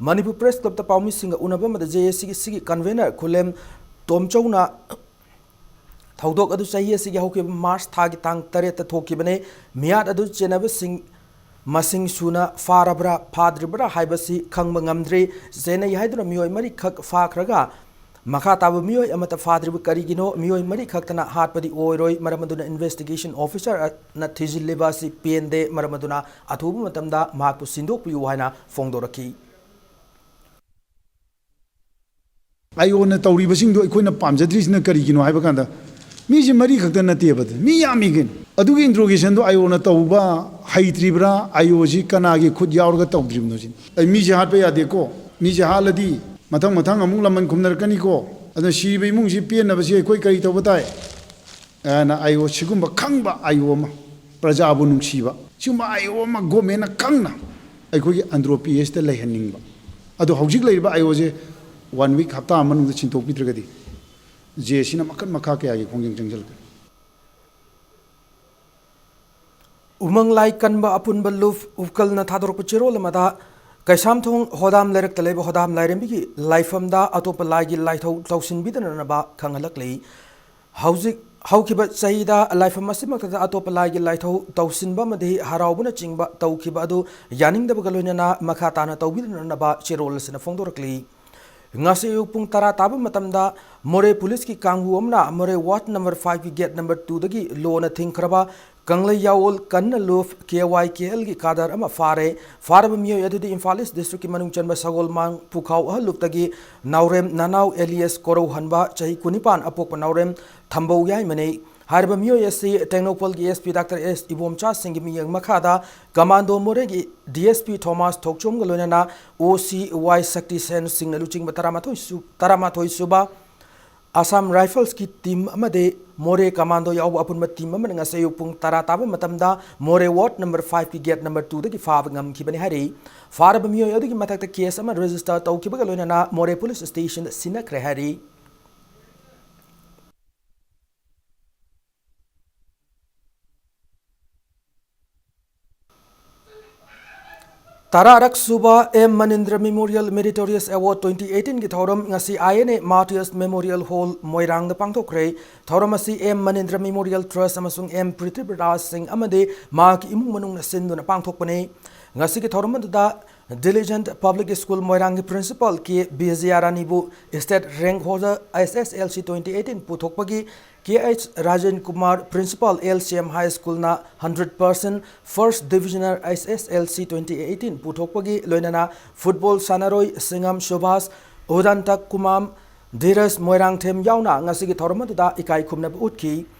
ꯃꯅꯤꯄꯨꯔ ꯄ꯭ꯔꯦꯁ ꯀ꯭ꯂꯕꯇ ꯄꯥꯎꯃꯤꯁꯤꯡꯒ ꯎꯅꯕ ꯑꯃꯗ ꯖꯦ ꯑꯦ ꯁꯤꯒꯤ ꯁꯤꯒꯤ ꯀꯟꯚꯦꯅꯔ ꯈꯨꯂꯦꯝ ꯇꯣꯝꯆꯧꯅ ꯊꯧꯗꯣꯛ ꯑꯗꯨ ꯆꯍꯤ ꯑꯁꯤꯒꯤ ꯍꯧꯈꯤꯕ ꯃꯥꯔꯆ ꯊꯥꯒꯤ ꯇꯥꯡ ꯇꯔꯦꯠꯇ ꯊꯣꯛꯈꯤꯕꯅꯤ꯫ ꯃꯤꯌꯥꯠ ꯑꯗꯨ ꯆꯦꯟꯅꯕꯁꯤꯡ ꯃꯁꯤꯡ ꯁꯨꯅ ꯐꯥꯔꯕ꯭ꯔꯥ ꯐꯥꯗ꯭ꯔꯤꯕ꯭ꯔꯥ ꯍꯥꯏꯕꯁꯤ ꯈꯪꯕ ꯉꯝꯗ꯭ꯔꯤ꯫ ꯆꯦꯟꯅꯩ ꯍꯥꯏꯗꯨꯅ ꯃꯤꯑꯣꯏ ꯃꯔꯤꯈꯛ ꯐꯥꯈ꯭ꯔꯒ ꯃꯈꯥ ꯇꯥꯕ ꯃꯤꯑꯣꯏ ꯑꯃꯠꯇ ꯐꯥꯗ꯭ꯔꯤꯕ ꯀꯔꯤꯒꯤꯅꯣ? ꯃꯤꯑꯣꯏ ꯃꯔꯤꯈꯛꯇꯅ ꯍꯥꯠꯄꯗꯤ ꯑꯣꯏꯔꯣꯏ꯫ ꯃꯔꯝ ꯑꯗꯨꯅ investigation officerꯅ ꯊꯤꯖꯤꯜꯂꯤꯕ ꯑꯁꯤ ꯄꯦꯟꯗꯦ꯫ ꯃꯔꯝ ꯑꯗꯨꯅ ꯑꯊꯨꯕ ꯃꯇꯝꯗ ꯃꯍꯥꯛꯄꯨ ꯁꯤꯟꯗꯣꯛꯄꯤꯌꯨ ꯍꯥꯏꯅ ꯐꯣꯡꯗꯣꯔꯛꯈꯤ꯫ ꯑꯥꯏ ꯑꯣꯅ ꯇꯧꯔꯤꯕꯁꯤꯡꯗꯣ ꯑꯩꯈꯣꯏꯅ ꯄꯥꯝꯖꯗ꯭ꯔꯤꯁꯤꯅ ꯀꯔꯤꯒꯤꯅꯣ ꯍꯥꯏꯕ ꯀꯥꯟꯗ, ꯃꯤꯁꯦ ꯃꯔꯤ ꯈꯛꯇ ꯅꯠꯇꯦꯕ, ꯃꯤ ꯌꯥꯝꯃꯤ ꯀꯩꯅꯣ꯫ ꯑꯗꯨꯒꯤ interrogationꯗꯣ ꯑꯥꯏ ꯑꯣꯅ ꯇꯧꯕ ꯍꯩꯇ꯭ꯔꯤꯕ꯭ꯔꯥ, ꯑꯥꯏ ꯑꯣꯁꯤ ꯀꯅꯥꯒꯤ ꯈꯨꯠ ꯌꯥꯎꯔꯒ ꯇꯧꯗ꯭ꯔꯤꯕꯅꯣ ꯁꯤꯅꯤ꯫ ꯑꯩ ꯃꯤꯁꯦ ꯍꯥꯠꯄ ꯌꯥꯗꯦꯀꯣ, ꯃꯤꯁꯦ ꯍꯥꯠꯂꯗꯤ ꯃꯊꯪ ꯃꯊꯪ ꯑꯃꯨꯛ ꯂꯃꯟ ꯈꯨꯝꯅꯔꯛꯀꯅꯤꯀꯣ꯫ ꯑꯗꯨꯅ ꯁꯤꯔꯤꯕ ꯏꯃꯨꯡꯁꯤ ꯄꯦꯟꯅꯕꯁꯤ ꯑꯩꯈꯣꯏ ꯀꯔꯤ ꯇꯧꯕ ꯇꯥꯏ? ꯑꯅ ꯑꯥꯏ ꯑꯣ, ꯁꯤꯒꯨꯝꯕ ꯈꯪꯕ ꯑꯥꯏ ꯑꯣ ꯑꯃ, ꯄ꯭ꯔꯖꯥꯕꯨ ꯅꯨꯡꯁꯤꯕ, ꯁꯤꯒꯨꯝꯕ ꯑꯥꯏ ꯑꯣ ꯑꯃ governmentꯅ ꯈꯪꯅ ꯑꯩꯈꯣꯏꯒꯤ ꯑꯟꯗ꯭ꯔꯣ ꯄꯤ ꯑꯦꯁꯇ ꯂꯩꯍꯟꯅꯤꯡꯕ꯫ ꯑꯗꯣ ꯍꯧꯖꯤꯛ ꯂꯩꯔꯤꯕ ꯑꯥꯏ ꯑꯣꯁꯦ one week, ꯍꯞꯇꯥ ꯑꯃ ꯃꯅꯨꯡꯗ ꯁꯤꯟꯗꯣꯛꯄꯤꯗ꯭ꯔꯒꯗꯤ ꯖꯦ ꯁꯤꯅ ꯃꯈꯜ ꯃꯈꯥ ꯀꯌꯥꯒꯤ ꯈꯣꯡꯖꯪ ꯆꯪꯁꯤꯜꯂꯛꯀꯅꯤ꯫ ꯎꯃꯪ ꯂꯥꯏ ꯀꯟꯕ ꯑꯄꯨꯟꯕ ꯂꯨꯞ ꯎꯀꯜꯅ ꯊꯥꯗꯣꯔꯛꯄ ꯆꯦꯔꯣꯜ ꯑꯃꯗ, ꯀꯩꯁꯥꯝꯊꯣꯡ ꯍꯣꯗꯥꯝ ꯂꯩꯔꯛꯇ ꯂꯩꯕ ꯍꯣꯗꯥꯝ ꯂꯥꯏꯔꯦꯝꯕꯤꯒꯤ ꯂꯥꯏꯐꯝꯗ ꯑꯇꯣꯞꯄ ꯂꯥꯏꯒꯤ ꯂꯥꯏꯊꯧ ꯇꯧꯁꯤꯟꯕꯤꯗꯅꯅꯕ ꯈꯪꯍꯜꯂꯛꯂꯤ꯫ ꯍꯧꯖꯤꯛ ꯍꯧꯈꯤꯕ ꯆꯍꯤꯗ ꯂꯥꯏꯐꯝ ꯑꯁꯤꯃꯛꯇꯗ ꯑꯇꯣꯞꯄ ꯂꯥꯏꯒꯤ ꯂꯥꯏꯊꯧ ꯇꯧꯁꯤꯟꯕ ꯑꯃꯗꯤ ꯍꯔꯥꯎꯕꯅꯆꯤꯡꯕ ꯇꯧꯈꯤꯕ ꯑꯗꯨ ꯌꯥꯅꯤꯡꯗꯕꯒ ꯂꯣꯏꯅꯅ ꯃꯈꯥ ꯇꯥꯅ ꯇꯧꯕꯤꯗꯅꯅꯕ ꯆꯦꯔꯣꯜ ꯑꯁꯤꯅ ꯐꯣꯡꯗꯣꯔꯛꯂꯤ꯫ ꯉꯁꯤ ꯑꯌꯨꯛ ꯄꯨꯡ ꯇꯔꯥ ꯇꯥꯕ ꯃꯇꯝꯗ ꯃꯣꯔꯦ ꯄꯨꯂꯤꯁꯀꯤ ꯀꯥꯡꯕꯨ ꯑꯃꯅ ꯃꯣꯔꯦ ward number fiveꯀꯤ gate number twoꯗꯒꯤ ꯂꯣꯅ ꯊꯤꯡꯈ꯭ꯔꯕ ꯀꯪꯂꯩ ꯌꯥꯑꯣꯜ ꯀꯟꯅ ꯂꯨꯞ ꯀꯦ ꯋꯥꯏ ꯀꯦ ꯑꯦꯜꯒꯤ ꯀꯥꯗꯔ ꯑꯃ ꯐꯥꯔꯦ꯫ ꯐꯥꯔꯕ ꯃꯤꯑꯣꯏ ꯑꯗꯨꯗꯤ ꯏꯝꯐꯥꯜ ꯏꯁ ꯗꯤꯁꯇ꯭ꯔꯤꯛꯀꯤ ꯃꯅꯨꯡ ꯆꯟꯕ ꯁꯒꯣꯜꯃꯥꯡ ꯄꯨꯈꯥꯎ ꯑꯍꯜ ꯂꯨꯞꯇꯒꯤ ꯅꯥꯎꯔꯦꯝ ꯅꯅꯥꯎ ꯑꯦꯂꯤꯌꯁ ꯀꯣꯔꯧꯍꯟꯕ ꯆꯍꯤ ꯀꯨꯟꯅꯤꯄꯥꯟ ꯑꯄꯣꯛꯄ ꯅꯥꯎꯔꯦꯝ ꯊꯝꯕꯧ ꯌꯥꯏꯃꯅꯤ꯫ ꯍꯥꯏꯔꯤꯕ ꯃꯤꯑꯣꯏ ꯑꯁꯤ ꯇꯦꯡꯅꯧꯄꯜꯒꯤ ꯑꯦꯁ ꯄꯤ ꯗꯥꯛꯇꯔ ꯑꯦꯁ ꯏꯕꯣꯝꯆꯥ ꯁꯤꯡꯒꯤ ꯃꯤꯠꯌꯦꯡ ꯃꯈꯥꯗ ꯀꯃꯥꯟꯗꯣ ꯃꯣꯔꯦꯒꯤ ꯗꯤ ꯑꯦꯁ ꯄꯤ ꯊꯣꯃꯥꯁ ꯊꯣꯛꯆꯣꯝꯒ ꯂꯣꯏꯅꯅ ꯑꯣ ꯁꯤ ꯋꯥꯏ ꯁꯛꯇꯤ ꯁꯦꯟ ꯁꯤꯡꯅ ꯂꯨꯆꯤꯡꯕ ꯇꯔꯥꯃꯥꯊꯣꯏ ꯁꯨ-, ꯇꯔꯥꯃꯥꯊꯣꯏ ꯁꯨꯕ ꯑꯁꯥꯝ ꯔꯥꯏꯐꯜꯁꯀꯤ ꯇꯤꯝ ꯑꯃꯗꯤ ꯃꯣꯔꯦ ꯀꯃꯥꯟꯗꯣ ꯌꯥꯎꯕ ꯑꯄꯨꯟꯕ ꯇꯤꯝ ꯑꯃꯅ ꯉꯁꯤ ꯑꯌꯨꯛ ꯄꯨꯡ ꯇꯔꯥ ꯇꯥꯕ ꯃꯇꯝꯗ ꯃꯣꯔꯦ ꯋꯥꯔꯗ ꯅꯝꯕꯔ ꯐꯥꯏꯚꯀꯤ ꯒꯦꯠ ꯅꯝꯕꯔ ꯇꯨꯗꯒꯤ ꯐꯥꯕ ꯉꯝꯈꯤꯕꯅꯤ ꯍꯥꯏꯔꯤ꯫ ꯐꯥꯔꯕ ꯃꯤꯑꯣꯏ ꯑꯗꯨꯒꯤ ꯃꯊꯛꯇ ꯀꯦꯁ ꯑꯃ ꯔꯦꯖꯤꯁꯇꯔ ꯇꯧꯈꯤꯕꯒ ꯂꯣꯏꯅꯅ ꯃꯣꯔꯦ ꯄꯨꯂꯤꯁ ꯁ꯭ꯇꯦꯁꯟꯗ ꯁꯤꯟꯅꯈ꯭ꯔꯦ ꯍꯥꯏꯔꯤ꯫ ꯇꯔꯥꯔꯛ ꯁꯨꯕ ꯑꯦꯝ ꯃꯅꯤꯟꯗ꯭ꯔ ꯃꯦꯃꯣꯔꯤꯌꯦꯜ ꯃꯦꯔꯤꯇꯣꯔꯤꯌꯁ ꯑꯦꯋꯥꯔꯗ ꯇ꯭ꯋꯦꯟꯇꯤ ꯑꯩꯠꯇꯤꯟꯒꯤ ꯊꯧꯔꯝ ꯉꯁꯤ ꯑꯥꯏ ꯑꯦꯟ ꯑꯦ ꯃꯥꯔꯇꯤꯌꯔꯁ ꯃꯦꯃꯣꯔꯤꯌꯦꯜ ꯍꯣꯜ ꯃꯣꯏꯔꯥꯡꯗ ꯄꯥꯡꯊꯣꯛꯈ꯭ꯔꯦ꯫ ꯊꯧꯔꯝ ꯑꯁꯤ ꯑꯦꯝ ꯃꯅꯤꯟꯗ꯭ꯔ ꯃꯦꯃꯣꯔꯤꯌꯦꯜ ꯇ꯭ꯔꯁ ꯑꯃꯁꯨꯡ ꯑꯦꯝ ꯄ꯭ꯔꯤꯊꯤꯕꯤꯔꯥꯖ ꯁꯤꯡ ꯑꯃꯗꯤ ꯃꯍꯥꯛꯀꯤ ꯏꯃꯨꯡ ꯃꯅꯨꯡꯅ ꯁꯤꯟꯗꯨꯅ ꯄꯥꯡꯊꯣꯛꯄꯅꯤ꯫ ꯉꯁꯤꯒꯤ ꯊꯧꯔꯝ ꯑꯗꯨꯗ ꯗꯤꯂꯤꯖꯦꯟꯠ ꯄꯕ꯭ꯂꯤꯛ ꯁ꯭ꯀꯨꯜ ꯃꯣꯏꯔꯥꯡꯒꯤ ꯄ꯭ꯔꯤꯟꯁꯤꯄꯥꯜ ꯀꯦ ꯕꯤꯖꯌꯥꯔꯥꯅꯤꯕꯨ state rank holder S S L C twenty eighteen ꯄꯨꯊꯣꯛꯄꯒꯤ, K H Rajen Kumar principal L C M high ꯁ꯭ꯀꯨꯜꯅ hundred percent first division S S L C twenty eighteen ꯄꯨꯊꯣꯛꯄꯒꯤ, ꯂꯣꯏꯅꯅ football ꯁꯥꯟꯅꯔꯣꯏ ꯁꯤꯡꯉꯝ ꯁꯨꯚꯥꯁ, ꯎꯗꯟꯇ ꯀꯨꯃꯥꯝ, ꯙꯤꯔꯖ ꯃꯣꯏꯔꯥꯡꯊꯦꯝ ꯌꯥꯎꯅ ꯉꯁꯤꯒꯤ ꯊꯧꯔꯝ ꯑꯗꯨꯗ ꯏꯀꯥꯏ ꯈꯨꯝꯅꯕ ꯎꯠꯈꯤ꯫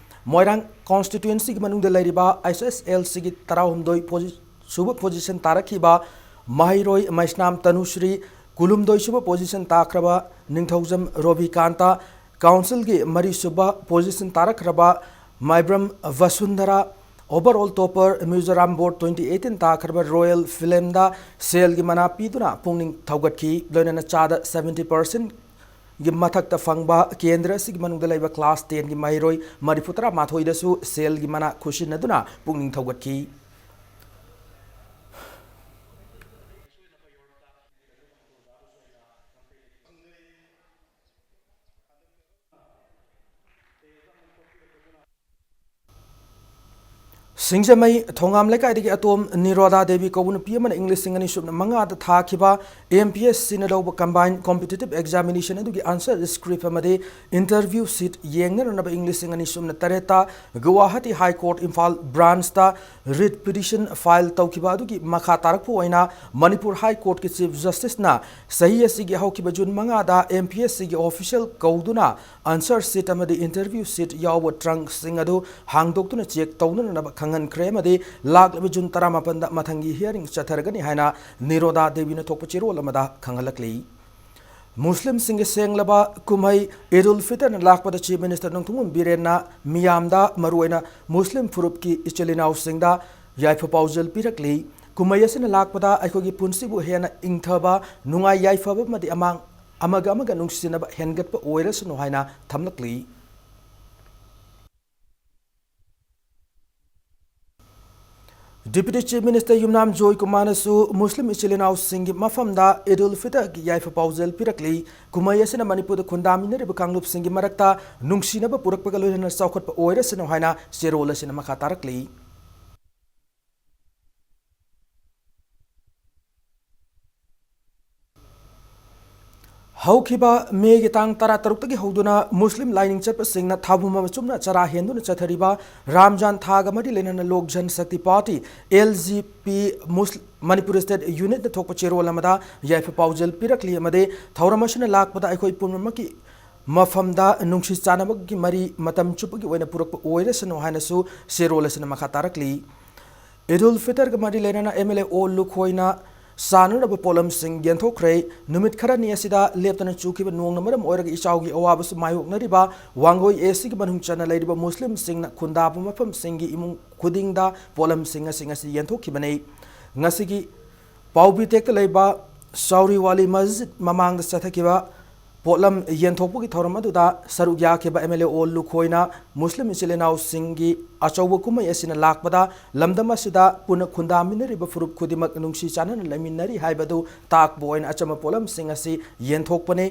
ꯃꯣꯏꯔꯥꯡ ꯀꯣꯟꯁꯇꯤꯇ꯭ꯋꯦꯟꯁꯤꯒꯤ ꯃꯅꯨꯡꯗ ꯂꯩꯔꯤꯕ ꯑꯦꯁ ꯑꯦꯁ ꯑꯦꯜ ꯁꯤꯒꯤ ꯇꯔꯥꯍꯨꯝꯗꯣꯏ ꯄꯣꯖꯤ-, ꯁꯨꯕ ꯄꯣꯖꯤꯁꯟ ꯇꯥꯔꯛꯈꯤꯕ ꯃꯍꯩꯔꯣꯏ ꯃꯩꯁꯅꯥꯝ ꯇꯅꯨꯁ꯭ꯔꯤ, ꯀꯨꯟꯍꯨꯝꯗꯣꯏ ꯁꯨꯕ ꯄꯣꯖꯤꯁꯟ ꯇꯥꯈ꯭ꯔꯕ ꯅꯤꯡꯊꯧꯖꯝ ꯔꯣꯕꯤꯀꯥꯟꯇ, ꯀꯥꯎꯟꯁꯤꯜꯒꯤ ꯃꯔꯤꯁꯨꯕ ꯄꯣꯖꯤꯁꯟ ꯇꯥꯔꯛꯈ꯭ꯔꯕ ꯃꯥꯏꯕ꯭ꯔꯝ ꯚꯁꯨꯟꯙꯔꯥ, overall topper ꯃꯤꯖꯣꯔꯥꯝ ꯕꯣꯔꯗ ꯇ꯭ꯋꯦꯟꯇꯤ ꯑꯩꯠꯇꯤꯟ ꯇꯥꯈ꯭ꯔꯕ ꯔꯣꯌꯦꯜ ꯐꯤꯂꯝꯗ ꯁꯦꯜꯒꯤ ꯃꯅꯥ ꯄꯤꯗꯨꯅ ꯄꯨꯛꯅꯤꯡ ꯊꯧꯒꯠꯈꯤ꯫ ꯂꯣꯏꯅꯅ ꯆꯥꯗ ꯁꯕꯦꯟꯇꯤ ꯄꯥꯔꯁꯦꯟꯠꯒꯤ ꯃꯊꯛꯇ ꯐꯪꯕ ꯀꯦꯟꯗ꯭ꯔ ꯑꯁꯤꯒꯤ ꯃꯅꯨꯡꯗ ꯂꯩꯕ ꯀ꯭ꯂꯥꯁ ꯇꯦꯟꯒꯤ ꯃꯍꯩꯔꯣꯏ ꯃꯔꯤꯐꯨ ꯇꯔꯥ ꯃꯥꯊꯣꯏꯗꯁꯨ ꯁꯦꯜꯒꯤ ꯃꯅꯥ ꯈꯨꯠꯁꯤꯟꯅꯗꯨꯅ ꯄꯨꯛꯅꯤꯡ ꯊꯧꯒꯠꯈꯤ꯫ ꯁꯤꯡꯖꯃꯩ ꯊꯣꯉꯥꯝ ꯂꯩꯀꯥꯏꯗꯒꯤ ꯑꯇꯣꯝ ꯅꯤꯔꯣꯗꯥ ꯗꯦꯕꯤ ꯀꯧꯕ ꯅꯨꯄꯤ ꯑꯃꯅ ꯏꯪ ꯂꯤꯁꯤꯡ ꯑꯅꯤ ꯁꯨꯞꯅ ꯃꯉꯥꯗ ꯊꯥꯈꯤꯕ ꯑꯦꯝ ꯄꯤ ꯑꯦꯁ ꯁꯤꯅ ꯂꯧꯕ combined competitive examination ꯑꯗꯨꯒꯤ answer script ꯑꯃꯗꯤ interview sheet ꯌꯦꯡꯅꯔꯨꯅꯕ ꯏꯪ ꯂꯤꯁꯤꯡ ꯑꯅꯤ ꯁꯨꯞꯅ ꯇꯔꯦꯠꯇ Guwahati High Court Imphal branchꯇ writ petition file ꯇꯧꯈꯤꯕ ꯑꯗꯨꯒꯤ ꯃꯈꯥ ꯇꯥꯔꯛꯄ ꯑꯣꯏꯅ ꯃꯅꯤꯄꯨꯔ High Courtꯀꯤ Chief Justiceꯅ ꯆꯍꯤ ꯑꯁꯤꯒꯤ ꯍꯧꯈꯤꯕ ꯖꯨꯟ ꯃꯉꯥꯗ ꯑꯦꯝ ꯄꯤ ꯑꯦꯁ ꯁꯤꯒꯤ official ꯀꯧꯗꯨꯅ answer sheet ꯑꯃꯗꯤ interview sheet ꯌꯥꯎꯕ trunkꯁꯤꯡ ꯑꯗꯨ ꯍꯥꯡꯗꯣꯛꯇꯨꯅ check ꯇꯧꯅꯅꯕ ꯈꯪꯍꯟꯈ꯭ꯔꯦ ꯑꯃꯗꯤ ꯂꯥꯛꯂꯤꯕ ꯖꯨꯟ ꯇꯔꯥꯃꯥꯄꯟꯗ ꯃꯊꯪꯒꯤ hearing ꯆꯠꯊꯔꯒꯅꯤ ꯍꯥꯏꯅ ꯅꯤꯔꯣꯗꯥ ꯗꯦꯕꯤꯅ ꯊꯣꯛꯄ ꯆꯦꯔꯣꯜ ꯑꯃꯗ ꯈꯪꯍꯜꯂꯛꯂꯤ꯫ ꯃꯨꯁꯂꯤꯝꯁꯤꯡꯒꯤ ꯁꯦꯡꯂꯕ ꯀꯨꯝꯍꯩ ꯏꯗ ꯎꯜ ꯐꯤꯇꯔꯅ ꯂꯥꯛꯄꯗ Chief Minister ꯅꯣꯡꯊꯣꯝꯕꯝ ꯕꯤꯔꯦꯟꯅ ꯃꯤꯌꯥꯝꯗ, ꯃꯔꯨꯑꯣꯏꯅ ꯃꯨꯁꯂꯤꯝ ꯐꯨꯔꯨꯞꯀꯤ ꯏꯆꯤꯜ ꯏꯅꯥꯎꯁꯤꯡꯗ ꯌꯥꯏꯐ ꯄꯥꯎꯖꯦꯜ ꯄꯤꯔꯛꯂꯤ꯫ ꯀꯨꯝꯍꯩ ꯑꯁꯤꯅ ꯂꯥꯛꯄꯗ ꯑꯩꯈꯣꯏꯒꯤ ꯄꯨꯟꯁꯤꯕꯨ ꯍꯦꯟꯅ ꯏꯪꯊꯕ, ꯅꯨꯡꯉꯥꯏ ꯌꯥꯏꯐꯕ ꯑꯃꯗꯤ ꯑꯃꯥꯡ-, ꯑꯃꯒ ꯑꯃꯒ ꯅꯨꯡꯁꯤꯅꯕ ꯍꯦꯟꯒꯠꯄ ꯑꯣꯏꯔꯁꯅꯨ ꯍꯥꯏꯅ ꯊꯝꯂꯛꯂꯤ꯫ Deputy Chief Minister ꯌꯨꯝꯅꯥꯝ ꯖꯣꯏ ꯀꯨꯃꯥꯔꯅꯁꯨ ꯃꯨꯁꯂꯤꯝ ꯏꯆꯤꯜ ꯏꯅꯥꯎꯁꯤꯡꯒꯤ ꯃꯐꯝꯗ ꯏꯗꯨꯜ ꯐꯤꯇꯔꯒꯤ ꯌꯥꯏꯐ ꯄꯥꯎꯖꯦꯜ ꯄꯤꯔꯛꯂꯤ꯫ ꯀꯨꯝꯍꯩ ꯑꯁꯤꯅ ꯃꯅꯤꯄꯨꯔꯗ ꯈꯨꯟꯗꯥꯃꯤꯟꯅꯔꯤꯕ ꯀꯥꯡꯂꯨꯞꯁꯤꯡꯒꯤ ꯃꯔꯛꯇ ꯅꯨꯡꯁꯤꯅꯕ ꯄꯨꯔꯛꯄꯒ ꯂꯣꯏꯅꯅ ꯆꯥꯎꯈꯠꯄ ꯑꯣꯏꯔꯁꯅꯨ ꯍꯥꯏꯅ ꯆꯦꯔꯣꯜ ꯑꯁꯤꯅ ꯃꯈꯥ ꯇꯥꯔꯛꯂꯤ꯫ ꯍꯧꯈꯤꯕ ꯃꯦꯒꯤ ꯇꯥꯡ ꯇꯔꯥꯇꯔꯨꯛꯇꯒꯤ ꯍꯧꯗꯨꯅ ꯃꯨꯁꯂꯤꯝ ꯂꯥꯏꯅꯤꯡ ꯆꯠꯄꯁꯤꯡꯅ ꯊꯥꯕꯨꯝ ꯑꯃ ꯆꯨꯞꯅ ꯆꯔꯥ ꯍꯦꯟꯗꯨꯅ ꯆꯠꯊꯔꯤꯕ ꯔꯥꯝꯖꯥꯟ ꯊꯥꯒ ꯃꯔꯤ ꯂꯩꯅꯅ Lok Jan Shakti party, L G P, ꯃꯨꯁ-, ꯃꯅꯤꯄꯨꯔ ꯁ꯭ꯇꯦꯠ ꯌꯨꯅꯤꯠꯅ ꯊꯣꯛꯄ ꯆꯦꯔꯣꯜ ꯑꯃꯗ ꯌꯥꯏꯐ ꯄꯥꯎꯖꯦꯜ ꯄꯤꯔꯛꯂꯤ ꯑꯃꯗꯤ ꯊꯧꯔꯝ ꯑꯁꯤꯅ ꯂꯥꯛꯄꯗ ꯑꯩꯈꯣꯏ ꯄꯨꯝꯅꯃꯛꯀꯤ ꯃꯐꯝꯗ ꯅꯨꯡꯁꯤ ꯆꯥꯟꯅꯕꯒꯤ ꯃꯔꯤ ꯃꯇꯝ ꯆꯨꯞꯄꯒꯤ ꯑꯣꯏꯅ ꯄꯨꯔꯛꯄ ꯑꯣꯏꯔꯁꯅꯨ ꯍꯥꯏꯅꯁꯨ ꯆꯦꯔꯣꯜ ꯑꯁꯤꯅ ꯃꯈꯥ ꯇꯥꯔꯛꯂꯤ꯫ ꯏꯗꯨꯜ ꯐꯤꯇꯔꯒ ꯃꯔꯤ ꯂꯩꯅꯅ M L A ꯑꯣ ꯂꯨꯈꯣꯏꯅ ꯆꯥꯅꯅꯕ ꯄꯣꯠꯂꯝꯁꯤꯡ ꯌꯦꯟꯊꯣꯛꯈ꯭ꯔꯦ꯫ ꯅꯨꯃꯤꯠ ꯈꯔꯅꯤ ꯑꯁꯤꯗ ꯂꯦꯞꯇꯅ ꯆꯨꯈꯤꯕ ꯅꯣꯡꯅ ꯃꯔꯝ ꯑꯣꯏꯔꯒ ꯏꯆꯥꯎꯒꯤ ꯑꯋꯥꯕꯁꯨ ꯃꯥꯌꯣꯛꯅꯔꯤꯕ ꯋꯥꯡꯒꯣꯏ A Cꯒꯤ ꯃꯅꯨꯡ ꯆꯟꯅ ꯂꯩꯔꯤꯕ ꯃꯨꯁꯂꯤꯝꯁꯤꯡꯅ ꯈꯨꯟꯗꯥꯕ ꯃꯐꯝꯁꯤꯡꯒꯤ ꯏꯃꯨꯡ ꯈꯨꯗꯤꯡꯗ ꯄꯣꯠꯂꯝꯁꯤꯡ ꯑꯁꯤ ꯉꯁꯤ ꯌꯦꯟꯊꯣꯛꯈꯤꯕꯅꯤ꯫ ꯉꯁꯤꯒꯤ ꯄꯥꯎꯕꯤꯇꯦꯛꯇ ꯂꯩꯕ ꯆꯥꯎꯔꯤꯋꯥꯂꯤ ꯃꯁꯖꯤꯗ ꯃꯃꯥꯡꯗ ꯆꯠꯊꯈꯤꯕ ꯄꯣꯠꯂꯝ ꯌꯦꯟꯊꯣꯛꯄꯒꯤ ꯊꯧꯔꯝ ꯑꯗꯨꯗ ꯁꯔꯨꯛ ꯌꯥꯈꯤꯕ M L A ꯑꯣ ꯂꯨꯈꯣꯏꯅ ꯃꯨꯁꯂꯤꯝ ꯏꯆꯤꯜ ꯏꯅꯥꯎꯁꯤꯡꯒꯤ ꯑꯆꯧꯕ ꯀꯨꯝꯍꯩ ꯑꯁꯤꯅ ꯂꯥꯛꯄꯗ ꯂꯝꯗꯝ ꯑꯁꯤꯗ ꯄꯨꯟꯅ ꯈꯨꯟꯗꯥꯃꯤꯟꯅꯔꯤꯕ ꯐꯨꯔꯨꯞ ꯈꯨꯗꯤꯡꯃꯛ ꯅꯨꯡꯁꯤ ꯆꯥꯟꯅꯅ ꯂꯩꯃꯤꯟꯅꯔꯤ ꯍꯥꯏꯕꯗꯨ ꯇꯥꯛꯄ ꯑꯣꯏꯅ ꯑꯆꯝꯕ ꯄꯣꯠꯂꯝꯁꯤꯡ ꯑꯁꯤ ꯌꯦꯟꯊꯣꯛꯄꯅꯤ꯫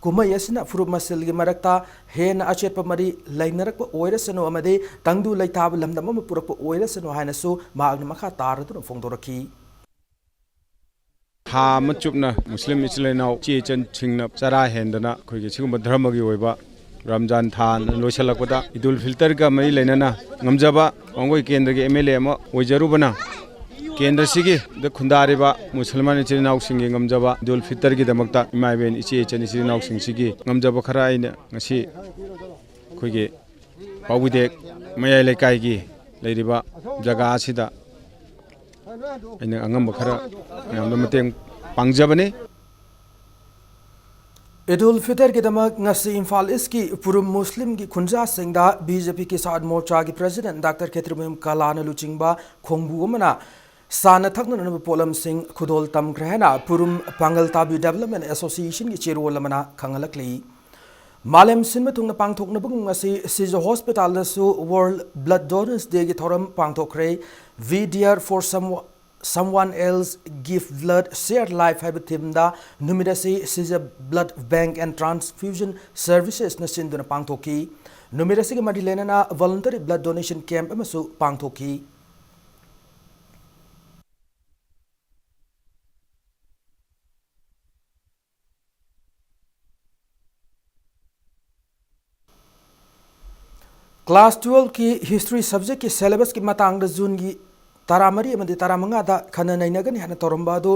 ꯀꯨꯝꯍꯩ ꯑꯁꯤꯅ ꯐꯨꯔꯨꯞ ꯃꯁꯦꯜꯒꯤ ꯃꯔꯛꯇ ꯍꯦꯟꯅ ꯑꯆꯦꯠꯄ ꯃꯔꯤ ꯂꯩꯅꯔꯛꯄ ꯑꯣꯏꯔꯁꯅꯨ ꯑꯃꯗꯤ ꯇꯪꯗꯨ ꯂꯩꯇꯥꯕ ꯂꯝꯗꯝ ꯑꯃ ꯄꯨꯔꯛꯄ ꯑꯣꯏꯔꯁꯅꯨ ꯍꯥꯏꯅꯁꯨ ꯃꯍꯥꯛꯅ ꯃꯈꯥ ꯇꯥꯔꯗꯨꯅ ꯐꯣꯡꯗꯣꯔꯛꯈꯤ꯫ ꯊꯥ ꯑꯃ ꯆꯨꯞꯅ ꯃꯨꯁꯂꯤꯝ ꯏꯆꯤꯜ ꯏꯅꯥꯎ ꯏꯆꯦ ꯏꯆꯟꯁꯤꯡꯅ ꯆꯔꯥ ꯍꯦꯟꯗꯅ ꯑꯩꯈꯣꯏꯒꯤ ꯁꯤꯒꯨꯝꯕ ꯙꯔꯃꯒꯤ ꯑꯣꯏꯕ ꯔꯝꯖꯥꯟ ꯊꯥ ꯂꯣꯏꯁꯤꯜꯂꯛꯄꯗ ꯏꯗꯨꯜ ꯐꯤꯜꯇꯔꯒ ꯃꯔꯤ ꯂꯩꯅꯅ ꯉꯝꯖꯕ ꯋꯥꯡꯒꯣꯏ ꯀꯦꯟꯗ꯭ꯔꯒꯤ M L A ꯑꯃ ꯑꯣꯏꯖꯔꯨꯕꯅ ꯀꯦꯟꯗ꯭ꯔꯁꯤꯒꯤ ꯈꯨꯟꯗꯥꯔꯤꯕ ꯃꯨꯁꯜꯃꯥꯟ ꯏꯆꯤꯜ ꯏꯅꯥꯎꯁꯤꯡꯒꯤ ꯉꯝꯖꯕ ꯏꯗꯨꯜ ꯐꯤꯜꯇꯔꯒꯤꯗꯃꯛꯇ ꯏꯃꯥ ꯏꯕꯦꯟ ꯏꯆꯦ ꯏꯆꯟ ꯏꯆꯤꯜ ꯏꯅꯥꯎꯁꯤꯡꯁꯤꯒꯤ ꯉꯝꯖꯕ ꯈꯔ ꯑꯩꯅ ꯉꯁꯤ ꯑꯩꯈꯣꯏꯒꯤ ꯄꯥꯎꯕꯤꯗꯦꯛ ꯃꯌꯥꯏ ꯂꯩꯀꯥꯏꯒꯤ ꯂꯩꯔꯤꯕ ꯖꯒꯥ ꯑꯁꯤꯗ ꯑꯩꯅ ꯑꯉꯝꯕ ꯈꯔ ꯃꯌꯥꯝꯗ ꯃꯇꯦꯡ ꯄꯥꯡꯖꯕꯅꯤ꯫ ꯏꯗꯨꯜ ꯐꯤꯇꯔꯒꯤꯗꯃꯛ ꯉꯁꯤ ꯏꯝꯐꯥꯜ ꯏꯁꯀꯤ ꯄꯨꯔꯨꯝ ꯃꯨꯁꯂꯤꯝꯒꯤ ꯈꯨꯟꯖꯥꯁꯤꯡꯗ B J P Kisan ꯃꯣꯔꯆꯥꯒꯤ president Doctor ꯈꯦꯇ꯭ꯔꯤꯃꯌꯨꯝ ꯀꯂꯥꯅ ꯂꯨꯆꯤꯡꯕ ꯈꯣꯡꯕꯨ ꯑꯃꯅ ꯆꯥꯅ ꯊꯛꯅꯅꯕ ꯄꯣꯠꯂꯝꯁꯤꯡ ꯈꯨꯗꯣꯜ ꯇꯝꯈ꯭ꯔꯦ ꯍꯥꯏꯅ ꯄꯨꯔꯨꯝ ꯄꯥꯡꯒꯜ ꯇꯥꯕꯤ Development Associationꯒꯤ ꯆꯦꯔꯣꯜ ꯑꯃꯅ ꯈꯪꯍꯜꯂꯛꯂꯤ꯫ ꯃꯥꯂꯦꯝ ꯁꯤꯟꯕ ꯊꯨꯡꯅ ꯄꯥꯡꯊꯣꯛꯅꯕꯒꯨꯝ ꯉꯁꯤ ꯁꯤꯖ ꯍꯣꯁꯄꯤꯇꯥꯜꯗꯁꯨ World Blood Donors Dayꯒꯤ ꯊꯧꯔꯝ ꯄꯥꯡꯊꯣꯛꯈ꯭ꯔꯦ꯫ We Dare for Some, Someone Else, Give Blood, Share Life ꯍꯥꯏꯕ ꯊꯤꯝꯗ ꯅꯨꯃꯤꯠ ꯑꯁꯤ Seize Blood Bank and Transfusion Servicesꯅ ꯁꯤꯟꯗꯨꯅ ꯄꯥꯡꯊꯣꯛꯈꯤ꯫ ꯅꯨꯃꯤꯠ ꯑꯁꯤꯒ ꯃꯔꯤ ꯂꯩꯅꯅ voluntary blood donation camp ꯑꯃꯁꯨ ꯄꯥꯡꯊꯣꯛꯈꯤ꯫ Class twelveꯀꯤ history subjectꯀꯤ syllabusꯀꯤ ꯃꯇꯥꯡꯗ Juneꯒꯤ ꯇꯔꯥꯃꯔꯤ ꯑꯃꯗꯤ ꯇꯔꯥꯃꯉꯥꯗ ꯈꯟꯅ ꯅꯩꯅꯒꯅꯤ ꯍꯥꯏꯅ ꯇꯧꯔꯝꯕ ꯑꯗꯨ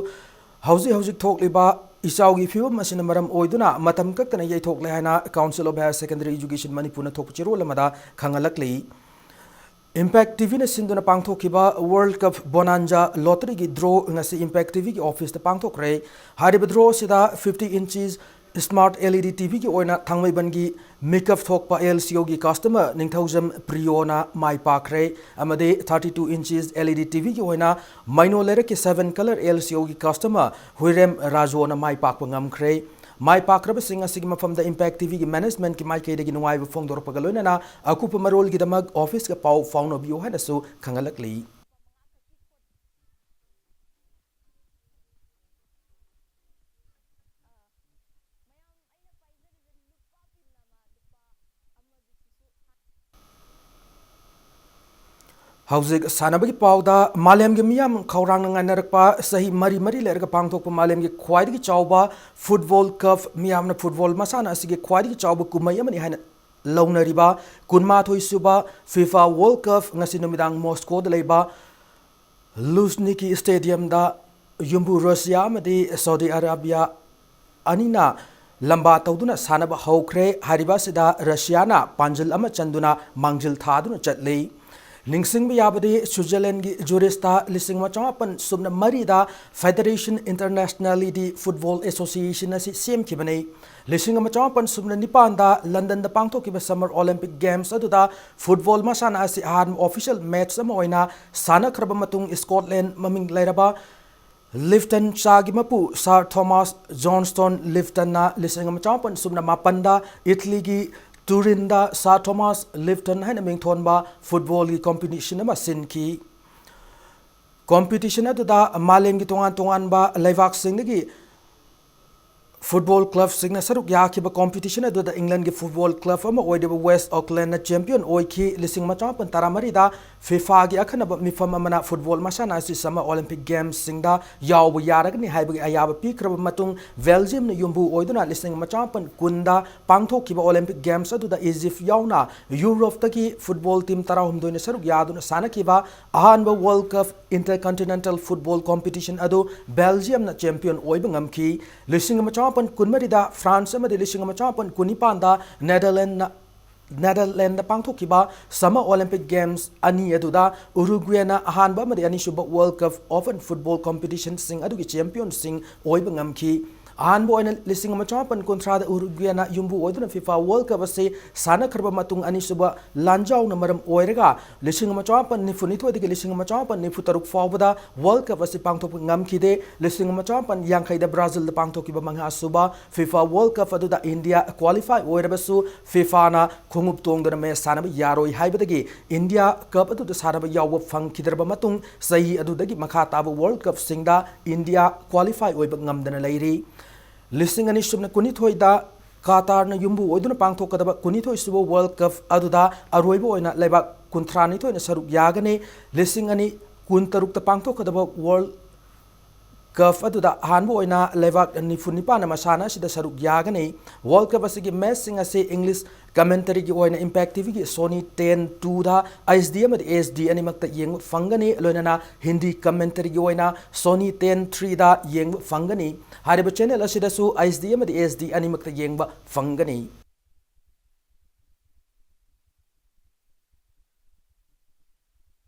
ꯍꯧꯖꯤꯛ ꯍꯧꯖꯤꯛ ꯊꯣꯛꯂꯤꯕ ꯏꯆꯥꯎꯒꯤ ꯐꯤꯕꯝ ꯑꯁꯤꯅ ꯃꯔꯝ ꯑꯣꯏꯗꯨꯅ ꯃꯇꯝ ꯀꯛꯇꯅ ꯌꯩꯊꯣꯛꯂꯦ ꯍꯥꯏꯅ Council of Higher Secondary Education ꯃꯅꯤꯄꯨꯔꯅ ꯊꯣꯛꯄ ꯆꯦꯔꯣꯜ ꯑꯃꯗ ꯈꯪꯍꯜꯂꯛꯂꯤ꯫ Impact TVꯅ ꯁꯤꯟꯗꯨꯅ ꯄꯥꯡꯊꯣꯛꯈꯤꯕ World Cup Bonanza lotteryꯒꯤ draw ꯉꯁꯤ Impact TVꯒꯤ officeꯇ ꯄꯥꯡꯊꯣꯛꯈ꯭ꯔꯦ꯫ ꯍꯥꯏꯔꯤꯕ draw ꯑꯁꯤꯗ fifty inches smart LED TVꯒꯤ ꯑꯣꯏꯅ ꯊꯥꯡꯃꯩꯕꯟꯒꯤ ꯃꯤꯀꯞ ꯊꯣꯛꯄ LCOꯒꯤ customer ꯅꯤꯡꯊꯧꯖꯝ ꯄ꯭ꯔꯤꯌꯣꯅ ꯃꯥꯏ ꯄꯥꯛꯈ꯭ꯔꯦ, ꯑꯃꯗꯤ thirty two inches LED TVꯒꯤ ꯑꯣꯏꯅ ꯃꯩꯅꯣ ꯂꯩꯔꯛꯀꯤ seven color LCOꯒꯤ customer ꯍꯨꯏꯔꯦꯝ ꯔꯥꯖꯨꯅ ꯃꯥꯏ ꯄꯥꯛꯄ ꯉꯝꯈ꯭ꯔꯦ꯫ ꯃꯥꯏ ꯄꯥꯛꯈ꯭ꯔꯕꯁꯤꯡ ꯑꯁꯤꯒꯤ ꯃꯐꯝꯗ Impact TVꯒꯤ managementꯀꯤ ꯃꯥꯏꯀꯩꯗꯒꯤ ꯅꯨꯡꯉꯥꯏꯕ ꯐꯣꯡꯗꯣꯔꯛꯄꯒ ꯂꯣꯏꯅꯅ ꯑꯀꯨꯞꯄ ꯃꯔꯣꯜꯒꯤꯗꯃꯛ officeꯀ ꯄꯥꯎ ꯐꯥꯎꯅꯕꯤꯌꯨ ꯍꯥꯏꯅꯁꯨ ꯈꯪꯍꯜꯂꯛꯂꯤ꯫ ꯍꯧꯖꯤꯛ ꯁꯥꯟꯅꯕꯒꯤ ꯄꯥꯎꯗ, ꯃꯥꯂꯦꯝꯒꯤ ꯃꯤꯌꯥꯝ ꯈꯧꯔꯥꯡꯅ ꯉꯥꯏꯅꯔꯛꯄ ꯆꯍꯤ ꯃꯔꯤ ꯃꯔꯤ ꯂꯩꯔꯒ ꯄꯥꯡꯊꯣꯛꯄ ꯃꯥꯂꯦꯝꯒꯤ ꯈ꯭ꯋꯥꯏꯗꯒꯤ ꯆꯥꯎꯕ Football Cup, ꯃꯤꯌꯥꯝꯅ football ꯃꯁꯥꯟꯅ ꯑꯁꯤꯒꯤ ꯈ꯭ꯋꯥꯏꯗꯒꯤ ꯆꯥꯎꯕ ꯀꯨꯝꯍꯩ ꯑꯃꯅꯤ ꯍꯥꯏꯅ ꯂꯧꯅꯔꯤꯕ ꯀꯨꯟꯃꯥꯊꯣꯏ ꯁꯨꯕ FIFA World Cup ꯉꯁꯤ ꯅꯨꯃꯤꯗꯥꯡ Moscowꯗ ꯂꯩꯕ Luzhniki Stadiumꯗ ꯌꯨꯝꯕꯨ Russia ꯑꯃꯗꯤ Saudi Arabia ꯑꯅꯤꯅ ꯂꯝꯕꯥ ꯇꯧꯗꯨꯅ ꯁꯥꯟꯅꯕ ꯍꯧꯈ꯭ꯔꯦ꯫ ꯍꯥꯏꯔꯤꯕ ꯑꯁꯤꯗ Russiaꯅ ꯄꯥꯟꯖꯤꯜ ꯑꯃ ꯆꯟꯗꯨꯅ ꯃꯥꯡꯖꯤꯜ ꯊꯥꯗꯨꯅ ꯆꯠꯂꯤ꯫ ꯅꯤꯡꯁꯤꯡꯕ ꯌꯥꯕꯗꯤ, Switzerlandꯒꯤ Zurichꯇ ꯂꯤꯁꯤꯡ ꯑꯃ ꯆꯃꯥꯄꯟ ꯁꯨꯞꯅ ꯃꯔꯤꯗ Fédération Internationale de Football Association ꯑꯁꯤ ꯁꯦꯝꯈꯤꯕꯅꯤ꯫ ꯂꯤꯁꯤꯡ ꯑꯃ ꯆꯃꯥꯄꯟ ꯁꯨꯞꯅ ꯅꯤꯄꯥꯟꯗ Londonꯗ ꯄꯥꯡꯊꯣꯛꯈꯤꯕ Summer Olympic Games ꯑꯗꯨꯗ football ꯃꯁꯥꯟꯅ ꯑꯁꯤ ꯑꯍꯥꯟꯕ official match ꯑꯃ ꯑꯣꯏꯅ ꯁꯥꯟꯅꯈ꯭ꯔꯕ ꯃꯇꯨꯡ, Scotland ꯃꯃꯤꯡ ꯂꯩꯔꯕ Lifton ꯆꯥꯒꯤ ꯃꯄꯨ Sir Thomas Johnstone Liftonꯅ ꯂꯤꯁꯤꯡ ꯑꯃ ꯆꯃꯥꯄꯟ ꯁꯨꯞꯅ ꯃꯥꯄꯟꯗ Italyꯒꯤ Turinꯗ Sir Thomas Lifton ꯍꯥꯏꯅ ꯃꯤꯡꯊꯣꯟꯕ footballꯒꯤ competition ꯑꯃ ꯁꯤꯟꯈꯤ꯫ Competition ꯑꯗꯨꯗ ꯃꯥꯂꯦꯝꯒꯤ ꯇꯣꯉꯥꯟ ꯇꯣꯉꯥꯟꯕ ꯂꯩꯕꯥꯛꯁꯤꯡꯗꯒꯤ football clubꯁꯤꯡꯅ ꯁꯔꯨꯛ ꯌꯥꯈꯤꯕ competition ꯑꯗꯨꯗ Englandꯒꯤ football club ꯑꯃ ꯑꯣꯏꯔꯤꯕ West Aucklandꯅ champion ꯑꯣꯏꯈꯤ꯫ ꯂꯤꯁꯤꯡ ꯑꯃ ꯆꯃꯥꯄꯟ ꯇꯔꯥꯃꯔꯤꯗ FIFAꯒꯤ ꯑꯈꯟꯅꯕ ꯃꯤꯐꯝ ꯑꯃꯅ football ꯃꯁꯥꯟꯅ ꯑꯁꯤ Summer Olympic Gamesꯁꯤꯡꯗ ꯌꯥꯎꯕ ꯌꯥꯔꯒꯅꯤ ꯍꯥꯏꯕꯒꯤ ꯑꯌꯥꯕ ꯄꯤꯈ꯭ꯔꯕ ꯃꯇꯨꯡ, Belgiumꯅ ꯌꯨꯝꯕꯨ ꯑꯣꯏꯗꯨꯅ ꯂꯤꯁꯤꯡ ꯑꯃ ꯆꯃꯥꯄꯟ ꯀꯨꯟꯗ ꯄꯥꯡꯊꯣꯛꯈꯤꯕ Olympic Games ꯑꯗꯨꯗ Egypt ꯌꯥꯎꯅ Europeꯇꯒꯤ football team ꯇꯔꯥꯍꯨꯝꯗꯣꯏꯅ ꯁꯔꯨꯛ ꯌꯥꯗꯨꯅ ꯁꯥꯟꯅꯈꯤꯕ ꯑꯍꯥꯟꯕ World Cup Intercontinental Football Competition ꯑꯗꯨ Belgiumꯅ champion ꯑꯣꯏꯕ ꯉꯝꯈꯤ꯫ ꯂꯤꯁꯤꯡ ꯑꯃ ꯆꯃꯥꯄꯟ ꯀꯨꯟꯃꯔꯤꯗ France ꯑꯃꯗꯤ ꯂꯤꯁꯤꯡ ꯑꯃ ꯆꯃꯥꯄꯟ ꯀꯨꯟꯅꯤꯄꯥꯟꯗ Netherlands Netherlandsꯇ ꯄꯥꯡꯊꯣꯛꯈꯤꯕ Summer Olympic Games ꯑꯅꯤ ꯑꯗꯨꯗ Uruguayꯅ ꯑꯍꯥꯟꯕ ꯑꯃꯗꯤ ꯑꯅꯤꯁꯨꯕ World Cup Open Football Competitionꯁꯤꯡ ꯑꯗꯨꯒꯤ championꯁꯤꯡ ꯑꯣꯏꯕ ꯉꯝꯈꯤ꯫ ꯑꯍꯥꯟꯕ ꯑꯣꯏꯅ ꯂꯤꯁꯤꯡ ꯑꯃ ꯆꯃꯥꯄꯟ ꯀꯨꯟꯊ꯭ꯔꯥꯗ Uruguayꯅ ꯌꯨꯝꯕꯨ ꯑꯣꯏꯗꯨꯅ FIFA World Cup ꯑꯁꯤ ꯁꯥꯟꯅꯈ꯭ꯔꯕ ꯃꯇꯨꯡ, ꯑꯅꯤꯁꯨꯕ ꯂꯥꯟꯖꯥꯎꯅ ꯃꯔꯝ ꯑꯣꯏꯔꯒ ꯂꯤꯁꯤꯡ ꯑꯃ ꯆꯃꯥꯄꯟ ꯅꯤꯐꯨꯅꯤꯊꯣꯏꯗꯒꯤ ꯂꯤꯁꯤꯡ ꯑꯃ ꯆꯃꯥꯄꯟ ꯅꯤꯐꯨꯇꯔꯨꯛ ꯐꯥꯎꯕꯗ World Cup ꯑꯁꯤ ꯄꯥꯡꯊꯣꯛꯄ ꯉꯝꯈꯤꯗꯦ꯫ ꯂꯤꯁꯤꯡ ꯑꯃ ꯆꯃꯥꯄꯟ ꯌꯥꯡꯈꯩꯗ Brazilꯗ ꯄꯥꯡꯊꯣꯛꯈꯤꯕ ꯃꯉꯥꯁꯨꯕ FIFA World Cup ꯑꯗꯨꯗ India qualify ꯑꯣꯏꯔꯕꯁꯨ, FIFAꯅ ꯈꯣꯡꯎꯞ ꯇꯣꯡꯗꯨꯅ match ꯁꯥꯟꯅꯕ ꯌꯥꯔꯣꯏ ꯍꯥꯏꯕꯗꯒꯤ India Cup ꯑꯗꯨꯗ ꯁꯥꯟꯅꯕ ꯌꯥꯎꯕ ꯐꯪꯈꯤꯗ꯭ꯔꯕ ꯃꯇꯨꯡ, ꯆꯍꯤ ꯑꯗꯨꯗꯒꯤ ꯃꯈꯥ ꯇꯥꯕ World Cupꯁꯤꯡꯗ India qualify ꯑꯣꯏꯕ ꯉꯝꯗꯅ ꯂꯩꯔꯤ꯫ ꯂꯤꯁꯤꯡ ꯑꯅꯤ ꯁꯨꯞꯅ ꯀꯨꯟꯅꯤꯊꯣꯏꯗ Qatarꯅ ꯌꯨꯝꯕꯨ ꯑꯣꯏꯗꯨꯅ ꯄꯥꯡꯊꯣꯛꯀꯗꯕ ꯀꯨꯟꯅꯤꯊꯣꯏꯁꯨꯕ World Cup ꯑꯗꯨꯗ ꯑꯔꯣꯏꯕ ꯑꯣꯏꯅ ꯂꯩꯕꯥꯛ ꯀꯨꯟꯊ꯭ꯔꯥꯅꯤꯊꯣꯏꯅ ꯁꯔꯨꯛ ꯌꯥꯒꯅꯤ꯫ ꯂꯤꯁꯤꯡ ꯑꯅꯤ ꯀꯨꯟꯇꯔꯨꯛꯇ ꯄꯥꯡꯊꯣꯛꯀꯗꯕ World Cup ꯑꯗꯨꯗ ꯑꯍꯥꯟꯕ ꯑꯣꯏꯅ ꯂꯩꯕꯥꯛ ꯅꯤꯐꯨ ꯅꯤꯄꯥꯟꯅ ꯃꯁꯥꯟꯅ ꯑꯁꯤꯗ ꯁꯔꯨꯛ ꯌꯥꯒꯅꯤ꯫ World Cup ꯑꯁꯤꯒꯤ matchꯁꯤꯡ ꯑꯁꯤ English commentary ꯒꯤ ꯑꯣꯏꯅ Impact TVꯒꯤ Sony ten two ꯗ HD ꯑꯃꯗꯤ HD ꯑꯅꯤꯃꯛꯇ ꯌꯦꯡꯕ ꯐꯪꯒꯅꯤ, ꯂꯣꯏꯅꯅ Hindi commentary ꯒꯤ ꯑꯣꯏꯅ Sony ten three ꯗ ꯌꯦꯡꯕ ꯐꯪꯒꯅꯤ꯫ ꯍꯥꯏꯔꯤꯕ channel ꯑꯁꯤꯗꯁꯨ HD ꯑꯃꯗꯤ HD ꯑꯅꯤꯃꯛꯇ ꯌꯦꯡꯕ ꯐꯪꯒꯅꯤ꯫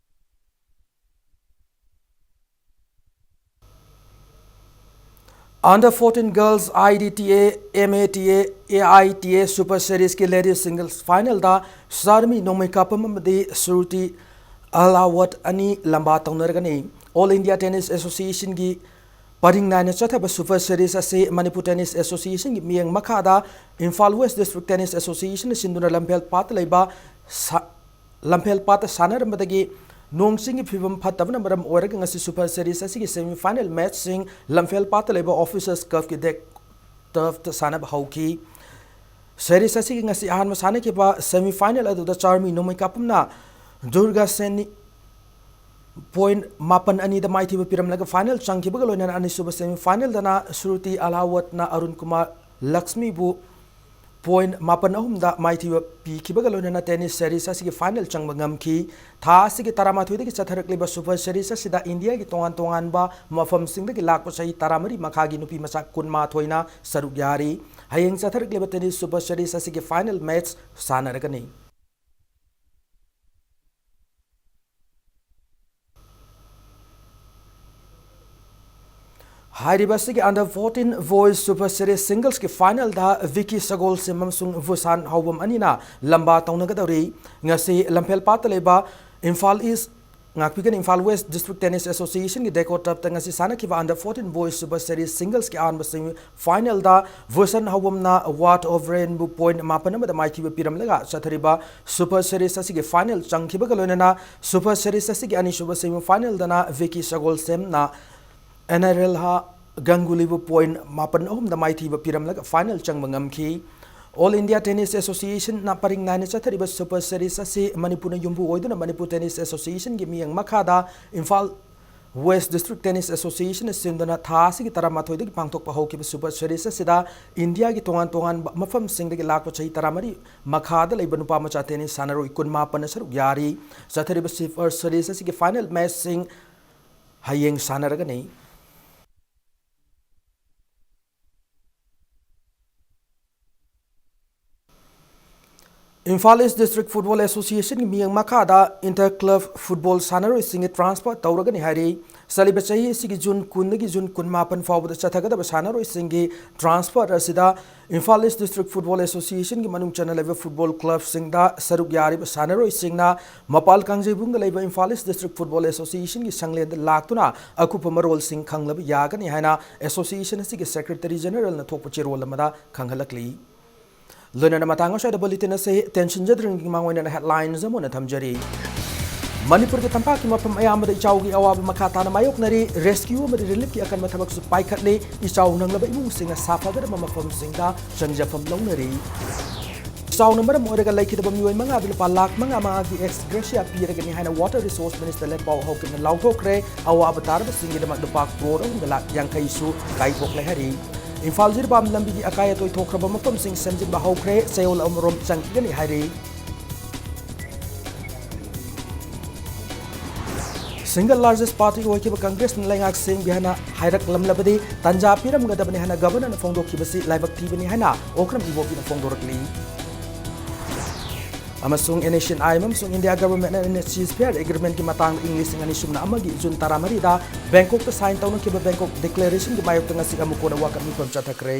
Under fourteen Girls IDTA MATA AITA Super Seriesꯀꯤ ladies singles finalꯗ ꯁꯥꯔꯃꯤ ꯅꯣꯡꯃꯩꯀꯥꯄꯝ ꯑꯃꯗꯤ ꯁ꯭ꯔꯨꯇꯤ ꯑꯍꯂꯥꯋꯠ ꯑꯅꯤ ꯂꯝꯕꯥ ꯇꯧꯅꯔꯒꯅꯤ꯫ All India Tennis Associationꯒꯤ ꯄꯔꯤꯡ ꯅꯥꯏꯅ ꯆꯠꯊꯕ Super Series ꯑꯁꯤ Manipur Tennis Associationꯒꯤ ꯃꯤꯠꯌꯦꯡ ꯃꯈꯥꯗ Imphal West District Tennis Associationꯅ ꯁꯤꯟꯗꯨꯅ ꯂꯝꯐꯦꯜ ꯄꯥꯠꯇ ꯂꯩꯕ ꯁꯥ-, ꯂꯝꯐꯦꯜ ꯄꯥꯠꯇ ꯁꯥꯟꯅꯔꯝꯕꯗꯒꯤ ꯅꯣꯡ ꯆꯤꯡꯒꯤ ꯐꯤꯕꯝ ꯐꯠꯇꯕꯅ ꯃꯔꯝ ꯑꯣꯏꯔꯒ ꯉꯁꯤ Super Series ꯑꯁꯤꯒꯤ semi final matchꯁꯤꯡ ꯂꯝꯐꯦꯜ ꯄꯥꯠꯇ ꯂꯩꯕ Officers Cupꯀꯤ deck turfꯇ ꯁꯥꯟꯅꯕ ꯍꯧꯈꯤ꯫ Series ꯑꯁꯤꯒꯤ ꯉꯁꯤ ꯑꯍꯥꯟꯕ ꯁꯥꯟꯅꯈꯤꯕ semi final ꯑꯗꯨꯗ ꯆꯥꯔꯃꯤ ꯅꯣꯡꯃꯩ ꯀꯥꯞꯄꯨꯝꯅ ꯗꯨꯔꯒꯥ ꯁꯦꯟꯅꯤ point ꯃꯥꯄꯟ ꯑꯅꯤꯗ ꯃꯥꯏꯊꯤꯕ ꯄꯤꯔꯝꯂꯒ final ꯆꯪꯈꯤꯕꯒ ꯂꯣꯏꯅꯅ ꯑꯅꯤꯁꯨꯕ semi finalꯗꯅ ꯁ꯭ꯔꯨꯇꯤ ꯑꯂꯥꯋꯠꯅ ꯑꯔꯨꯟ ꯀꯨꯃꯥꯔ ꯂꯛꯁꯃꯤꯕꯨ point ꯃꯥꯄꯟ ꯑꯍꯨꯝꯗ ꯃꯥꯏꯊꯤꯕ ꯄꯤꯈꯤꯕꯒ ꯂꯣꯏꯅꯅ tennis series ꯑꯁꯤꯒꯤ final ꯆꯪꯕ ꯉꯝꯈꯤ꯫ ꯊꯥ ꯑꯁꯤꯒꯤ ꯇꯔꯥꯃꯥꯊꯣꯏꯗꯒꯤ ꯆꯠꯊꯔꯛꯂꯤꯕ Super Series ꯑꯁꯤꯗ ꯏꯟꯗꯤꯌꯥꯒꯤ ꯇꯣꯉꯥꯟ ꯇꯣꯉꯥꯟꯕ ꯃꯐꯝꯁꯤꯡꯗꯒꯤ ꯂꯥꯛꯄ ꯆꯍꯤ ꯇꯔꯥꯃꯔꯤ ꯃꯈꯥꯒꯤ ꯅꯨꯄꯤ ꯃꯆꯥ ꯀꯨꯟꯃꯥꯊꯣꯏꯅ ꯁꯔꯨꯛ ꯌꯥꯔꯤ꯫ ꯍꯌꯦꯡ ꯆꯠꯊꯔꯛꯂꯤꯕ tennis Super Series ꯑꯁꯤꯒꯤ final match ꯁꯥꯟꯅꯔꯒꯅꯤ꯫ ꯍꯥꯏꯔꯤꯕ ꯑꯁꯤꯒꯤ under fourteen Boys Super Series Singlesꯀꯤ finalꯗ Vicky ꯁꯒꯣꯜꯁꯦꯝ ꯑꯃꯁꯨꯡ ꯚꯨꯁꯥꯟ ꯍꯥꯎꯕꯝ ꯑꯅꯤꯅ ꯂꯝꯕꯥ ꯇꯧꯅꯒꯗꯧꯔꯤ꯫ ꯉꯁꯤ ꯂꯝꯐꯦꯜ ꯄꯥꯠꯇ ꯂꯩꯕ Imphal East, ꯉꯥꯛꯄꯤꯒꯅꯤ, Imphal West District Tennis Associationꯒꯤ Deco Turfꯇ ꯉꯁꯤ ꯁꯥꯟꯅꯈꯤꯕ under fourteen Boys Super Series Singlesꯀꯤ ꯑꯍꯥꯟꯕ semi finalꯗ Bhushan ꯍꯥꯎꯕꯝꯅ What of Rainꯕꯨ point ꯃꯥꯄꯟ ꯑꯃꯗ ꯃꯥꯏꯊꯤꯕ ꯄꯤꯔꯝꯂꯒ ꯆꯠꯊꯔꯤꯕ Super Series ꯑꯁꯤꯒꯤ final ꯆꯪꯈꯤꯕꯒ ꯂꯣꯏꯅꯅ Super Series ꯑꯁꯤꯒꯤ ꯑꯅꯤꯁꯨꯕ semi finalꯗꯅ ꯚꯤꯀꯤ ꯁꯒꯣꯜꯁꯦꯝꯅ ꯑꯦꯅꯔꯦꯜꯍꯥ ꯒꯪꯒꯨꯂꯤꯕꯨ point ꯃꯥꯄꯟ ꯑꯍꯨꯝꯗ ꯃꯥꯏꯊꯤꯕ ꯄꯤꯔꯝꯂꯒ final ꯆꯪꯕ ꯉꯝꯈꯤ꯫ All India Tennis Associationꯅ ꯄꯔꯤꯡ ꯅꯥꯏꯅ ꯆꯠꯊꯔꯤꯕ Super Series ꯑꯁꯤ ꯃꯅꯤꯄꯨꯔꯅ ꯌꯨꯝꯕꯨ ꯑꯣꯏꯗꯨꯅ Manipur Tennis Associationꯒꯤ ꯃꯤꯠꯌꯦꯡ ꯃꯈꯥꯗ Imphal West District Tennis Associationꯅ ꯁꯤꯟꯗꯨꯅ ꯊꯥ ꯑꯁꯤꯒꯤ ꯇꯔꯥꯃꯥꯊꯣꯏꯗꯒꯤ ꯄꯥꯡꯊꯣꯛꯄ ꯍꯧꯈꯤꯕ Super Series ꯑꯁꯤꯗ ꯏꯟꯗꯤꯌꯥꯒꯤ ꯇꯣꯉꯥꯟ ꯇꯣꯉꯥꯟꯕ ꯃꯐꯝꯁꯤꯡꯗꯒꯤ ꯂꯥꯛꯄ ꯆꯍꯤ ꯇꯔꯥꯃꯔꯤ ꯃꯈꯥꯗ ꯂꯩꯕ ꯅꯨꯄꯥ ꯃꯆꯥ tennis ꯁꯥꯟꯅꯔꯣꯏ ꯀꯨꯟꯃꯥꯄꯟꯅ ꯁꯔꯨꯛ ꯌꯥꯔꯤ꯫ ꯆꯠꯊꯔꯤꯕ Super Series ꯑꯁꯤꯒꯤ final matchꯁꯤꯡ ꯍꯌꯦꯡ ꯁꯥꯟꯅꯔꯒꯅꯤ꯫ Imphal East District Football Associationꯒꯤ ꯃꯤꯠꯌꯦꯡ ꯃꯈꯥꯗ inter club football ꯁꯥꯟꯅꯔꯣꯏꯁꯤꯡꯒꯤ transfer ꯇꯧꯔꯒꯅꯤ ꯍꯥꯏꯔꯤ꯫ ꯆꯠꯂꯤꯕ ꯆꯍꯤ ꯑꯁꯤꯒꯤ June ꯀꯨꯟꯗꯒꯤ June ꯀꯨꯟꯃꯥꯄꯟ ꯐꯥꯎꯕꯗ ꯆꯠꯊꯒꯗꯕ ꯁꯥꯟꯅꯔꯣꯏꯁꯤꯡꯒꯤ transfer ꯑꯁꯤꯗ Imphal East District Football Associationꯒꯤ ꯃꯅꯨꯡ ꯆꯟꯅ ꯂꯩꯕ football clubꯁꯤꯡꯗ ꯁꯔꯨꯛ ꯌꯥꯔꯤꯕ ꯁꯥꯟꯅꯔꯣꯏꯁꯤꯡꯅ ꯃꯄꯥꯜ ꯀꯥꯡꯖꯩꯕꯨꯡꯗ ꯂꯩꯕ Imphal East District Football Associationꯒꯤ ꯁꯪꯂꯦꯟꯗ ꯂꯥꯛꯇꯨꯅ ꯑꯀꯨꯞꯄ ꯃꯔꯣꯜꯁꯤꯡ ꯈꯪꯂꯕ ꯌꯥꯒꯅꯤ ꯍꯥꯏꯅ association ꯑꯁꯤꯒꯤ Secretary Generalꯅ ꯊꯣꯛꯄ ꯆꯦꯔꯣꯜ ꯑꯃꯗ ꯈꯪꯍꯜꯂꯛꯂꯤ꯫ ꯂꯣꯏꯅꯅ ꯃꯇꯥꯡ ꯑꯁ꯭ꯋꯥꯏꯗ bulletin ꯑꯁꯤ ꯇꯦꯟꯁꯤꯟꯖꯗ꯭ꯔꯤꯉꯩꯒꯤ ꯃꯥꯡ ꯑꯣꯏꯅ headlines ꯑꯃ ꯑꯣꯏꯅ ꯊꯝꯖꯔꯤ꯫ ꯃꯅꯤꯄꯨꯔꯒꯤ ꯇꯝꯄꯥꯛꯀꯤ ꯃꯐꯝ ꯑꯌꯥꯝꯕꯗ ꯏꯆꯥꯎꯒꯤ ꯑꯋꯥꯕ ꯃꯈꯥ ꯇꯥꯅ ꯃꯥꯌꯣꯛꯅꯔꯤ꯫ Rescue ꯑꯃꯗꯤ reliefꯀꯤ ꯑꯀꯟꯕ ꯊꯕꯛꯁꯨ ꯄꯥꯏꯈꯠꯂꯤ꯫ ꯏꯆꯥꯎ ꯅꯪꯂꯕ ꯏꯃꯨꯡꯁꯤꯡꯅ ꯁꯥꯐꯒꯗꯕ ꯃꯐꯝꯁꯤꯡꯗ ꯆꯪꯖꯐꯝ ꯂꯧꯅꯔꯤ꯫ ꯏꯆꯥꯎꯅ ꯃꯔꯝ ꯑꯣꯏꯔꯒ ꯂꯩꯈꯤꯗꯕ ꯃꯤꯑꯣꯏ ꯃꯉꯥꯗ ꯂꯨꯄꯥ ꯂꯥꯈ ꯃꯉꯥ ꯃꯉꯥꯒꯤ ex gratia ꯄꯤꯔꯒꯅꯤ ꯍꯥꯏꯅ Water Resource Minister ꯂꯦꯠꯄꯥꯎ ꯍꯧꯈꯤꯕꯅ ꯂꯥꯎꯊꯣꯛꯈ꯭ꯔꯦ꯫ ꯑꯋꯥꯕ ꯇꯥꯔꯕꯁꯤꯡꯒꯤꯗꯃꯛ ꯂꯨꯄꯥ ꯀ꯭ꯔꯣꯔ ꯑꯍꯨꯝꯒ ꯂꯥꯈ ꯌꯥꯡꯈꯩꯁꯨ ꯀꯥꯏꯊꯣꯛꯂꯦ ꯍꯥꯏꯔꯤ꯫ ꯏꯝꯐꯥꯜ ꯖꯤꯔꯤꯕꯥꯝ ꯂꯝꯕꯤꯒꯤ ꯑꯀꯥꯏ ꯑꯇꯣꯏ ꯊꯣꯛꯈ꯭ꯔꯕ ꯃꯐꯝꯁꯤꯡ ꯁꯦꯝꯖꯤꯟꯕ ꯍꯧꯈ꯭ꯔꯦ꯫ ꯆꯌꯣꯜ ꯑꯃꯔꯣꯝ ꯆꯪꯈꯤꯒꯅꯤ ꯍꯥꯏꯔꯤ꯫ Single largest party ꯑꯣꯏꯈꯤꯕ ꯀꯪꯒ꯭ꯔꯦꯁꯅ ꯂꯩꯉꯥꯛ ꯁꯦꯝꯒꯦ ꯍꯥꯏꯅ ꯍꯥꯏꯔꯛꯂꯝꯂꯕꯗꯤ ꯇꯟꯖꯥ ꯄꯤꯔꯝꯒꯗꯕꯅꯤ ꯍꯥꯏꯅ Governorꯅ ꯐꯣꯡꯗꯣꯛꯈꯤꯕꯁꯤ ꯂꯥꯏꯕꯛ ꯊꯤꯕꯅꯤ ꯍꯥꯏꯅ ꯑꯣꯀ꯭ꯔꯝ ꯏꯕꯣꯕꯤꯅ ꯐꯣꯡꯗꯣꯔꯛꯂꯤ꯫ ꯑꯃꯁꯨꯡ NSCN-IM ꯑꯃꯁꯨꯡ India Governmentꯅ ceasefire agreementꯀꯤ ꯃꯇꯥꯡꯗ ꯏꯪ ꯂꯤꯁꯤꯡ ꯑꯅꯤ ꯁꯨꯞꯅ ꯑꯃꯒꯤ ꯖꯨꯟ ꯇꯔꯥꯃꯔꯤꯗ ꯕꯦꯡꯀꯣꯛꯇ sign ꯇꯧꯅꯈꯤꯕ Bangkok Declarationꯒꯤ ꯃꯥꯌꯣꯛꯇ ꯉꯁꯤ ꯑꯃꯨꯛ ꯍꯟꯅ ꯋꯥꯀꯠ ꯃꯤꯐꯝ ꯆꯠꯊꯈ꯭ꯔꯦ꯫